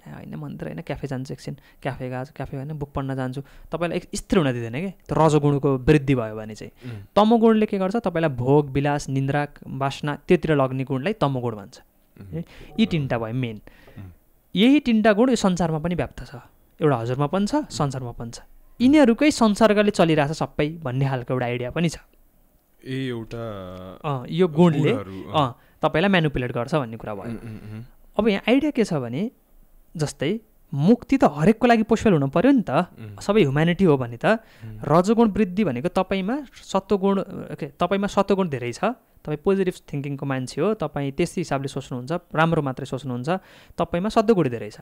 होइन मन्दिर होइन क्याफे जान्छु एकछिन क्याफे गएको क्याफे होइन बुक पढ्न जान्छु तपाईँलाई स्थिर हुन दिँदैन कि त्यो रजोगुणको वृद्धि भयो भने चाहिँ तमोगुणले के गर्छ तपाईँलाई भोग विलास निन्द्रा वासना त्योतिर लग्ने गुणलाई तमोगुण भन्छ यी तिनवटा भयो मेन यही तिनवटा गुण यो संसारमा पनि व्याप्त छ एउटा हजुरमा पनि छ संसारमा पनि छ यिनीहरूकै संसर्गले चलिरहेछ सबै भन्ने खालको एउटा आइडिया पनि छ एउटा यो गुणले तपाईँलाई म्यानुपुलेट गर्छ भन्ने कुरा भयो अब यहाँ आइडिया के छ भने जस्तै मुक्ति त हरेकको लागि पोसिबल हुनु पऱ्यो नि त सबै ह्युम्यानिटी हो भने त रजोगुण वृद्धि भनेको तपाईँमा सत्वगुण धेरै छ तपाईँ पोजिटिभ थिङ्किङको मान्छे हो तपाईँ त्यस्तै हिसाबले सोच्नुहुन्छ राम्रो मात्रै सोच्नुहुन्छ तपाईँमा सत्वगुण धेरै छ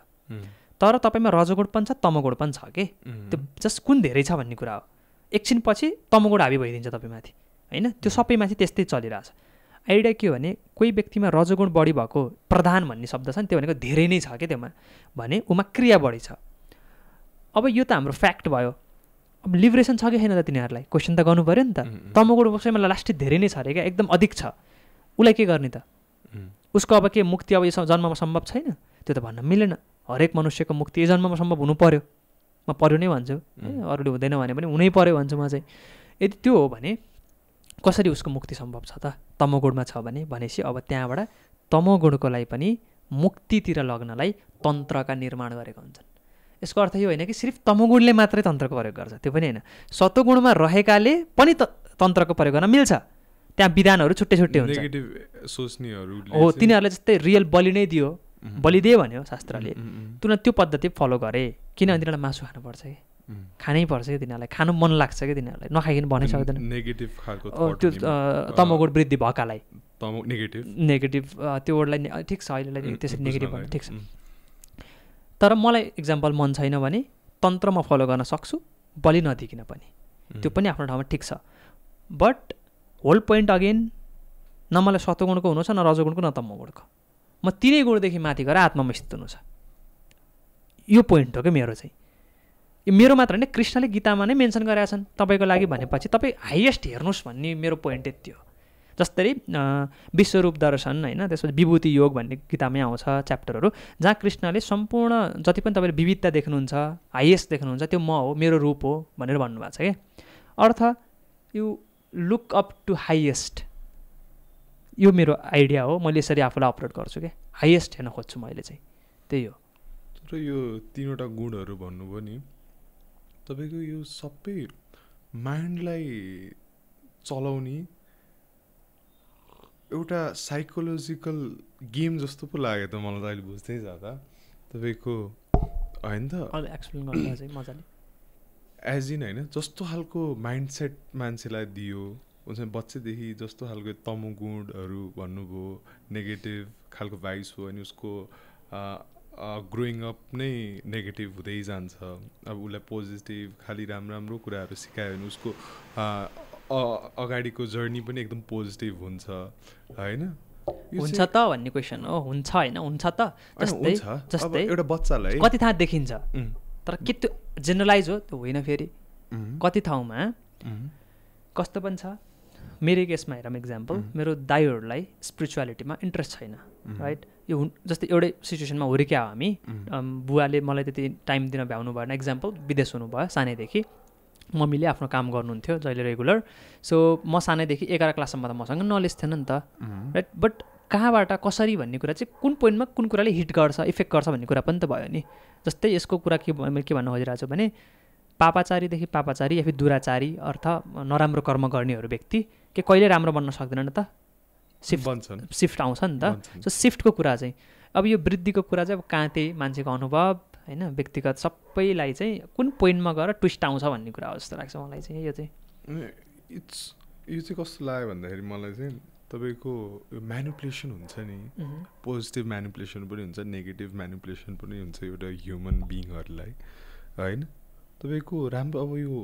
तर तपाईँमा रजोगुण पनि छ तमोगुण पनि छ कि त्यो जस्ट कुन धेरै छ भन्ने कुरा हो एकछिन पछि तमोगुण हाबी भइदिन्छ तपाईँमाथि होइन त्यो सबैमाथि त्यस्तै चलिरहेछ आइडिया के हो भने कोही व्यक्तिमा रजोगुण बढी भएको प्रधान भन्ने शब्द छ नि त्यो भनेको धेरै नै छ क्या त्योमा भने उमा क्रिया बढी छ अब यो त हाम्रो फ्याक्ट भयो अब लिबरेसन छ कि छैन त तिनीहरूलाई क्वेसन त गर्नु पऱ्यो नि त तमोगुण कसैमा लास्टै धेरै नै छ अरे क्या एकदम अधिक छ उसलाई के गर्ने त उसको अब के मुक्ति अब यो जन्ममा सम्भव छैन त्यो त भन्न मिलेन हरेक मनुष्यको मुक्ति यो जन्ममा सम्भव हुनु पऱ्यो म पऱ्यो नै भन्छु अरूले हुँदैन भने पनि हुनै पऱ्यो भन्छु म चाहिँ यदि त्यो हो भने कसरी उसको मुक्ति सम्भव छ त तमोगुणमा छ भने भनेपछि अब त्यहाँबाट तमोगुणको लागि पनि मुक्तितिर लग्नलाई तन्त्रका निर्माण गरेका हुन्छन् यसको अर्थ यो होइन कि सिर्फ तमोगुणले मात्रै तन्त्रको प्रयोग गर्छ त्यो पनि होइन सत्वगुणमा रहेकाले पनि तन्त्रको प्रयोग गर्न मिल्छ त्यहाँ विधानहरू छुट्टै छुट्टै हुन्छ हो तिनीहरूले जस्तै रियल बलि नै दियो बलिदिए भन्यो शास्त्रले तिनीहरूले त्यो पद्धति फलो गरे किनभने तिनीहरूलाई मासु खानुपर्छ कि खानै पर्छ क्या तिनीहरूलाई, खानु मन लाग्छ क्या तिनीहरूलाई, नखाइकन भनै सक्दैन। नेगेटिभ खालको त्यो तमोगुण वृद्धि भएकालाई नेगेटिभ त्यो वर्डलाई ठिक छ अहिलेलाई त्यसरी नेगेटिभ भन्नु ठिक छ। तर मलाई इक्जाम्पल मन छैन भने तन्त्र म फलो गर्न सक्छु बलि नदिकिन पनि, त्यो पनि आफ्नो ठाउँमा ठिक छ। बट होल पोइन्ट अगेन न मलाई सत्वगुणको हुनु छ न रजोगुणको न तमोगुणको, म तिनै गुणदेखि माथि गएर आत्मामा स्थित हुनु छ, यो पोइन्ट हो क्या मेरो चाहिँ। यो मेरो मात्र होइन, कृष्णले गीतामा नै मेन्सन गरेका छन् तपाईँको लागि भनेपछि तपाईँ हाइएस्ट हेर्नुहोस् भन्ने मेरो पोइन्ट यति हो। जस्तै विश्वरूप दर्शन होइन, त्यसपछि विभूति योग भन्ने गीतामै आउँछ च्याप्टरहरू, जहाँ कृष्णले सम्पूर्ण जति पनि तपाईँले विविधता देख्नुहुन्छ हाइएस्ट देख्नुहुन्छ त्यो म हो, मेरो रूप हो भनेर भन्नुभएको छ क्या। अर्थ you look up to highest, यो मेरो आइडिया हो, मैले यसरी आफूलाई अपलोड गर्छु क्या, हाइएस्ट हेर्न खोज्छु मैले चाहिँ, त्यही हो। तर यो तीनवटा गुणहरू भन्नुभयो नि, तपाईँको यो सबै माइन्डलाई चलाउने एउटा साइकोलोजिकल गेम जस्तो पो लाग्यो त मलाई त अहिले बुझ्दै जाँदा तपाईँको, होइन त? एक्सप्लेन गर्दा चाहिँ मजाले एज इन होइन, जस्तो खालको माइन्डसेट मान्छेलाई दियो हुन्छ बच्चैदेखि, जस्तो खालको तमोगुणहरू भन्नुभयो नेगेटिभ खालको भाइब्स हो, अनि उसको ग्रोइङ अप नै नेगेटिभ हुँदै जान्छ। अब उसलाई पोजिटिभ खालि राम्रो कुराहरू सिकायो भने उसको अगाडिको जर्नी पनि एकदम पोजिटिभ हुन्छ होइन? हुन्छ त भन्ने क्वेसन हो, हुन्छ होइन, हुन्छ त जस्तै एउटा बच्चालाई कति ठाउँ देखिन्छ, तर के त्यो जेनरलाइज हो त्यो होइन। फेरि कति ठाउँमा कस्तो पनि छ, मेरो केसमा हेरौँ इक्जाम्पल, मेरो दाइहरूलाई स्पिरिचुअलिटीमा इन्ट्रेस्ट छैन राइट। यो जस्तै एउटै सिचुएसनमा हुर्क्या हो हामी, बुवाले मलाई त्यति टाइम दिन भ्याउनु भएन, इक्जाम्पल विदेश हुनुभयो सानैदेखि, मम्मीले आफ्नो काम गर्नुहुन्थ्यो जहिले रेगुलर, सो म सानैदेखि 11 क्लाससम्म त मसँग नलेज थिएन नि त राइट। बट कहाँबाट कसरी भन्ने कुरा चाहिँ कुन पोइन्टमा कुन कुराले हिट गर्छ इफेक्ट गर्छ भन्ने कुरा पनि त भयो नि। जस्तै यसको कुरा के मैले के भन्न खोजिरहेको छु भने पापाचारीदेखि पापाचारी या फिर दुराचारी अर्थ नराम्रो कर्म गर्नेहरू व्यक्ति के कहिले राम्रो बन्न सक्दैन त, सिफ्ट आउँछ नि त। सो सिफ्टको कुरा चाहिँ अब यो वृद्धिको कुरा चाहिँ अब कहाँ त्यही मान्छेको अनुभव होइन व्यक्तिगत सबैलाई चाहिँ कुन पोइन्टमा गएर ट्विस्ट आउँछ भन्ने कुरा हो जस्तो लाग्छ मलाई चाहिँ। यो चाहिँ यो चाहिँ कस्तो लाग्यो भन्दाखेरि मलाई चाहिँ तपाईँको म्यानिपुलेसन हुन्छ नि, पोजिटिभ म्यानिपुलेसन पनि हुन्छ नेगेटिभ म्यानिपुलेसन पनि हुन्छ एउटा ह्युमन बिइङहरूलाई होइन। तपाईँको राम्रो अब यो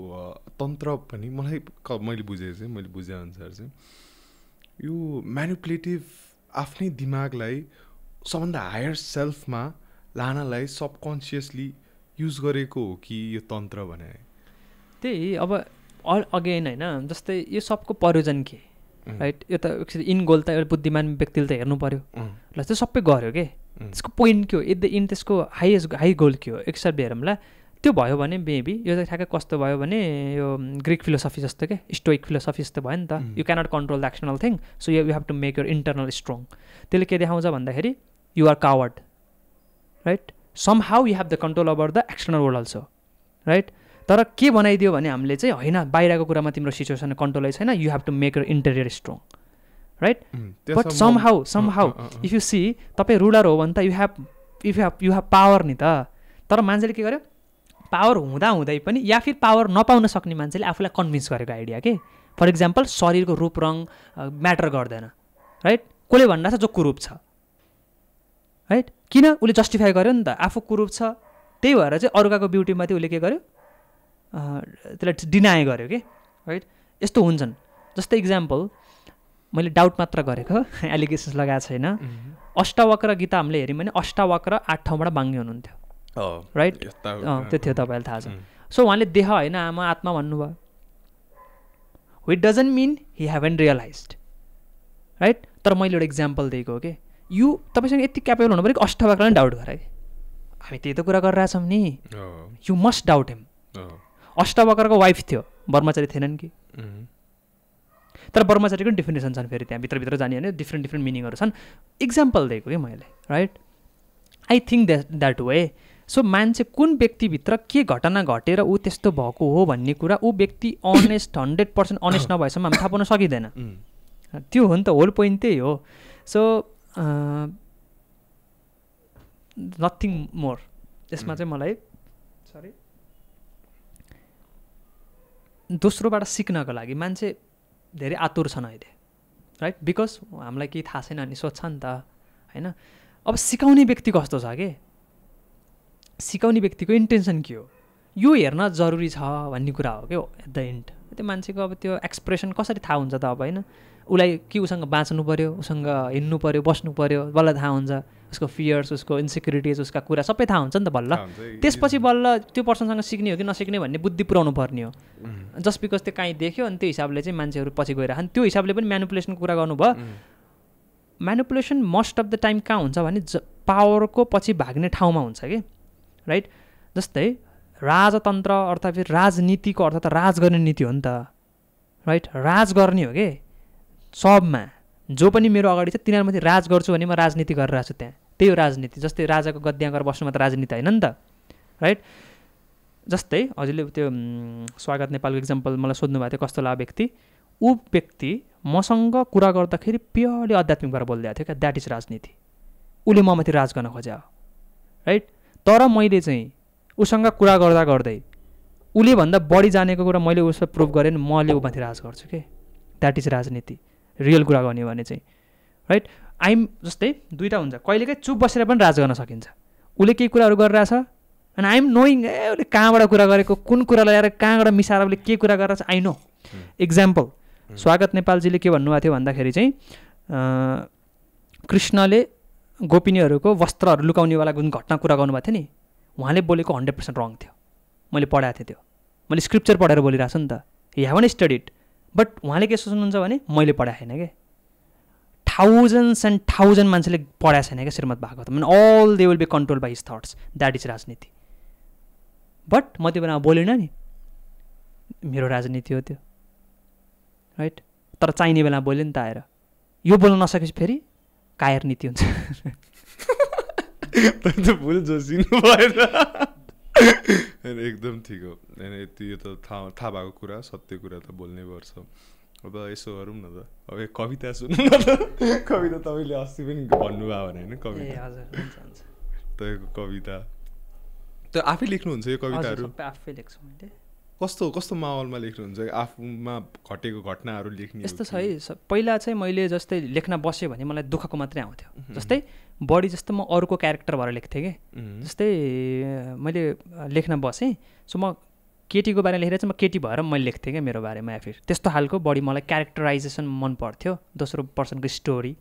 तन्त्र पनि मैले बुझेको चाहिँ मैले बुझेअनुसार चाहिँ यो म्यानिपुलेटिभ आफ्नै दिमागलाई सबभन्दा हायर सेल्फमा लानलाई सबकन्सियसली युज गरेको हो कि यो तन्त्र भने त्यही। अब अगेन होइन जस्तै यो सबको प्रयोजन के राइट, यो त इन गोल त एउटा बुद्धिमान व्यक्तिले त हेर्नु पऱ्यो ल, त्यो सबै गऱ्यो के, त्यसको पोइन्ट के हो, एट द इन त्यसको हाई गोल के हो एकसाथ हेरौँला। त्यो भयो भने मेबी यो चाहिँ ठ्याक्कै कस्तो भयो भने यो ग्रिक फिलोसफी जस्तो के स्टोइक फिलोसफी जस्तो भयो नि त, you cannot control the external thing so you have to make your internal strong. त्यसले के देखाउँछ भन्दाखेरि you are coward right, somehow you have the control over the external world also right. तर के बनाइदियो भने हामीले चाहिँ होइन बाहिरको कुरामा तिम्रो सिचुएसन कन्ट्रोलै छैन, you have to make your interior strong right. But somehow if you see तपाईँ रुलर हो भने त यु हेभ पावर नि त। तर मान्छेले के गर्यो, पावर हुँदै पनि या फिर पावर नपाउन सक्ने मान्छेले आफूलाई कन्भिन्स गरेको आइडिया के। फर इक्जाम्पल शरीरको रूप रङ म्याटर गर्दैन राइट, कसले भनिरहेको छ जो कुरूप छ राइट, किन उसले जस्टिफाई गर्यो नि त आफू कुरूप छ, त्यही भएर चाहिँ अरूको ब्युटीमाथि उसले के गर्यो त्यसलाई डिनाइ गर्यो कि राइट। यस्तो हुन्छन्। जस्तै इक्जाम्पल मैले डाउट मात्र गरेको एलिगेसन्स लगाएको छैन, अष्टावक्र गीता हामीले हेऱ्यौँ भने अष्टावक्र 8 ठाउँबाट बाङ्गे हुनुहुन्थ्यो राइट, त्यो थियो तपाईँलाई थाहा छ। सो उहाँले देह होइन आमा आत्मा भन्नुभयो, but doesn't mean he haven't realized right. तर मैले एउटा इक्जाम्पल दिएको हो कि यु तपाईँसँग यति क्यापेबल हुनु पऱ्यो कि अष्टावक्रलाई डाउट गराए, हामी त्यही त कुरा गरिरहेछौँ नि, यु मस्ट डाउट हिम। अष्टावक्रको वाइफ थियो, ब्रह्मचारी थिएनन् कि, तर ब्रह्मचारीको डिफिनेसन छन् फेरि त्यहाँ भित्रभित्र जाने होइन, डिफ्रेन्ट मिनिङहरू छन्। इक्जाम्पल दिएको कि मैले right, I think that way. So मान्छे कुन व्यक्तिभित्र के घटना घटेर ऊ त्यस्तो भएको हो भन्ने कुरा ऊ व्यक्ति अनेस्ट 100% अनेस्ट नभएसम्म हामी थाहा पाउन सकिँदैन। त्यो हो नि त होल पोइन्ट त्यही हो। So nothing more. यसमा चाहिँ मलाई दोस्रोबाट सिक्नको लागि मान्छे धेरै आतुर छन् अहिले, राइट? बिकज हामीलाई केही थाहा छैन नि सोध्छ नि त होइन। अब सिकाउने व्यक्ति कस्तो छ के, सिकाउने व्यक्तिको इन्टेन्सन के हो, यो हेर्न जरुरी छ भन्ने कुरा हो क्या एट द एन्ड। त्यो मान्छेको अब त्यो एक्सप्रेसन कसरी थाहा हुन्छ त अब होइन, उसलाई कि उसँग बाँच्नु पऱ्यो, उसँग हिँड्नु पऱ्यो, बस्नु पऱ्यो, बल्ल थाहा हुन्छ उसको फियर्स, उसको इन्सेक्युरिटिज, उसका कुरा सबै थाहा हुन्छ नि त बल्ल। त्यसपछि बल्ल त्यो पर्सनसँग सिक्ने हो कि नसिक्ने भन्ने बुद्धि पुऱ्याउनु पर्ने हो। जस्ट बिकज त्यो काहीँ देख्यो अनि त्यो हिसाबले चाहिँ मान्छेहरू पछि गइरहन्, त्यो हिसाबले पनि म्यानिपुलेसनको कुरा गर्नुभयो। Manipulation most of the time कहाँ हुन्छ भने पावरको पछि भाग्ने ठाउँमा हुन्छ कि, राइट? जस्तै राजतन्त्र अर्थात् फेरि राजनीतिको अर्थ त राज गर्ने नीति हो नि त, राइट? राज गर्ने हो कि सबमा, जो पनि मेरो अगाडि छ तिनीहरूमाथि राज गर्छु भने म राजनीति गरिरहेको छु, त्यहाँ त्यही हो राजनीति। जस्तै राजाको गद्दियाँ गरेर बस्नुमा त राजनीति होइन नि त, राइट? जस्तै हजुरले त्यो स्वागत नेपालको इक्जाम्पल मलाई सोध्नु भएको थियो कस्तो लाग्यो व्यक्ति, ऊ व्यक्ति मसँग कुरा गर्दाखेरि प्योरली आध्यात्मिक भएर बोलिदिएको थियो क्या, द्याट इज राजनीति। उसले ममाथि राज गर्न खोज्यो, राइट? तर मैले चाहिँ उसँग कुरा गर्दा गर्दै उसले भन्दा बढी जानेको कुरा मैले उसलाई प्रुभ गरेँ, मैले ऊमाथि राज गर्छु के, द्याट इज राजनीति। रियल कुरा गर्ने भने चाहिँ, राइट? जस्तै दुईवटा हुन्छ, कहिलेकाहीँ चुप बसेर पनि राज गर्न सकिन्छ। उसले केही कुराहरू गरिरहेछ अनि आइएम नोइङ उसले कहाँबाट कुरा गरेको, कुन कुरा ल्याएर कहाँबाट मिसाएर उसले के कुरा गरेर आई नो। इक्जाम्पल स्वागत नेपालजीले के भन्नुभएको थियो भन्दाखेरि चाहिँ कृष्णले गोपिनीहरूको वस्त्रहरू लुकाउनेवाला जुन घटना कुरा गर्नुभएको थियो नि, उहाँले बोलेको 100% रङ थियो। मैले पढाएको थिएँ त्यो, मैले स्क्रिप्चर पढेर बोलिरहेको छु नि त, हि हेभन स्टडिड, बट उहाँले के सोच्नुहुन्छ भने मैले पढाएको छैन क्या, थाउजन्ड्स एन्ड थाउजन्ड मान्छेले पढाएको छैन क्या Shrimad Bhagavat, men all they will be control by his thoughts, that is rajniti. But म त्यो बेलामा बोलिनँ नि, मेरो राजनीति हो त्यो, राइट? तर चाहिने बेलामा बोल्यो नि त आएर, यो बोल्न नसकेपछि फेरि कायर नीति हुन्छ। भुल जोसिनु भएन, एकदम ठिक हो। यति यो त थाहा भएको कुरा, सत्य कुरा त बोल्नै पर्छ। अब यसो गरौँ न त, अब कविता सुन्नु न त। कविता तपाईँले अस्ति पनि भन्नुभयो भने होइन, कविता तपाईँको कविता त आफै लेख्नुहुन्छ यो कविताहरू? आफै लेख्छु मैले। कस्तो कस्तो माहौलमा लेख्नुहुन्छ, आफूमा घटेको घटनाहरू लेख्ने? यस्तो छ है, पहिला चाहिँ मैले जस्तै लेख्न बसेँ भने मलाई दुःखको मात्रै आउँथ्यो, जस्तै बढी जस्तो म अरूको क्यारेक्टर भएर लेख्थेँ कि। जस्तै मैले लेख्न बसेँ, सो म केटीको बारेमा लेखेर चाहिँ म केटी भएर मैले लेख्थेँ क्या मेरो बारेमा, या फिर त्यस्तो खालको बढी मलाई क्यारेक्टराइजेसन मन पर्थ्यो। दोस्रो पर्सनको स्टोरी,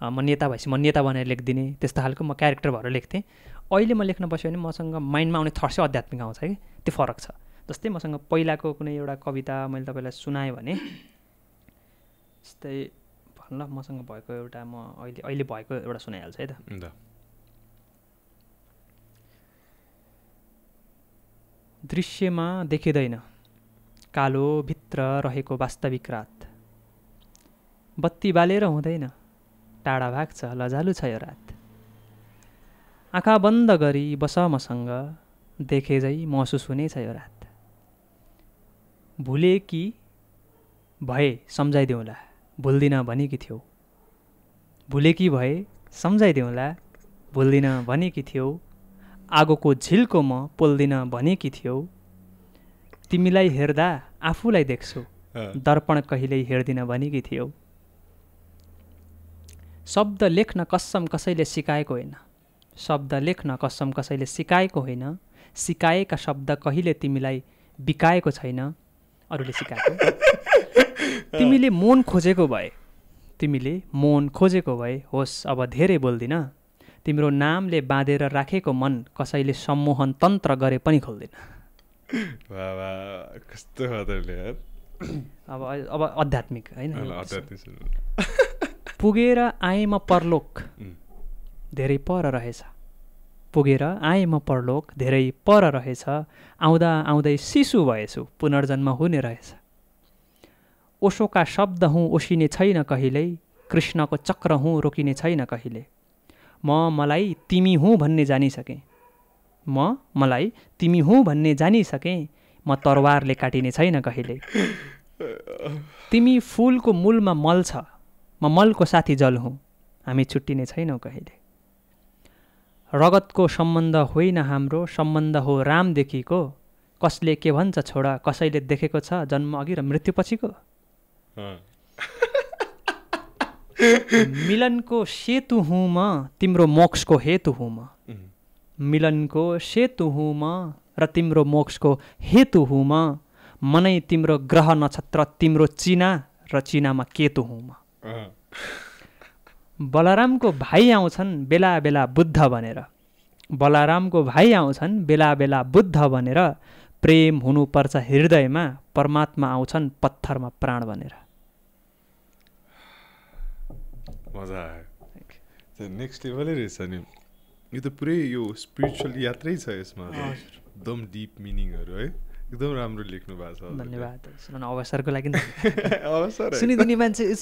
म नेता भएपछि म नेता बनाएर लेखिदिने, त्यस्तो खालको म क्यारेक्टर भएर लेख्थेँ। अहिले म लेख्न बस्यो भने मसँग माइन्डमा आउने थट्सै आध्यात्मिक आउँछ कि, त्यो फरक छ। जस्तै मसँग पहिलाको कुनै एउटा कविता मैले तपाईँलाई सुनाएँ भने, जस्तै भन्नु मसँग भएको एउटा म अहिले भएको एउटा सुनाइहाल्छु है त। दृश्यमा देखिँदैन कालो भित्र रहेको वास्तविक रात, बत्ती बालेर हुँदैन टाढा भाग्छ लजालु छ यो रात, आँखा बन्द गरी बस मसँग देखे झै महसुस हुने छ यो रात, भुले कि भए सम्झाइदेऊला भुल्दिन भनेकी थियौ, भुले कि भए सम्झाइदेऊला भुल्दिन भनेकी थियौ, आगोको झिल्को म पोल्दिन भनेकी थियौ, तिमीलाई हेर्दा आफूलाई देख्छु दर्पण कहिल्यै हेर्दिन भनेकी थियौ, शब्द लेख्न कसम कसैले सिकाएको होइन, शब्द लेख्न कसम कसैले सिकाएको होइन, सिकाएका शब्द कहिले तिमीलाई बिकाएको छैन, अरूले सिकाएको। तिमीले मौन खोजेको भए, तिमीले मौन खोजेको भए होस् अब धेरै बोल्दिन, तिम्रो नामले बाँधेर राखेको मन कसैले सम्मोहन तन्त्र गरे पनि खोल्दैन। कस्तो अब आध्यात्मिक होइन। पुगेर आएँ म परलोक धेरै पर रहेछ, पुगेर आएँ म परलोक धेरै पर रहेछ, आउँदा आउँदै शिशु भएछु पुनर्जन्म हुने रहेछ, ओशोका शब्द हुँ ओसिने छैन कहिल्यै, कृष्णको चक्र हुँ रोकिने छैन कहिले, मलाई तिमी हुँ भन्ने जानिसकेँ, मलाई तिमी हुँ भन्ने जानिसकेँ, म तरवारले काटिने छैन कहिले, तिमी फुलको मूलमा मल छ म मलको साथी जल हुँ, हामी छुट्टिने छैनौँ कहिले, रगतको सम्बन्ध होइन हाम्रो सम्बन्ध हो रामदेखिको, कसले के भन्छ छोडा कसैले देखेको छ जन्म अघि र मृत्यु पछिको मिलनको सेतु हुँ म तिम्रो मोक्षको हेतु हुँ म मिलनको सेतु हुँ म र तिम्रो मोक्षको हेतु हुँ म मनै तिम्रो ग्रह नक्षत्र तिम्रो चिना र चिनामा केतु हुँ म बलरामको भाइ आउँछन् बेला बेला बुद्ध भनेर बलरामको भाइ आउँछन् बेला बेला बुद्ध भनेर प्रेम हुनुपर्छ हृदयमा परमात्मा आउँछन् पत्थरमा प्राण भनेर मजा आयो नेक्स्ट लेभलै रहेछ नि यो त पुरै यो स्पिरिचुअल यात्रै छ यसमा एकदम डिप मिनिङहरू है एकदम राम्रो लेख्नु भएको छ धन्यवाद सुन अवसरको लागि अवसर सुनिदिने मान्छे is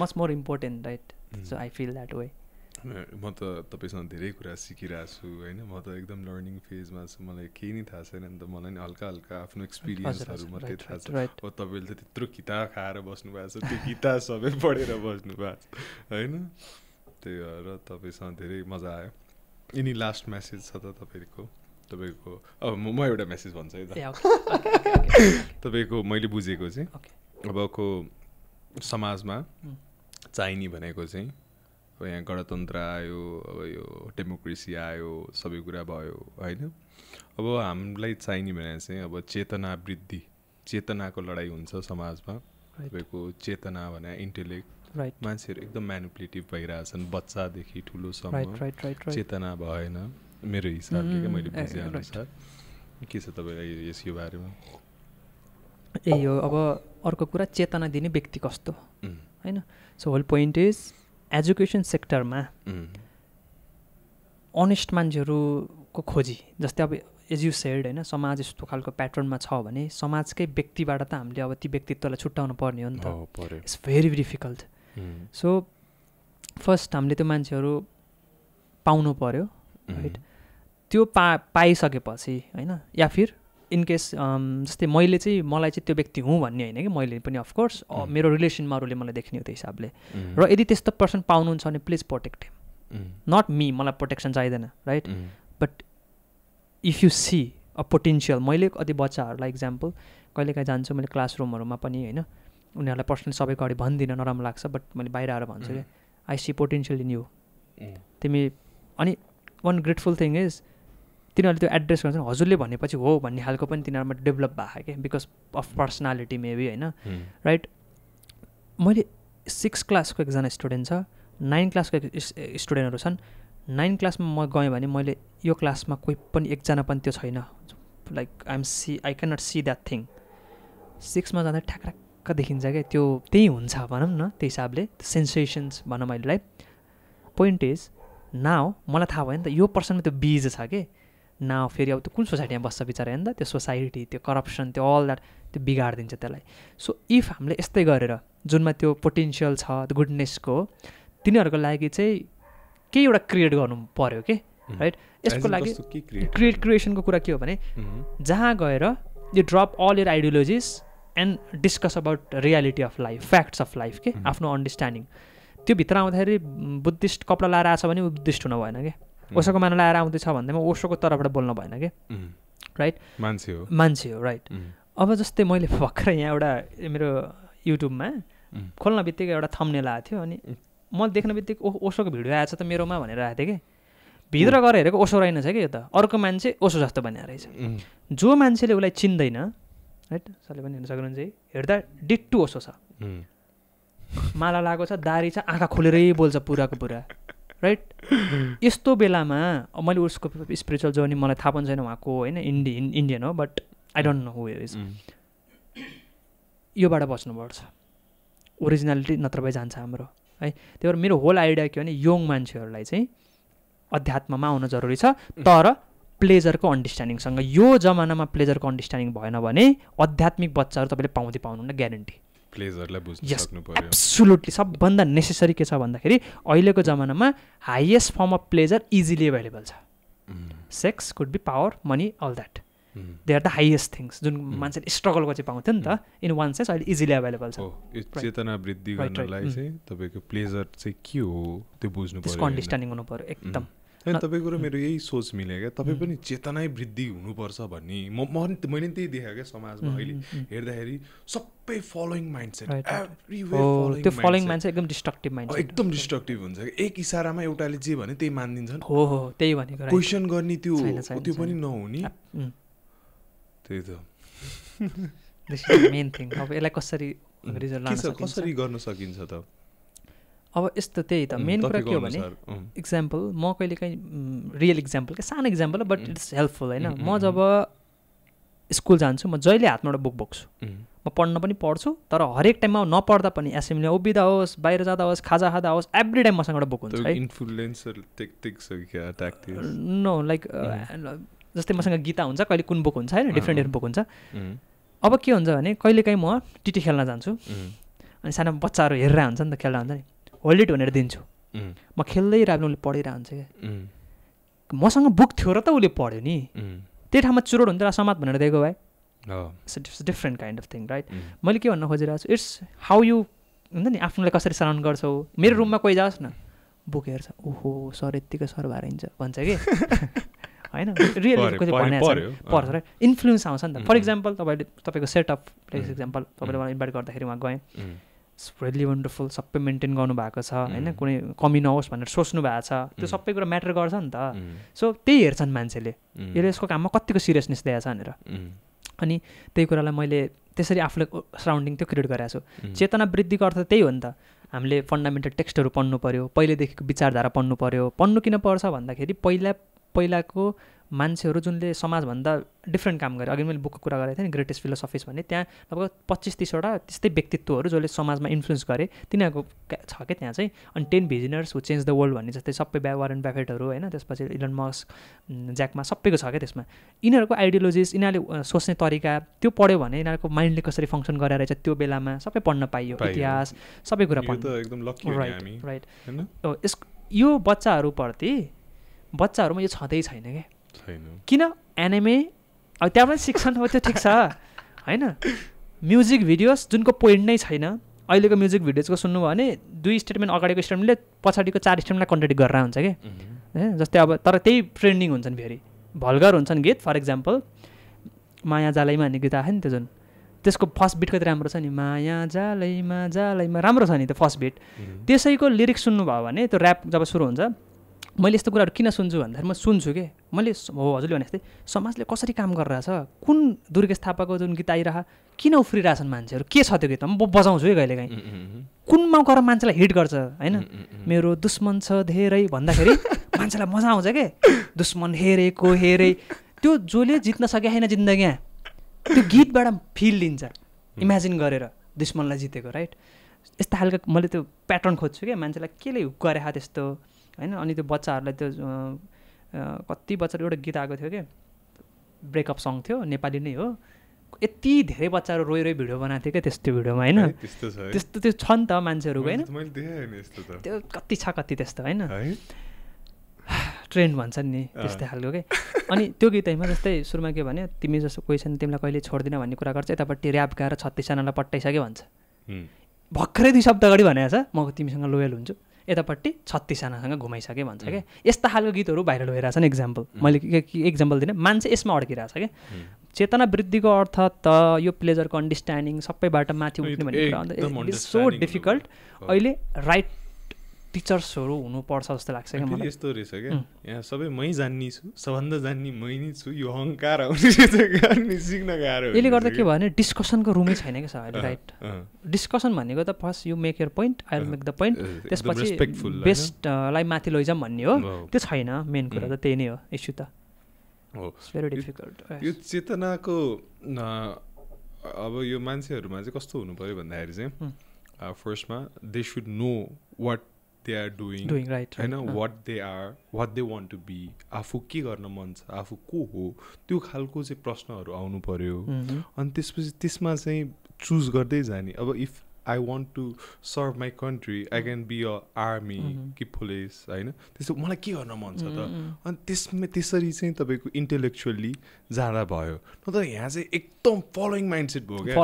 much more important right so I feel that way म त तपाईँसँग धेरै कुरा सिकिरहेको छु होइन म त एकदम लर्निङ फेजमा छु मलाई केही नै थाहा छैन नि त मलाई नि हल्का हल्का आफ्नो एक्सपिरियन्सहरू मात्रै थाहा छ अब तपाईँले त त्यत्रो किताब खाएर बस्नु भएको छ त्यो किताब सबै पढेर बस्नु भएको छ होइन त्यही भएर तपाईँसँग धेरै मजा आयो यिनी लास्ट मेसेज छ त तपाईँको अब म एउटा मेसेज भन्छु है त तपाईँको मैले बुझेको चाहिँ अबको समाजमा चाहिने भनेको चाहिँ अब यहाँ गणतन्त्र आयो अब यो डेमोक्रेसी आयो सबै कुरा भयो होइन अब हामीलाई चाहिने भने चाहिँ अब चेतना वृद्धि चेतनाको लडाइँ हुन्छ समाजमा तपाईँको चेतना भने इन्टेलेक्ट मान्छेहरू एकदम म्यानिपुलेटिभ भइरहेछन् बच्चादेखि ठुलोसम्म चेतना भएन मेरो हिसाबले क्या मैले बुझेअनुसार के छ तपाईँलाई यो बारेमा यो अब अर्को कुरा चेतना दिने व्यक्ति कस्तो होइन so whole point is education सेक्टरमा अनेस्ट मान्छेहरूको खोजी जस्तै अब एज यु सेड होइन समाज यस्तो खालको प्याटर्नमा छ भने समाजकै व्यक्तिबाट त हामीले अब ती व्यक्तित्वलाई छुट्याउनु पर्ने हो नि त it's very difficult so first हामीले त्यो मान्छेहरू पाउनु पर्यो राइट त्यो पाइसकेपछि होइन या फिर इनकेस जस्तै मैले चाहिँ मलाई चाहिँ त्यो व्यक्ति हुँ भन्ने होइन कि मैले पनि अफकोर्स मेरो रिलेसनमा अरूले मलाई देख्ने हो त्यो हिसाबले र यदि त्यस्तो पर्सन पाउनुहुन्छ भने please protect him not me मलाई प्रोटेक्सन चाहिँदैन right but if you see a potential मैले कति बच्चाहरूलाई इक्जाम्पल कहिलेकाहीँ जान्छु मैले क्लासरुमहरूमा पनि होइन उनीहरूलाई पर्सनली सबैको अगाडि भन्दिनँ नराम्रो लाग्छ बट मैले बाहिर आएर भन्छु कि I see potential in you तिमी अनि वान ग्रेटफुल थिङ इज तिनीहरूले त्यो एड्रेस गर्छन् हजुरले भनेपछि हो भन्ने खालको पनि तिनीहरूमा डेभलप भएको क्या बिकज अफ पर्सनालिटी मेबी होइन राइट मैले 6 क्लासको एकजना स्टुडेन्ट छ 9 क्लासको स्टुडेन्टहरू छन् 9 क्लासमा म गएँ भने मैले यो क्लासमा कोही पनि एकजना पनि त्यो छैन like I can not see that thing 6मा जाँदा ठ्याक्क देखिन्छ क्या त्यो त्यही हुन्छ भनौँ न त्यो हिसाबले सेन्सेसन्स भनौँ अहिलेलाई पोइन्ट इज नाउ मलाई थाहा भयो नि त यो पर्सनमा त्यो बीज छ कि नाउ फेरि अब त्यो कुन सोसाइटीमा बस्छ बिचरा होइन त त्यो सोसाइटी त्यो करप्सन त्यो अल द्याट त्यो बिगाडिदिन्छ त्यसलाई सो इफ हामीले यस्तै गरेर जुनमा त्यो पोटेन्सियल छ त्यो गुडनेसको तिनीहरूको लागि चाहिँ केही एउटा क्रिएट गर्नु पऱ्यो कि राइट यसको लागि क्रिएसनको कुरा के हो भने जहाँ गएर you drop all your ideologies and discuss about reality of life facts of life के आफ्नो अन्डरस्ट्यान्डिङ त्यो भित्र आउँदाखेरि बुद्धिस्ट कपडा लाएर आएको छ भने बुद्धिस्ट हुनु भएन कि ओसोको माना लाएर आउँदैछ भन्दैमा ओसोको तर्फबाट बोल्नु भएन कि राइट मान्छे हो राइट अब जस्तै मैले भर्खर यहाँ एउटा मेरो युट्युबमा खोल्न बित्तिकै एउटा थम्बनेल आएको थियो अनि म देख्न बित्तिकै ओसोको भिडियो आएछ त मेरोमा भनेर आएको थिएँ कि भित्र गएर हेरेको ओसो रहेनछ कि यो त अर्को मान्छे ओसो जस्तो बनिएको रहेछ जो मान्छेले उसलाई चिन्दैन राइट सरले पनि हेर्न सक्नुहुन्छ है हेर्दा डिट्टु ओसो छ माला लगाएको छ दारी छ आँखा खोलेरै बोल्छ पुराको पुरा राइट यस्तो बेलामा मैले उसको स्पिरिचुअल जर्नी मलाई थाहा पनि छैन उहाँको होइन इन्डियन हो but I don't know who is योबाट बस्नुपर्छ ओरिजिनालिटी नत्र भए जान्छ हाम्रो है त्यही भएर मेरो होल आइडिया के भने यङ मान्छेहरूलाई चाहिँ अध्यात्ममा आउन जरुरी छ तर प्लेजरको अन्डरस्ट्यान्डिङसँग यो जमानामा प्लेजरको अन्डरस्ट्यान्डिङ भएन भने आध्यात्मिक बच्चाहरू तपाईँले पाउनुहुन्न ग्यारेन्टी प्लेजरलाई बुझ्न सक्नु पर्यो एब्सोल्युटली सबभन्दा नेसेसरी के छ भन्दाखेरि अहिलेको जमानामा highest form of pleasure easily available छ sex could be power money all that they are the highest things जुन मान्छेले स्ट्रगलको चाहिँ पाउँथ्यो नि त इन वान सेन्स अहिले इजिली एभाइलेबल छ यो चेतना वृद्धि गर्नलाई चाहिँ तपाईँको प्लेजर चाहिँ के हो त्यो बुझ्नु पर्यो त्यसको अन्डरस्ट्यान्डिङ हुनु पर्यो एकदम होइन तपाईँको र मेरो यही सोच मिल्यो क्या तपाईँ पनि चेतनै वृद्धि हुनुपर्छ भन्ने मैले त्यही देखेँ क्या समाजमा अहिले हेर्दाखेरि सबै फलोइङ माइन्डसेट त्यो फलोइङ माइन्डसेट एकदम डिस्ट्रक्टिभ माइन्डसेट एकदम डिस्ट्रक्टिभ हुन्छ एक इसारामा एउटाले जे भने त्यही मानिदिन्छन् हो त्यही भनेको क्वेसन गर्ने त्यो पनि नहुने त्यही त मेन थिङ अब यसलाई कसरी गर्न सकिन्छ त अब यस्तो त्यही त मेन कुरा के हो भने इक्जाम्पल म कहिले काहीँ रियल इक्जाम्पल क्या सानो इक्जाम्पल बट इट्स हेल्पफुल होइन म जब स्कुल जान्छु म जहिले हातमा एउटा बुक बोक्छु म पढ्न पनि पढ्छु तर हरेक टाइममा नपढ्दा पनि एसेम्ब्लीमा उभिँदा होस् बाहिर जाँदा होस् खाजा खाँदा होस् एभ्री टाइम मसँग एउटा बुक हुन्छ है नो लाइक जस्तै मसँग गीता हुन्छ कहिले कुन बुक हुन्छ होइन डिफ्रेन्ट बुक हुन्छ अब के हुन्छ भने कहिले काहीँ म टिटी खेल्न जान्छु अनि सानो बच्चाहरू हेरेर हुन्छ नि त खेल्दा हुन्छ नि होल्ड इट भनेर दिन्छु म खेल्दै राम्रो उसले पढिरहेको हुन्छ क्या मसँग बुक थियो र त उसले पढ्यो नि त्यही ठाउँमा चुरोड हुन्छ समात भनेर दिएको भए it's different kind of thing right मैले के भन्न खोजिरहेको छु इट्स हाउ यु हुन्छ नि आफ्नोलाई कसरी सराउन्ड गर्छौ मेरो रुममा कोही जाओस् न बुक हेर्छ ओहो सर यत्तिकै सर भएर हिँड्छ भन्छ कि होइन रियल पर्छ राइट इन्फ्लुएन्स आउँछ नि त फर इक्जाम्पल तपाईँको सेट अफ प्लेस इक्जाम्पल तपाईँले मलाई इन्भाइट गर्दाखेरि उहाँ गएँ इट्स रियली वन्डरफुल सबै मेन्टेन गर्नु भएको छ होइन कुनै कमी नहोस् भनेर सोच्नु भएको छ त्यो सबै कुरा म्याटर गर्छ नि त सो त्यही हेर्छन् मान्छेले यसले यसको काममा कतिको सिरियसनेस दिएको छ भनेर अनि त्यही कुरालाई मैले त्यसरी आफूले सराउन्डिङ त्यो क्रिएट गरेको छु चेतना वृद्धिको अर्थ त्यही हो नि त हामीले फन्डामेन्टल टेक्स्टहरू पढ्नु पऱ्यो पहिलेदेखिको विचारधारा पढ्नु किन पर्छ भन्दाखेरि पहिलाको मान्छेहरू जुनले समाजभन्दा डिफ्रेन्ट काम गरे अघि मैले बुकको कुरा गरेको थिएँ नि ग्रेटेस्ट फिलोसफिज भन्ने त्यहाँ लगभग 25-30वटा त्यस्तै व्यक्तित्वहरू जसले समाजमा इन्फ्लुएन्स गरे तिनीहरूको छ क्या त्यहाँ चाहिँ अनि 10 भिजनर्स हु चेन्ज द वर्ल्ड भन्ने जस्तै सबै वारेन बफेटहरू होइन त्यसपछि इलन मस्क ज्याकमा सबैको छ क्या त्यसमा यिनीहरूको आइडियोलोजिज यिनीहरूले सोच्ने तरिका त्यो पढ्यो भने यिनीहरूको माइन्डले कसरी फङ्सन गरेर रहेछ त्यो बेलामा सबै पढ्न पाइयो इतिहास सबै कुरा पढ्नु राइट यो बच्चाहरूमा यो छँदै छैन क्या किन एनिमे अब त्यहाँ पनि शिक्षण हो त्यो ठिक छ होइन म्युजिक भिडियोज जुनको पोइन्ट नै छैन अहिलेको म्युजिक भिडियोजको सुन्नुभयो भने 2 स्टेटमेन्ट अगाडिको स्टेटमेन्टले पछाडिको 4 स्टेटमेन्टलाई कन्ट्राडिक्ट गरेर हुन्छ कि जस्तै अब तर त्यही ट्रेन्डिङ हुन्छन् फेरि भल्गर हुन्छन् गीत फर इक्जाम्पल माया जालैमा भन्ने गीत आयो नि त्यो जुन त्यसको फर्स्ट बिट कति राम्रो छ नि माया जालैमा राम्रो छ नि त्यो फर्स्ट बिट त्यसैको लिरिक्स सुन्नुभयो भने त्यो ऱ्याप जब सुरु हुन्छ मैले यस्तो कुराहरू किन सुन्छु भन्दाखेरि म सुन्छु कि मैले हो हजुरले भने जस्तै समाजले कसरी काम गरिरहेछ कुन दुर्गेश थापाको जुन गीत आइरह किन उफ्रिरहेछन् मान्छेहरू के छ त्यो गीतमा म बजाउँछु है कहिलेकाहीँ कुनमा गएर मान्छेलाई हिट गर्छ होइन मेरो दुश्मन छ धेरै भन्दाखेरि मान्छेलाई मजा आउँछ के दुश्मन हेरे त्यो जसले जित्न सके छैन जिन्दगी त्यो गीतबाट फिल लिन्छ इमेजिन गरेर दुश्मनलाई जितेको राइट यस्ता खालको मैले त्यो प्याटर्न खोज्छु क्या मान्छेलाई केले हुक गरे त्यस्तो होइन अनि त्यो बच्चाहरूलाई त्यो कति बच्चाहरू एउटा गीत आएको थियो क्या ब्रेकअप सङ थियो नेपाली नै हो यति धेरै बच्चाहरू रोइ भिडियो बनाएको थियो क्या त्यस्तो भिडियोमा होइन त्यस्तो त्यो छ नि त मान्छेहरूको होइन त्यो कति छ कति त्यस्तो होइन ट्रेन्ड भन्छन् नि त्यस्तै खालको के अनि त्यो गीतैमा जस्तै सुरुमा के भन्यो तिमी जस्तो कोही छैन तिमीलाई कहिले छोड्दिन भन्ने कुरा गर्छ यतापट्टि ऱ्याप गाएर 36 जनालाई पट्टाइसक्यो भन्छ भर्खरै 2 शब्द अगाडि भनेको छ म तिमीसँग लोयल हुन्छु यतापट्टि 36 जनासँग घुमाइसकेँ भन्छ क्या यस्ता खालको गीतहरू भाइरल भइरहेछ नि एक्जाम्पल मैले एक्जाम्पल दिने मान्छे यसमा अड्किरहेछ क्या चेतना वृद्धिको अर्थ त यो प्लेजरको अन्डरस्ट्यान्डिङ सबैबाट माथि उठ्ने भन्ने कुरा इट इज सो डिफिकल्ट अहिले राइट टिचर्सहरू हुनुपर्छ जस्तो लाग्छ क्या मलाई यस्तो रहेछ क्या यहाँ सबै मै जान्ने छु सबभन्दा जान्ने मै नै छु यो अहङ्कार आउने सिक्न गाह्रो यसले गर्दा के भयो भने डिस्कसनको रुमै छैन क्या सर राइट डिस्कसन भनेको त first you make your point I will make the point त्यसपछि बेस्टलाई माथि लैजाऊँ भन्ने हो त्यो छैन मेन कुरा त त्यही नै हो इस्यु त भेरी डिफिकल्ट यो चेतनाको अब यो मान्छेहरूमा चाहिँ कस्तो हुनु पऱ्यो भन्दाखेरि चाहिँ फर्स्टमा they should know what they are doing right हैन what they are what they want to be आफू के गर्न मन छ आफू को हो त्यो खालको चाहिँ प्रश्नहरू आउनु पर्यो अनि त्यसपछि त्यसमा चाहिँ चुज गर्दै जाने अब if I want to serve my country I can be a army कि पुलिस होइन त्यस्तो मलाई के गर्न मन छ त अनि त्यसरी चाहिँ तपाईँको इन्टेलेक्चुअली जाँदा भयो नत्र यहाँ चाहिँ एकदम फलोइङ माइन्डसेट भयो क्या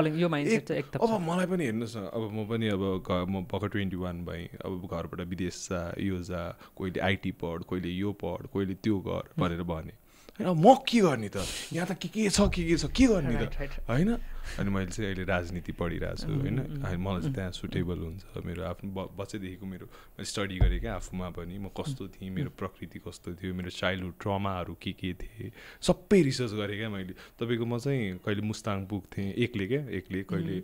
अब मलाई पनि हेर्नुहोस् न अब म पनि अब म भर्खर 21 भएँ अब घरबाट विदेश जा यो जा कोहीले आइटी पढ कोहीले यो पढ कोहीले त्यो गर भनेर भने होइन म के गर्ने त यहाँ त के छ के गर्ने त होइन अनि मैले चाहिँ अहिले राजनीति पढिरहेको छु होइन मलाई चाहिँ त्यहाँ सुटेबल हुन्छ मेरो आफ्नो बच्चैदेखिको मैले स्टडी गरेँ क्या आफूमा पनि म कस्तो थिएँ मेरो प्रकृति कस्तो थियो मेरो चाइल्डहुड ट्रमाहरू के थिए सबै रिसर्च गरेँ क्या मैले तपाईँको म चाहिँ कहिले मुस्ताङ पुग्थेँ एक्लै कहिले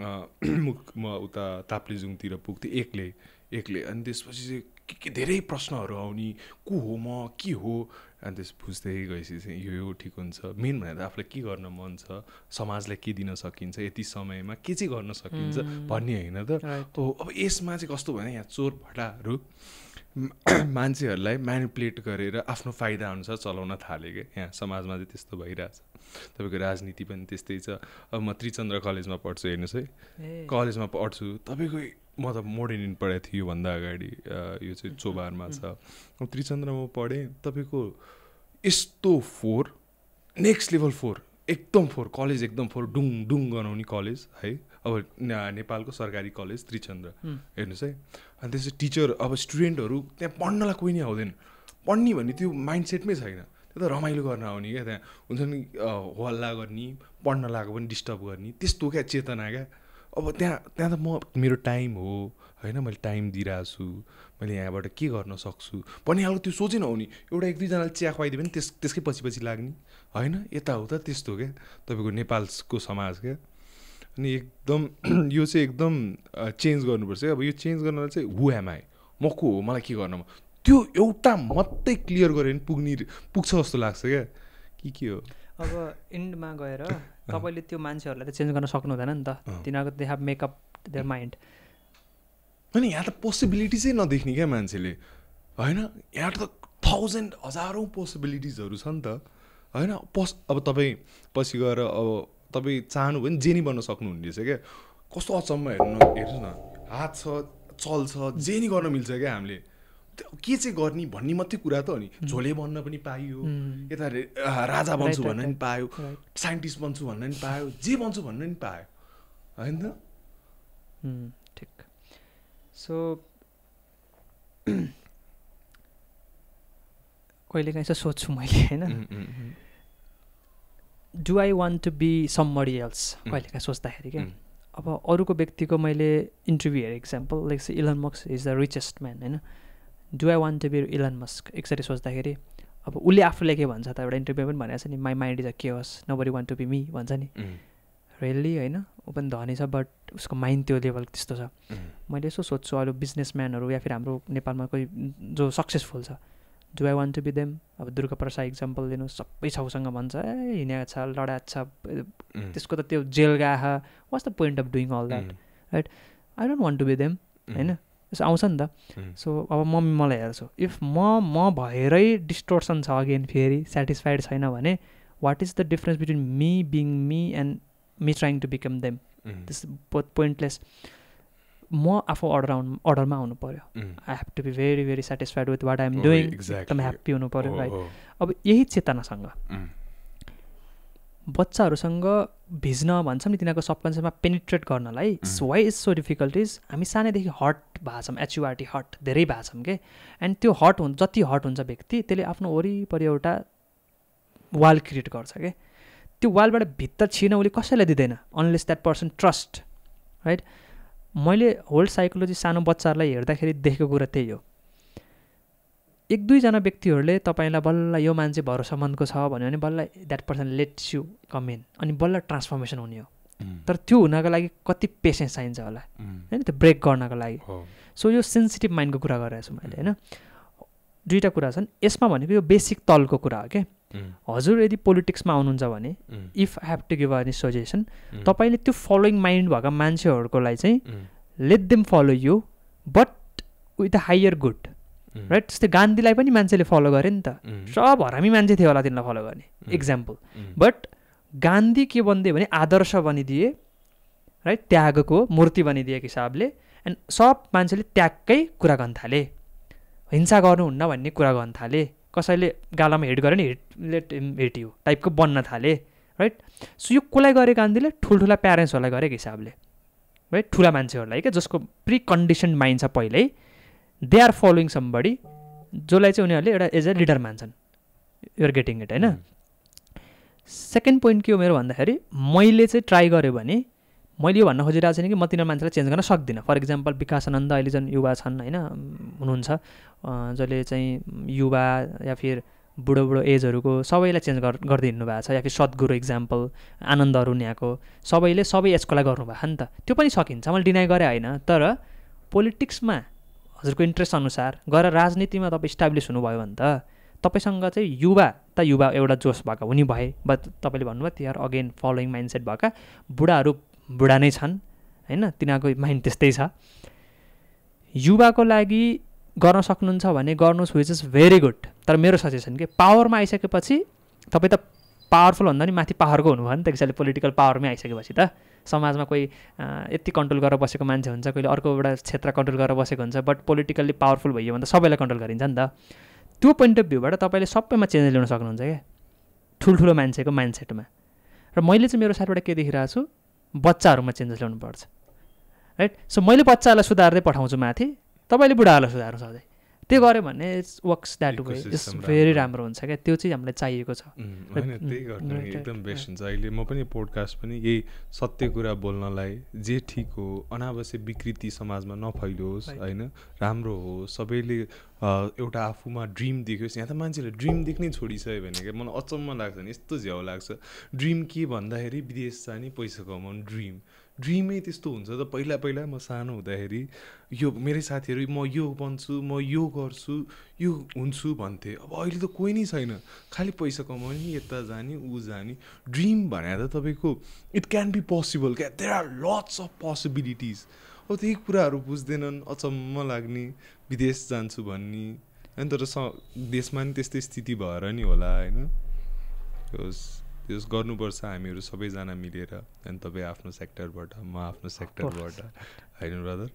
म उता ताप्लेजुङतिर पुग्थेँ एक्लै अनि त्यसपछि चाहिँ के धेरै प्रश्नहरू आउने को हो म के हो अनि त्यस बुझ्दै गएपछि चाहिँ यो ठिक हुन्छ मेन भनेर आफूलाई के गर्न मन छ समाजलाई के दिन सकिन्छ यति समयमा के चाहिँ गर्न सकिन्छ भन्ने होइन त अब यसमा चाहिँ कस्तो भने यहाँ चोर भटाहरू मान्छेहरूलाई म्यानिपुलेट गरेर आफ्नो फाइदा अनुसार चलाउन थाले क्या यहाँ समाजमा चाहिँ त्यस्तो भइरहेछ तपाईँको राजनीति पनि त्यस्तै छ अब म त्रिचन्द्र कलेजमा पढ्छु हेर्नुहोस् है कलेजमा पढ्छु तपाईँको म त मोडर्न पढाएको थिएँ योभन्दा अगाडि यो चाहिँ चोबारमा छ अब त्रिचन्द्रमा पढेँ तपाईँको यस्तो 4 नेक्स्ट लेभल 4 एकदम 4 कलेज एकदम 4 डुङ गनाउने कलेज है अब नेपालको सरकारी कलेज त्रिचन्द्र हेर्नुहोस् है अनि त्यसपछि टिचर अब स्टुडेन्टहरू त्यहाँ पढ्नलाई कोही नै आउँदैन पढ्ने भन्ने त्यो माइन्डसेटमै छैन त्यो त रमाइलो गर्न आउने क्या त्यहाँ हुन्छ नि हल्ला गर्ने पढ्न लागेको पनि डिस्टर्ब गर्ने त्यस्तो क्या चेतना क्या अब त्यहाँ त मेरो टाइम हो होइन मैले टाइम दिइरहेको छु मैले यहाँबाट के गर्न सक्छु भन्ने खालको त्यो सोचेन आउने एउटा 1-2जनाले चिया खुवाइदियो भने त्यसकै पछि लाग्ने होइन यताउता त्यस्तो क्या तपाईँको नेपालको समाज क्या अनि एकदम यो चाहिँ एकदम चेन्ज गर्नुपर्छ अब यो चेन्ज गर्नलाई चाहिँ हु एम आई म को हो मलाई के गर्न त्यो एउटा मात्रै क्लियर गऱ्यो भने पुग्छ जस्तो लाग्छ क्या के हो अब इन्डमा गएर तपाईँले त्यो मान्छेहरूलाई त चेन्ज गर्न सक्नु हुँदैन नि त तिनीहरूको they have make up their mind अनि यहाँ त पोसिबिलिटिजै नदेख्ने क्या मान्छेले होइन यहाँ त 1000 पोसिबिलिटिजहरू छ नि त होइन अब तपाईँ पछि गएर अब तपाईँ चाहनु भने जे नि बन्न सक्नुहुने रहेछ क्या कस्तो अचम्म हेर्नुहोस् न हात छ चल्छ जे नि गर्न मिल्छ क्या हामीले के चाहिँ गर्ने भन्ने मात्रै कुरा त हो नि झोले बन्न पनि पाइयो यता राजा बन्छु भन्न पनि पायो साइन्टिस्ट बन्छु भन्न पनि पायो जे बन्छु भन्न पनि पायो होइन त ठिक सो कहिलेकाहीँ चाहिँ सोध्छु मैले होइन do I want to be somebody else कहिलेकाहीँ सोच्दाखेरि क्या अब अरूको व्यक्तिको मैले इन्टरभ्यू हेरेँ example like Elon Musk is the richest man होइन do I want to be Elon Musk एकचोटि सोच्दाखेरि अब उसले आफूले के भन्छ त एउटा इन्टरभ्यू पनि भनेको छ नि my mind is a chaos nobody want to be me भन्छ नि रियल्ली होइन ऊ पनि धनी छ बट उसको माइन्ड त्यो लेभल त्यस्तो छ मैले यसो सोध्छु अरू बिजनेसम्यानहरू या फिर हाम्रो नेपालमा कोही जो सक्सेसफुल छ do I want to be them अब दुर्गा प्रसाद इक्जाम्पल दिनु सबै छ उसँग भन्छ हिँडेको छ लडाएको छ त्यसको त त्यो जेल गएको what's the point of doing all that right I don't want to be them होइन यसो आउँछ नि त सो अब मलाई हेर्छु इफ म भएरै डिस्टोर्सन छ अगेन फेरि सेटिस्फाइड छैन भने what is the difference between me being me and me trying to become them this both pointless म आफू अर्डरमा आउनु पऱ्यो I have to be very very satisfied with what I am doing एकदम happy हुनु पऱ्यो राइट अब यही चेतनासँग बच्चाहरूसँग भिज्न भन्छौँ नि तिनीहरूको सबकन्सियसमा पेनिट्रेट गर्नलाई why is so difficult is हामी सानैदेखि हट भएको छौँ एचयुआरटी हट धेरै भएको छौँ के एन्ड त्यो हट जति हट हुन्छ व्यक्ति त्यसले आफ्नो वरिपरि एउटा वाल क्रिएट गर्छ क्या त्यो वालबाट भित्र छिर्न उसले कसैलाई दिँदैन unless that person trust right मैले होल साइकोलोजी सानो बच्चाहरूलाई हेर्दाखेरि देखेको कुरा त्यही हो 1-2जना व्यक्तिहरूले तपाईँलाई बल्ल यो मान्छे भरोसामन्दको छ भन्यो भने बल्ल that person let's you com in अनि बल्ल ट्रान्सफर्मेसन हुने हो तर त्यो हुनको लागि कति पेसेन्स चाहिन्छ होला होइन त्यो ब्रेक गर्नको लागि सो यो सेन्सिटिभ माइन्डको कुरा गरिरहेको छु मैले होइन 2टा कुरा छन् यसमा भनेको यो बेसिक तलको कुरा हो क्या हजुर यदि पोलिटिक्समा आउनुहुन्छ भने if I have to give any suggestion तपाईँले त्यो फलोइङ माइन्ड भएको मान्छेहरूको लागि चाहिँ let them follow you but with a higher good right जस्तै गान्धीलाई पनि मान्छेले फलो गरे नि त सब हरामी मान्छे थियो होला तिनीलाई फलो गर्ने एक्जाम्पल बट गान्धी के बनिदियो भने आदर्श बनिदिए राइट, त्यागको मूर्ति बनिदिएको हिसाबले। एन्ड सब मान्छेले त्यागकै कुरा गर्न थाले, हिंसा गर्नुहुन्न भन्ने कुरा गर्न थाले, कसैले गालामा हिट गऱ्यो नि लेट हिट यु टाइपको बन्न थाले, राइट। सो यो कसलाई गरे गान्धीले? ठुल्ठुला प्यारेन्ट्सहरूलाई गरेको हिसाबले, राइट, ठुला मान्छेहरूलाई क्या जसको प्रि कन्डिसन माइन्ड छ पहिल्यै, दे आर फलोइङ समबडी जसलाई चाहिँ उनीहरूले एउटा एज अ लिडर मान्छन्। युआर गेटिङ इट होइन। सेकेन्ड पोइन्ट के हो मेरो भन्दाखेरि, मैले चाहिँ ट्राई गरेँ भने मैले यो भन्न खोजिरहेको छैन कि म तिनीहरू मान्छेलाई चेन्ज गर्न सक्दिनँ। फर इक्जाम्पल विकासानन्द अहिले जुन युवा छन् होइन हुनुहुन्छ, जसले चाहिँ युवा या फिर बुढो एजहरूको सबैलाई चेन्ज गरिदिनु भएको छ, या फिर सद्गुरु इक्जाम्पल आनन्द अरुण यहाँको सबैले सबै एजको लागि गर्नुभएको नि त, त्यो पनि सकिन्छ, मैले डिनाइ गरेँ होइन। तर पोलिटिक्समा हजुरको इन्ट्रेस्ट अनुसार गएर राजनीतिमा तपाईँ इस्टाब्लिस हुनुभयो भने त तपाईँसँग चाहिँ युवा एउटा जोस भएका हुने भए, बट तपाईँले भन्नुभयो तिनीहरू अगेन फलोइङ माइन्डसेट भएका बुढाहरू बुढा नै छन् होइन, तिनीहरूको माइन्ड त्यस्तै छ। युवाको लागि गर्न सक्नुहुन्छ भने गर्नुहोस्, विच इज भेरी गुड। तर मेरो सजेसन के, पावरमा आइसकेपछि तपाईँ त पावरफुल भन्दा नि माथि पावरको हुनुभयो नि त, किसिमले पोलिटिकल पावरमै आइसकेपछि त समाजमा कोही यति कन्ट्रोल गरेर बसेको मान्छे हुन्छ, कोहीले अर्को एउटा क्षेत्र कन्ट्रोल गरेर बसेको हुन्छ, बट पोलिटिकल्ली पावरफुल भइयो भने त सबैलाई कन्ट्रोल गरिन्छ नि त। त्यो पोइन्ट अफ भ्यूबाट तपाईँले सबैमा चेन्ज ल्याउन सक्नुहुन्छ क्या, ठुल्ठुलो मान्छेको माइन्डसेटमा। र मैले चाहिँ मेरो साइडबाट के देखिरहेको छु, बच्चाहरूमा चेन्जेस ल्याउनुपर्छ, राइट। सो मैले बच्चाहरूलाई सुधार्दै पठाउँछु माथि, तपाईँले बुढाहरूलाई सुधार्नु सधैँ, त्यो गऱ्यो भने it's works that way, it's very राम्रो हुन्छ क्या। त्यो चाहिँ हामीलाई चाहिएको छ होइन, त्यही गर्नु एकदम बेस्ट हुन्छ। अहिले म पनि पोडकास्ट पनि यही सत्य कुरा बोल्नलाई, जे ठिक हो, अनावश्यक विकृति समाजमा नफैलोस् होइन, राम्रो हो, सबैले एउटा आफूमा ड्रिम देख्योस्। यहाँ त मान्छेले ड्रिम देख्नै छोडिसक्यो भने क्या, मलाई अचम्म लाग्छ नि, यस्तो झ्याउ लाग्छ। ड्रिम के भन्दाखेरि विदेश जाने, पैसा कमाउनु, ड्रिमै त्यस्तो हुन्छ त। पहिला म सानो हुँदाखेरि यो मेरै साथीहरू म यो बन्छु, म यो गर्छु, यो हुन्छु भन्थे। अब अहिले त कोही नै छैन, खालि पैसा कमाउने, यता जाने, ऊ जाने। ड्रिम भने त तपाईँको इट क्यान बी पोसिबल क्या, there are lots of possibilities. अब त्यही कुराहरू बुझ्दैनन्, अचम्म लाग्ने, विदेश जान्छु भन्ने होइन। तर देशमा नि त्यस्तै स्थिति भएर नि होला होइन। त्यस गर्नुपर्छ हामीहरू सबैजना मिलेर, अनि तपाईँ आफ्नो सेक्टरबाट, म आफ्नो सेक्टरबाट होइन ब्रदर।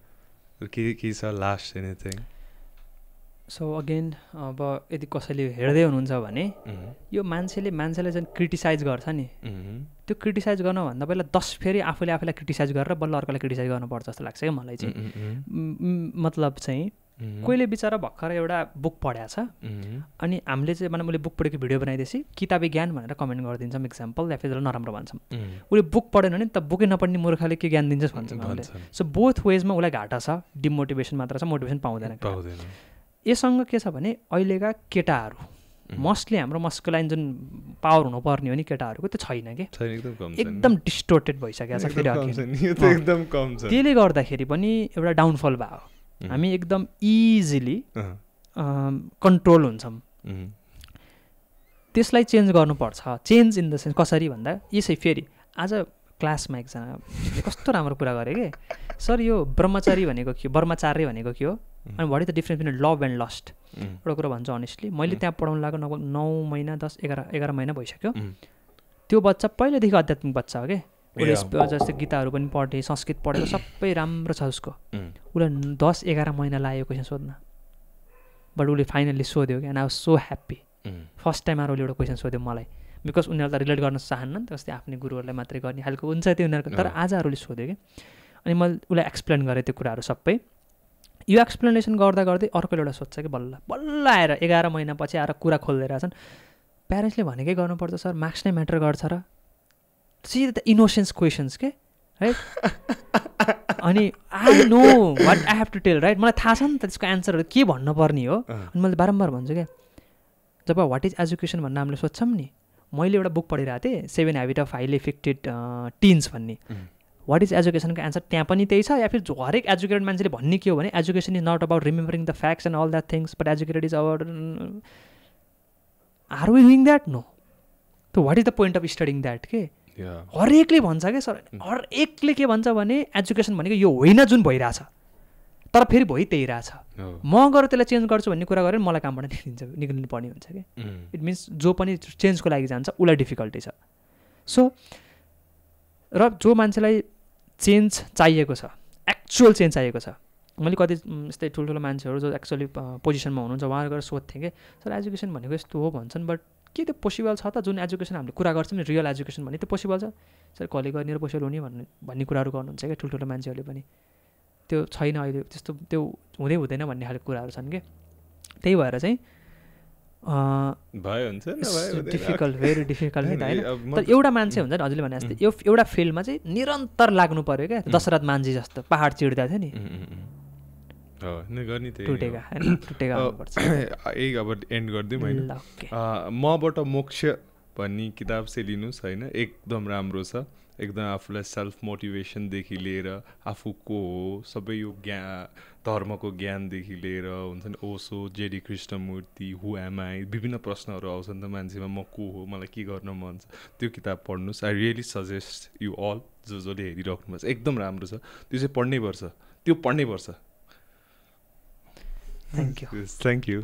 केही छ लास्ट एनिथिङ? सो अगेन अब यदि कसैले हेर्दै हुनुहुन्छ भने यो मान्छेले जुन क्रिटिसाइज गर्छ नि, त्यो क्रिटिसाइज गर्नुभन्दा पहिला 10 फेरि आफूलाई क्रिटिसाइज गरेर बल्ल अर्कोलाई क्रिटिसाइज गर्नुपर्छ जस्तो लाग्छ क्या मलाई चाहिँ। मतलब चाहिँ कोहीले बिचरा भर्खर एउटा बुक पढाएको छ, अनि हामीले चाहिँ मैले बुक पढेको भिडियो बनाइदिएपछि किताबी ज्ञान भनेर कमेन्ट गरिदिन्छौँ इक्जाम्पल, या फिर नराम्रो भन्छौँ। उसले बुक पढेन भने त बुकै नपढ्ने मूर्खले के ज्ञान दिन्छस् भन्छौँ हामीले। सो बोथ वेजमा उसलाई घाटा छ, डिमोटिभेसन मात्र छ, मोटिभेसन पाउँदैन। यससँग के छ भने अहिलेका केटाहरू मोस्टली हाम्रो मस्कुलाइन जुन पावर हुनुपर्ने हो नि केटाहरूको त्यो छैन कि, एकदम डिस्टोर्टेड भइसकेको छ फेरि। त्यसले गर्दाखेरि पनि एउटा डाउनफल भयो, हामी एकदम इजिली कन्ट्रोल हुन्छौँ। त्यसलाई चेन्ज गर्नुपर्छ। चेन्ज इन द सेन्स कसरी भन्दा यसै फेरि आज क्लासमा एकजना कस्तो राम्रो कुरा गरे कि, सर यो ब्रह्मचारी भनेको के हो, ब्रह्मचार्य भनेको के हो, अनि what is the difference between love and lust. एउटा कुरा भन्छु अनेस्टली, मैले त्यहाँ पढाउनु लाग्यो लगभग 9 महिना 10-11 महिना भइसक्यो। त्यो बच्चा पहिल्यैदेखि आध्यात्मिक बच्चा हो कि, उसले जस्तै गीताहरू पनि पढ्ने, संस्कृत पढेको सबै राम्रो छ उसको। उसलाई 10-11 महिना लाग्यो क्वेसन सोध्न, बट उसले फाइनल्ली सोध्यो कि, and I was so happy. First time आएर उसले एउटा क्वेसन सोध्यो मलाई, बिकज उनीहरू त रिलेट गर्न चाहन्न नि त, जस्तै आफ्नै गुरुहरूलाई मात्रै गर्ने खालको हुन्छ त्यो उनीहरूको। तर आज अरूले सोध्यो कि, अनि मैले उसलाई एक्सप्लेन गरेँ त्यो कुराहरू सबै। यो एक्सप्लेनेसन गर्दा गर्दै अर्कोले एउटा सोध्छ कि बल्ल आएर 11 महिनापछि आएर कुरा खोल्दै रहेछन्, प्यारेन्ट्सले भनेकै गर्नुपर्छ सर, मार्क्स नै म्याटर गर्छ र। सी द इनोसेन्स क्वेसन्स के, राइट। अनि I know what I have to tell, right. मलाई थाहा छ नि त त्यसको एन्सरहरू के भन्नुपर्ने हो। अनि मैले बारम्बार भन्छु क्या, जब वाट इज एजुकेसन भनेर हामीले सोध्छौँ नि, मैले एउटा बुक पढिरहेको थिएँ 7 habit of highly effective teens भन्ने। वाट इज एजुकेसनको एन्सर त्यहाँ पनि त्यही छ, या फिर हरेक एजुकेटेड मान्छेले भन्ने के हो भने education is not about remembering the facts and all that things, but educated is about are we doing that? No. त what is the point of studying that के हरेकले भन्छ क्या सर, हरेकले के भन्छ भने एजुकेसन भनेको यो होइन जुन भइरहेछ, तर फेरि भइ त्यही रहेछ, म गएर त्यसलाई चेन्ज गर्छु भन्ने कुरा गरेर मलाई कामबाट निक्लिनु पर्ने हुन्छ कि। इट मिन्स जो पनि चेन्जको लागि जान्छ उसलाई डिफिकल्टी छ। सो र जो मान्छेलाई चेन्ज चाहिएको छ, एक्चुअल चेन्ज चाहिएको छ। मैले कति यस्तै ठुल्ठुलो मान्छेहरू जो एक्चुअली पोजिसनमा हुनुहुन्छ उहाँहरू गएर सोध्थेँ कि सर एजुकेसन भनेको यस्तो हो भन्छन्, बट के त्यो पोसिबल छ त? जुन एजुकेसन हामीले कुरा गर्छौँ नि रियल एजुकेसन भन्ने, त्यो पोसिबल छ? सर कसले गर्ने र पोसिबल हुने भन्ने कुराहरू गर्नुहुन्छ क्या ठुल्ठुलो मान्छेहरूले पनि। त्यो छैन अहिले, त्यस्तो त्यो हुँदैन भन्ने खालको कुराहरू छन् कि। त्यही भएर चाहिँ डिफिकल्ट, भेरी डिफिकल्ट नि त होइन। तर एउटा मान्छे हुन्छ नि हजुरले भने जस्तै एउटा फिल्डमा चाहिँ निरन्तर लाग्नु पऱ्यो क्या, दशरथ मान्जी जस्तो पहाड चिड्दा थियो नि, टुटेका अब एन्ड गरिदिउँ होइन। मबाट मोक्ष भन्ने किताब चाहिँ लिनुहोस् होइन, एकदम राम्रो छ। एकदम आफूलाई सेल्फ मोटिभेसनदेखि लिएर आफू को हो सबै यो धर्मको ज्ञानदेखि लिएर हुन्छ नि, Osho, JD Krishnamurti, who am I, विभिन्न प्रश्नहरू आउँछ नि त मान्छेमा, म को हो, मलाई के गर्न मन छ, त्यो किताब पढ्नुहोस्। I really suggest you all जसले हेरिराख्नु भएको छ, एकदम राम्रो छ, त्यो चाहिँ पढ्नै पर्छ, त्यो पढ्नै पर्छ। Thank you.